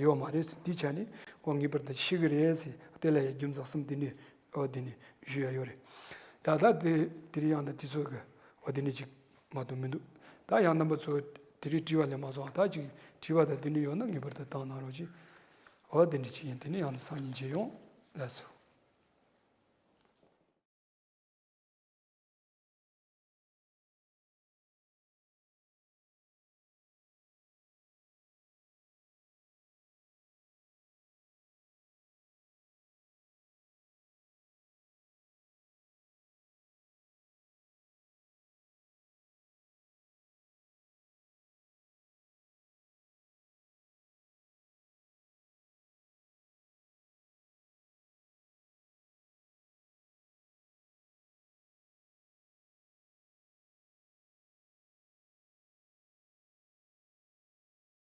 ཡོད་མ་རེད། དེ་ཆ་ནས་འོ་ངེས་པར་དུ་ཤི་གི་རེད་ཟེར། དེ་ལ་ཡང་རྒྱུ་མཚན་གསུམ་དེ་འདྲ་འོ་དེ་འདྲ་ཞུ་ཡ་ཡོད་རེད། ཡ་ད་དེ་དེ་རིང་ཡང་ད་དེ་ཚོ་གི་འོ་དེ་འདྲ་ཅིག་མ་གཏོགས་མི་འདུག་ད་ཡང་རྣམ་པ་ཚོ་ དེ་རིང་དྲི་བ་ལས་མ་སོང་བ། ད་ཅིག་དྲི་བ་དང་དེ་འདྲ་ཡོད་ན་ངེས་པར་དུ་བཏང་གནང་རོགས་གྱིས། འོ་དེ་འདྲ་ཅིག་ཡིན། དེ་ནས་ཡང་ན་སང་ཉིན་མཇལ་ཡོང་། ལགས་སོ།